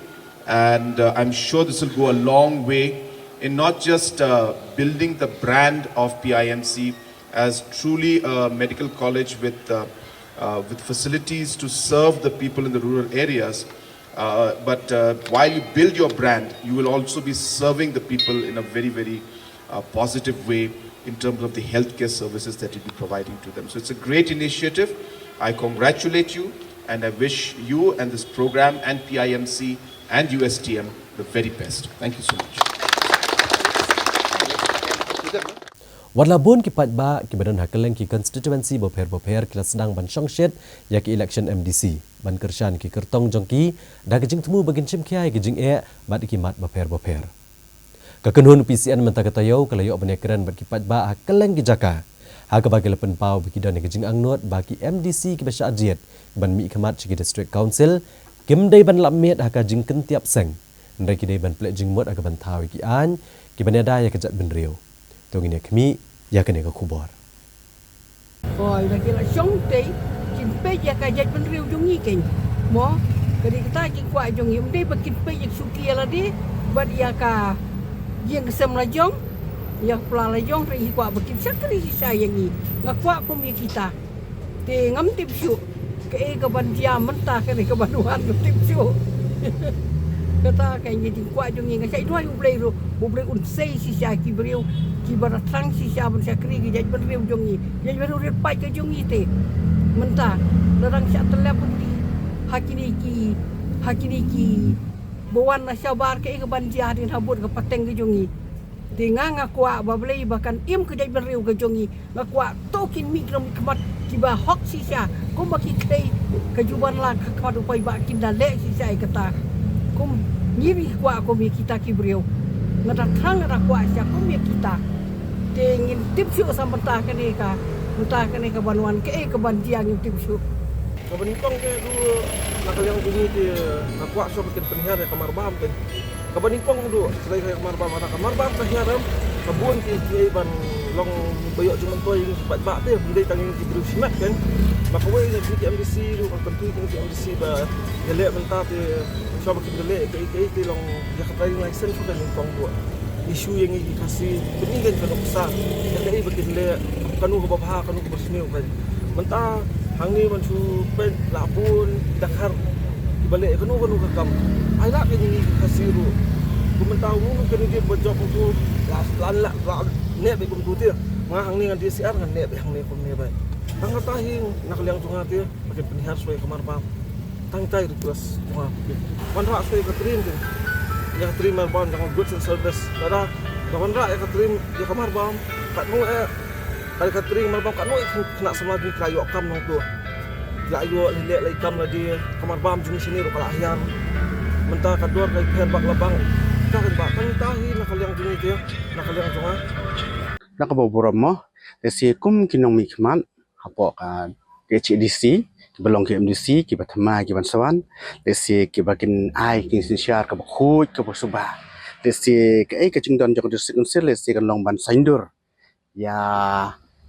And uh, I'm sure this will go a long way in not just uh, building the brand of P I M C as truly a medical college with, uh, uh, with facilities to serve the people in the rural areas, uh, but uh, while you build your brand, you will also be serving the people in a very, very a positive way in terms of the healthcare services that you'll be providing to them. So it's a great initiative. I congratulate you and I wish you and this program and P I M C and U S T M the very best. Thank you so much. Wat la bun ki paidbah kiba don ha kylleng ki constituency bapher bapher ki la sdang ban shongshit ïa ki election M D C ban kyrshan ki kyrtong jong ki da ka jingthmu ba kin shim khia ïa ki jingeh bad ki mat bapher bapher. Ka kynhun P C N mynta ka taïew ka la ïoh ban ïakren bad ki paidbah ha kylleng ki jaka ha kaba ki la pynpaw ba ki don ïa ka jingangnud ba ki M D C kiba shah jied ban mihkhmat sha ki District Council kim dei ban lap miet ha ka jingkyntiap seng. Hynrei ki dei ban pynleit jingmut ha ka ban thaw ïa ki aiñ kiban ïada ïa ka jaitbynriew. To ngin ïa khmih ïa kane ka khubor. Hooid, da ki la shong te kin peit ïa ka jaitbynriew jong ngi keiñ. Mo, ka dei kata ki kwah jong ngi, ym dei ba kin peit ïa ka shuki ïa lade bad ïa ka ïing ka sem la jong, ïa ka pla la jong, hynrei ki kwah ba kin shakri shisha ïa ngi. Nga kwah kum ïa kita. Te ngam tip shuh kaei ka ban jia mynta kane ka ban wan, ngam tip shuh. Kata ka ïa ka jingkwah jong ngi, nga sa ïa duwai U Blei ruh, U Blei un sei shisha ki briew kiba la thrang shisha ban shakri ki jaitbynriew jong ngi, ki jaitbynriew rit paid ka jong ngi te. Mynta la dang shah tyllep bynti ha kine ki, ha kine ki ba wan na shabar, kaei ka ban jia hadien habud ka pateng ka jong ngi. Te nga, nga kwah ba Blei ba kan im ka jaitbynriew ka jong ngi. Nga kwah to kin mih ki nongmihkhmat kiba hok shisha, kumba ki khlei ka ju wan lang ha khmat u paidbah, kin da leh shisha ïa kata. Kum ngi ruh ngi kwah kum ïa kita ki briew. Nga da thrang, nga da kwah shisha kum ïa kita. Te ngin tip shuh sa mynta kane ka, mynta kane ka ban wan, kaei ka ban jia ngim tip shuh. Kaba nyngkong te, du, na ka liang jong ngi te nga kwah shuh ba kin pynhiar ïa ka marbam te. Kaba nyngkong, du, sdei ka marbam, ka marbam ka hiar em, ka bun ki, kiei ban long ba ïoh jingmyntoi ïa ki paidbah te, ym dei tang ïa ki briew shimet keiñ. Ba kawei na ki M D C, du, ka kyntu ki M D C ba ïaleh mynta te, shuwa ba kin ïaleh kaei kaei te long ïa ka driving license ka nyngkong, du. Issue ïa ngi ki Khasi, kane keiñ ka nuksa, ïa kaei ba kin leh, kano kaba bha, kano kaba sniew keiñ. Mynta hangne ban shu peit la bun ki dkhar kiba leh kano kano ka kam. Ai lad ïa ngi ki Khasi ruh. Kumta uno uno u candidate ba jop uto la, la, la, la neh beit kumto te. Nga hangne ngan D C R ngan neh beit hangne kumne beit. Tang kata hi na ka liang jong nga te, ba kin pynhiar shuwa ïa ka marbam. Tang tai request jong nga. Wanrah shuwa ïa ka trim te. Ïa ka trim marbam jong nga, goods and service. Lada da wanrah ïa ka trim ïa ka marbam, katno eh, ka, ka trim marbam katno eh khynnah samla jong ngi ki la ïoh kam nangto. Ki la ïoh leh leh kam lade, ka marbam jong ngi shane ruh ka la hiar. Mynta ka dor ka pher bak la bang. Ka kan ba tang tai hi na ka liang jong ngi te, na ka liang jong nga. Na kaba burom mo, te shi kum ki nongmihkhmat hapoh ka K H A D C, kiba long ki M D C, kiba thymmai, kiban sa wan, lehse kiba kin ai ka jingsynshar kaba khuid kaba suba. Lehse kaei ka jingdon jong ka District Council, lehse kan long ban saiñdur ïa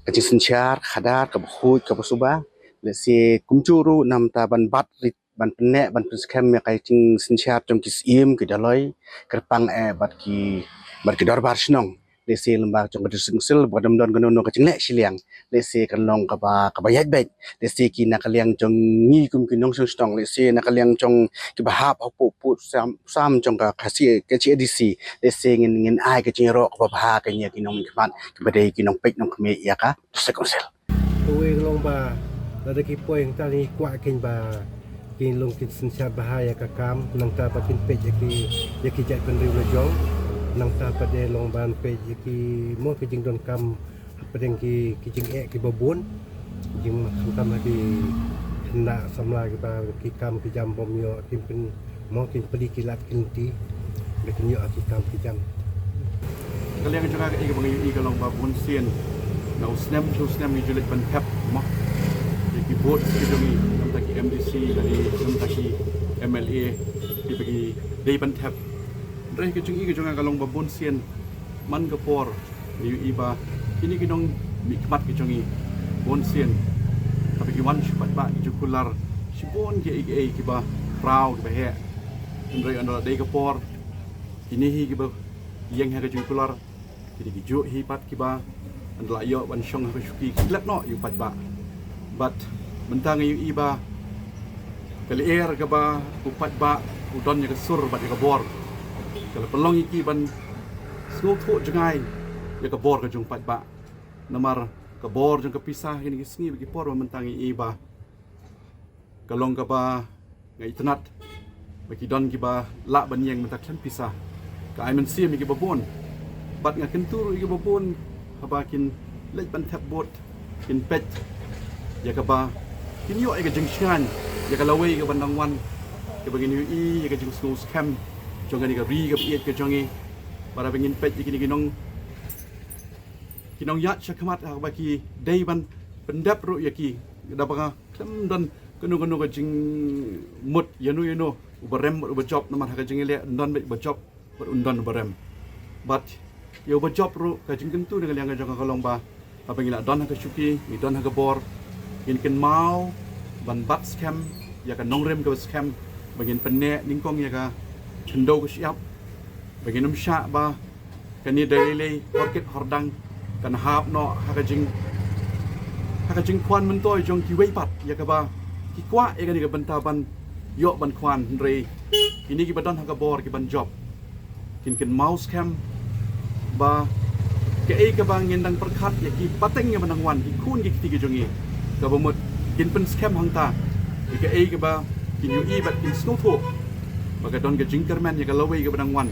ka jingsynshar khadar kaba khuid kaba suba. Lehse kumjuh ruh namar ban bat rit ban pynneh ban pynskhem ïa ka jingsynshar jong ki Syiem, ki Dolloi, kyrpang eh bad ki, bad ki dorbar shnong. Lehse lyngba jong ka District Council ba ka dang don kano kano ka jingleh shiliang, lehse kan long kaba, kaba ïaid beit. Lehse ki na ka liang jong ngi kum ki nongshong shnong, lehse na ka liang jong kiba hap hapoh pud sam, sam jong ka Khasi, K H A D C, lehse ngin, ngin ai ka jingïaroh kaba bha ka ïa ki nongmihkhmat kiba dei ki nongpeit nongkhmih ïa ka District Council. Kawei ka long ba lada ki poi hangta ngi kwah keiñ ba kin long kin synshar bha ïa ka kam, nangta ba kin peit ïa ki, ïa ki jaitbynriew la jong, nangta pat de long ban peit ïa ki mo ki jingdonkam hapdeng ki, ki jingeh kiba bun, jingkhamtam ha ki khynnah samla kiba ki kam ki jam bym ïoh, kin pyn mo kin plie ki lad ki lynti ba kin ïoh ki kam ki jam. Ka liang jong nga kaei kaba nga ïohi ka long ba bun sien na u snem sha u snem ngi ju leit ban thep mo ïa ki vote ki jong ngi, namar ki M D C lane namar ki M L A kiba ki dei ban thep. Hynrei ka jingïohi ka jong nga ka long ba bun sien man ka por ngi ïohi ba kine ki nongmihkhmat ki jong ngi bun sien haba ki wan shu paidbah ki ju kular shibun kiei kiei kiba khraw kiba heh. Hynrei ynda la dei ka por kine hi kiba ïeng ha ka jingkular, kine ki juh hi pat kiba ynda la ïoh ban shong ha ka shuki ki klet noh ïa u paidbah. Bad mynta nga ïohi ba ka lyer kaba u paidbah u don ïa ka sur bad ïa ka bor ka la pynlong ïa ki ban sngewthuh jngai ïa ka bor ka jong paidbah. Namar ka bor jong ka pisa ha kine ki sngi bad ki por ba mynta ngi i ba ka long kaba nga itynnad ba ki don kiba lah ban ïeng mynta khlem pisa. Ka ai mynsiem ïa kiba bun. Bad nga kyntu ruh ïa kiba bun haba kin leit ban thep vote, kin peit ïa kaba kin ïoh ïa ka jingshngaiñ ïa ka lawei kaban dang wan, kaba ngin ïohi ïa ka jingsngew skhem jong kane ka ri kaba ïeit ka jong ngi. Bad haba ngin peit ïa kine ki nong ki nongïaid shakhmat haba ki dei ban pyndep ruh ïa ki, da ba nga khlem don kano kano ka jingmut ïano ïano uba rem bad uba jop. Namar ha ka jingïaleh un don beit uba jop bad un don uba rem. Bad ïa uba jop ruh, ka jingkyntu na ka liang ka jong nga ka long ba haba ngi la don ha ka shuki, ngi don ha ka bor, ngin kynmaw ban bat skhem ïa ka nongrim kaba skhem, ba ngin pynneh nyngkong ïa ka khyndew ka shyiap, ba ngin ym shah ba kane da lei lei, hor kit hor dang, kan hap noh ha ka jing, ha ka jingkwah myntoi jong kiwei pat ïa kaba ki kwah ïa kane ka bynta ban ïoh ban kwah. Hynrei kine kiba don ha ka bor kiban jop kin kynmaw skhem ba kaei kaba ngin dang pyrkhat ïa ki pateng ïa ba nang wan, ki khun ki kti ki jong ngi, kaba mut kin pynskhem hangta ïa kaei kaba kin ïohi bad kin sngewthuh ba ka don ka jingkyrmen ïa ka lawei kaba nang wan.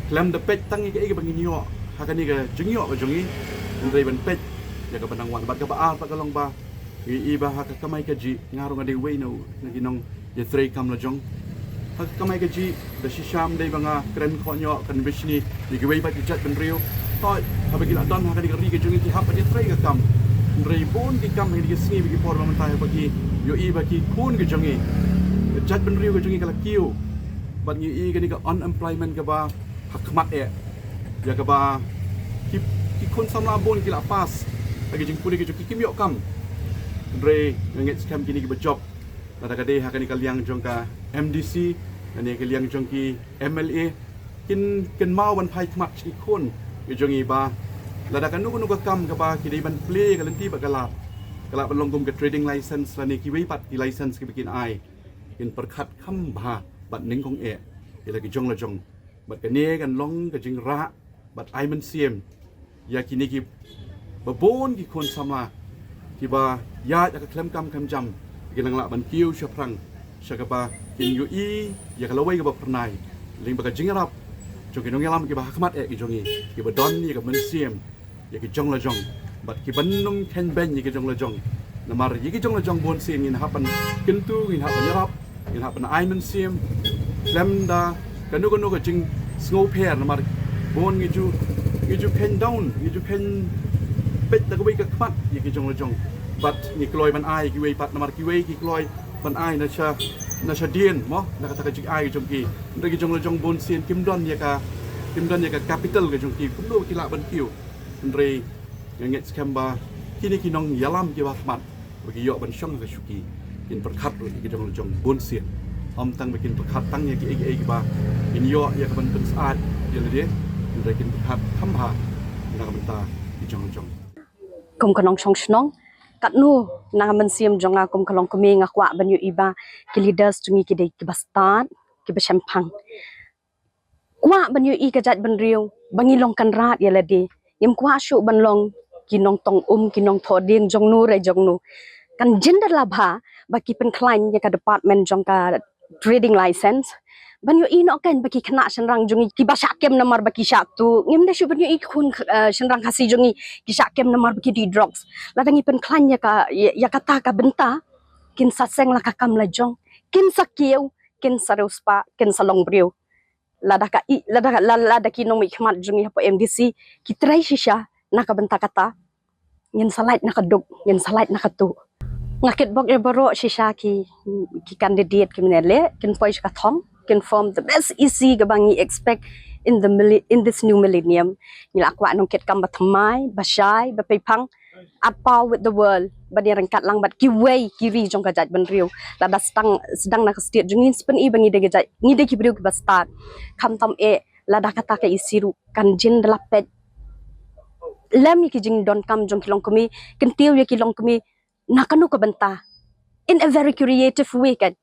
Khlem da peit tang ïa kaei kaba ngin ïoh ha kane ka jingïoh ka jong ngi, hynrei ban peit ïa kaba nang wan. Bad kaba ar pat ka long ba ngi i ba ha ka kamai kajih, nga ruh nga dei uwei na u, na ki nongïatreilang kam lajong. Ha ka kamai kajih da shisha ym dei ba nga kren khot ñiuh kan bishni ïa kiwei pat ki jaitbynriew. Toh, haba ki la don ha kane ka ri ka jong ngi ki hap ban ïatrei ka kam. Hynrei bun ki kam ha kine ki sngi bad ki por ba mynta haba ki ïohi ba ki khun ka jong ngi, ka jaitbynriew ka jong ngi ka la kiew. Bad ngi i kane ka unemployment kaba ha khmat eh, ïa kaba ki, ki khun samla bun ki la pass ha ki jingpule ki jong ki, kim ïoh kam. Hynrei nga ngeit skhem kine kiba jop, lada ka dei ha kane ka liang jong ka M D C, kane ka liang jong ki M L A, kin kynmaw ban phai khmat sha ki khun ki jong ngi ba lada kano kano ka kam kaba ki dei ban plie ka lynti bad ka lad, ka lah ban long kum ka trading license lane kiwei pat ki license kiba kin ai, kin pyrkhat kham bha bad nyngkong eh ïa la ki jong lajong. Bad kane kan long ka jingrah bad ai mynsiem ïa kine kiba bun ki khun samla kiba ïaid ha ka khlem kam khlem jam, ki nang lah ban kiew shaphrang sha kaba kin ïohi ïa ka lawei kaba phyrnai lyngba ka jingïarap jong ki nongïalam kiba ha khmat eh ki jong ngi, kiba don ïa ka mynsiem ïa ki jong lajong bad kiban ym kheiñ beiñ ïa ki jong lajong. Namar ïa ki jong lajong bun sien ngin hap ban kyntu, ngin hap ban ïarap, ngin hap ban ai mynsiem khlem da kano kano ka jingsngewpher. Namar bun ngi ju, ngi ju kheiñ down, ngi ju kheiñ peit da kawei ka khmat ïa ki jong lajong. Bad ngi kloi ban ai kiwei pat, namar kiwei ki kloi ban ai na sha, na shadien mo, na kata ka jingai jong ki. Hynrei ki jong lajong bun sien kim don ïa ka, kim don ïa ka capital ka jong ki, kumno ki lah ban kiew. Hynrei nga ngeit skhem ba kine ki nongïalam kiba ha khmat ba ki ïoh ban shong ha ka shuki, kin pyrkhat ruh ïa ki jong lajong bun sien. Ym tang ba kin pyrkhat tang ïa kiei kiei kiba kin ïoh ïa kaban pynsyaid ïa lade, hynrei kin pyrkhat kham bha na ka bynta ki jong lajong. Kum ka nongshong shnong, katno na ka mynsiem jong nga kum ka longkmie nga kwah ban ïohi ba ki leaders jong ngi ki dei kiba stad, kiba shemphang. Kwah ban ïohi ka jaitbynriew ba ngi long kynrad ïa lade. Ngim kwah shuh ban long ki nongtong um, ki nongthoh dieng jong nu re jong nu. Kan jin da la bha ba ki pynkhlaiñ ïa ka department jong ka trading license ban ïohi noh kein ba ki khynnah shynrang jong ngi kiba shah kem namar ba ki shah tuh. Ngim dei shuh ban ïohi khun, eh, shynrang Khasi jong ngi ki shah kem namar ba ki die drugs. Lada ngi pynkhlaiñ ïa ka, ïa, ïa kata ka bynta, kin sa seng la ka kam lajong, kin sa kiew, kin sa riewspah, kin sa long briew. Lada ka i, lada, la-, lada ki nongmihkhmat jong ngi hapoh M D C ki trei shisha na ka bynta kata, ngin sa lait na ka duk, ngin sa lait na ka tuh. Nga kitbok ïa baroh shisha ki, ki candidate ki mynne leh, kin poi sha ka thong, kin form the best E C kaba ngi expect in the milli-, in this new millennium. Ngi la kwah nongkitkam ba thymmai, ba shai, ba peiphang, at par with the world, ban ïaryngkat lang bad kiwei ki ri jong ka jaitbynriew. Lada sdang, sdang na ka state jong ngi, sa pyni ba ngi dei ka jait, ngi dei ki briew kiba stad. Khamtam eh, lada kata ka E C ruh kan jin da la peit lem ïa ki jingdonkam jong ki longkmie, kyntiew ïa ki longkmie na kano ka bynta, in a very creative way kan,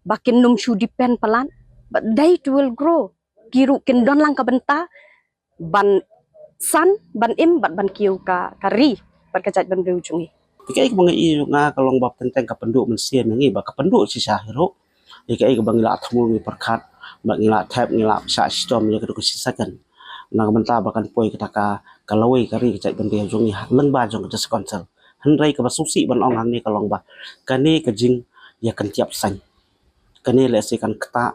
ba kin ym shu depend palat, but they too will grow. Ki ruh kin don lang ka bynta ban san ban im bad ban kiew ka ka ri bad ka jaitbynriew jong ngi. Te kaei kaba nga ïohi nga ka long ba teng teng ka pynduh mynsiem ïa ngi ba ka pynduh shisha hi ruh. Ïa kaei kaba ngi la thmu ngi pyrkhat bad ngi la thep ngi la shah shitom ïa ka duk shi second. Na ka bynta ba kan poi kata ka ka lawei ka ri ka jaitbynriew jong ngi ha lyngba jong ka District Council. Hynrei kaba sngewsih ban ong hangne ka long ba kane ka jingïakyntiap seng. Kane lehse kan ktah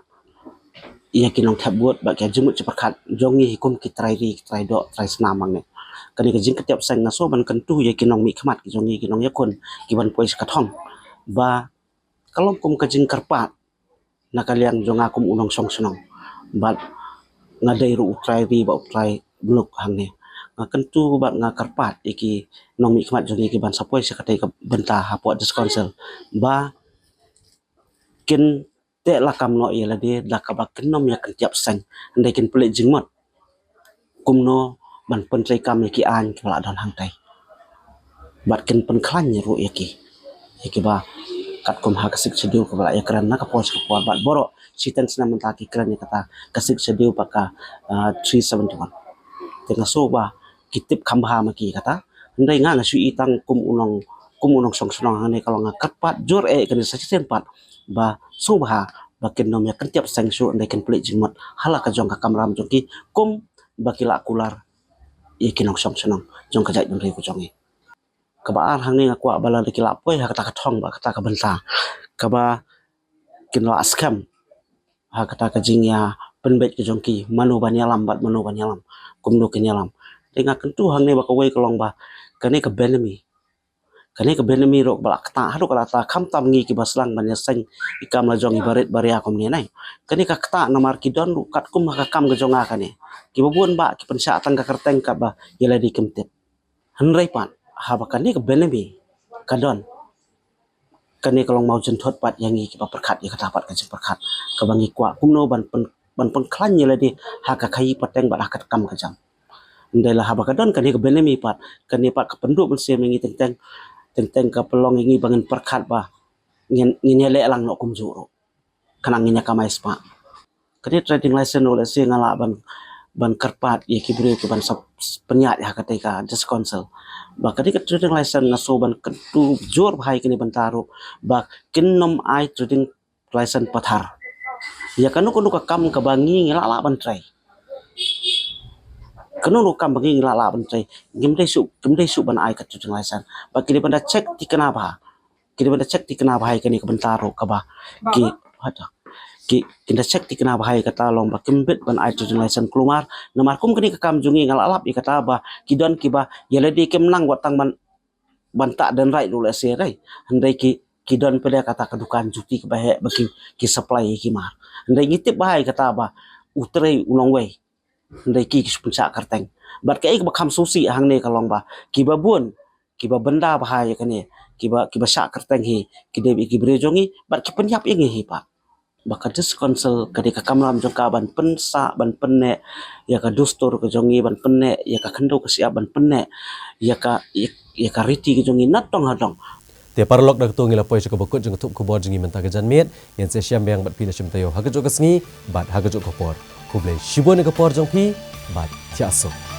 ïa ki nongthep vote bad ki jingmut jingpyrkhat jong ngi hi kum ki trai ri, ki trai doh, trai snam hangne. Kane ka jingkyntiap seng nga sngew ban kyntu ïa ki nongmihkhmat ki jong ngi, ki nongïakhun, ki ban poi sha ka thong ba ka long kum ka jingkyrpad na ka liang jong nga kum u nongshong shnong. Bad nga dei ruh u trai ri bad u trai muluk hangne. Nga kyntu bad nga kyrpad ïa ki nongmihkhmat jong ngi ki ban sa poi sha katei ka bynta hapoh District Council ba kin teh lakam noh ïa lade da kaba kin nym ïakyntiap seng, hynrei kin pynleit jingmut kumno ban pyntreikam ïa ki aiñ kiba la don hangtei. Bad kin pynkhlaiñ ruh ïa ki, ïa kiba katkum ha ka Sixth Schedule kaba la ïakren na ka por sha ka por bad baroh shiteng snem mynta ki kren ïa kata ka Sixth Schedule bad ka, ah, three seventy-one. Te nga sngew ba ki tip kham bha ma ki kata. Hynrei nga nga shu i tang kum u nong, kum u nongshong shnong hangne ka long nga kyrpad jur eh kane sa shisien pat ba sngewbha ba kin nym ïakyntiap seng shuh, hynrei kin pynleit jingmut ha la ka jong ka kamram jong ki kum ba ki la kular ïa ki nongshong shnong jong ka jaitbynriew ka jong ngi. Kaba ar hangne nga kwah ba lada ki la poi ha kata ka thong bad kata ka bynta kaba kin la skhem ha kata ka jingïapynbeit ka jong ki mano ban ïalam bad mano ban ïalam, kumno kin ïalam. Te nga kyntu hangne ba kawei ka long ba kane ka Benami, kane ka Benami ruh ba la ktah haduh katta khamtam ngi kiba sdang ban ïaseng ïa kam la jong ïa barit baria kumne nai. Kane ka ktah namar ki don ruh katkum ha ka kam ka jong nga kane. Kiba bun ba ki pynshah tang ka kyrteng katba ïa lade kim tip. Hynrei pat haba kane ka Benami ka don, kane ka long mawjynthut pat ïa ngi kiba pyrkhat ïa kata pat ka jingpyrkhat kaba ngi kwah kumno ban pyn, ban pynkhlaiñ ïa lade ha ka khaïi pateng bad ha ka kam ka jam. Hynrei la haba ka don kane ka Benami pat, kane pat ka pynduh mynsiem ïa ngi teng teng, teng teng ka pynlong ïa ngi ba ngin pyrkhat ba ngin, ngin ïaleh lang noh kumjuh ruh. Khnang ngin ïa kamai spah. Kane trading license ruh lehse nga lah ban, ban kyrpad ïa ki briew ki ban sa pynïaid ha katei ka District Council. Ba kane ka trading license nga sngew ban kyntu jur bha ïa kane bynta ruh ba kin nym ai trading license pathar. Ïa kano kano ka kam kaba ngi ngi lah lah ban trei. Kano kano ka kam ba ngi ngi lah lah ban trei, ngim dei shuh, ngim dei shuh ban ai ka trading license. Ba ki dei ban da check thikna bha. Ki dei ban da check thikna bha ïa kane ka bynta ruh kaba ki, hata, ki, kin da check thikna bha ïa kata long ba kim bit ban ai trading license kulmar. Namar kum kane ka kam jong ngi nga lah lap ïa kata ba ki don kiba ïa lade kim nang wat tang ban, ban tah dendrite ruh lehse dei. Hynrei ki, ki don pynlong kata ka dukan juti kaba heh ba ki, ki supply ïa ki mar. Hynrei ngi tip bha ïa kata ba u trei u nongwei. Hynrei ki, ki shu pynshah kyrteng. Bad kaei kaba kham sngewsih hangne ka long ba kiba bun, kiba bynda bha ïa kane, kiba, kiba shah kyrteng hi, ki dei ki briew jong ngi bad ki pynïap ïa ngi hi pat. Ba ka District Council ka dei ka kamram jong ka ban pynsah, ban pynneh ïa ka dustur ka jong ngi, ban pynneh ïa ka khyndew ka shyiap, ban pynneh ïa ka, ïa, ïa ka riti ka jong ngi na tong ha tong. Te paralok, da kato ngi la poi sha kaba kut jong ka thup khubor jong ngi mynta ka janmiet. Ngin sa ïashem biang bad phi na shim taïew ha kajuh ka sngi bad ha kajuh ka por. Khublei shibun ïa ka por jong phi bad thiah suk.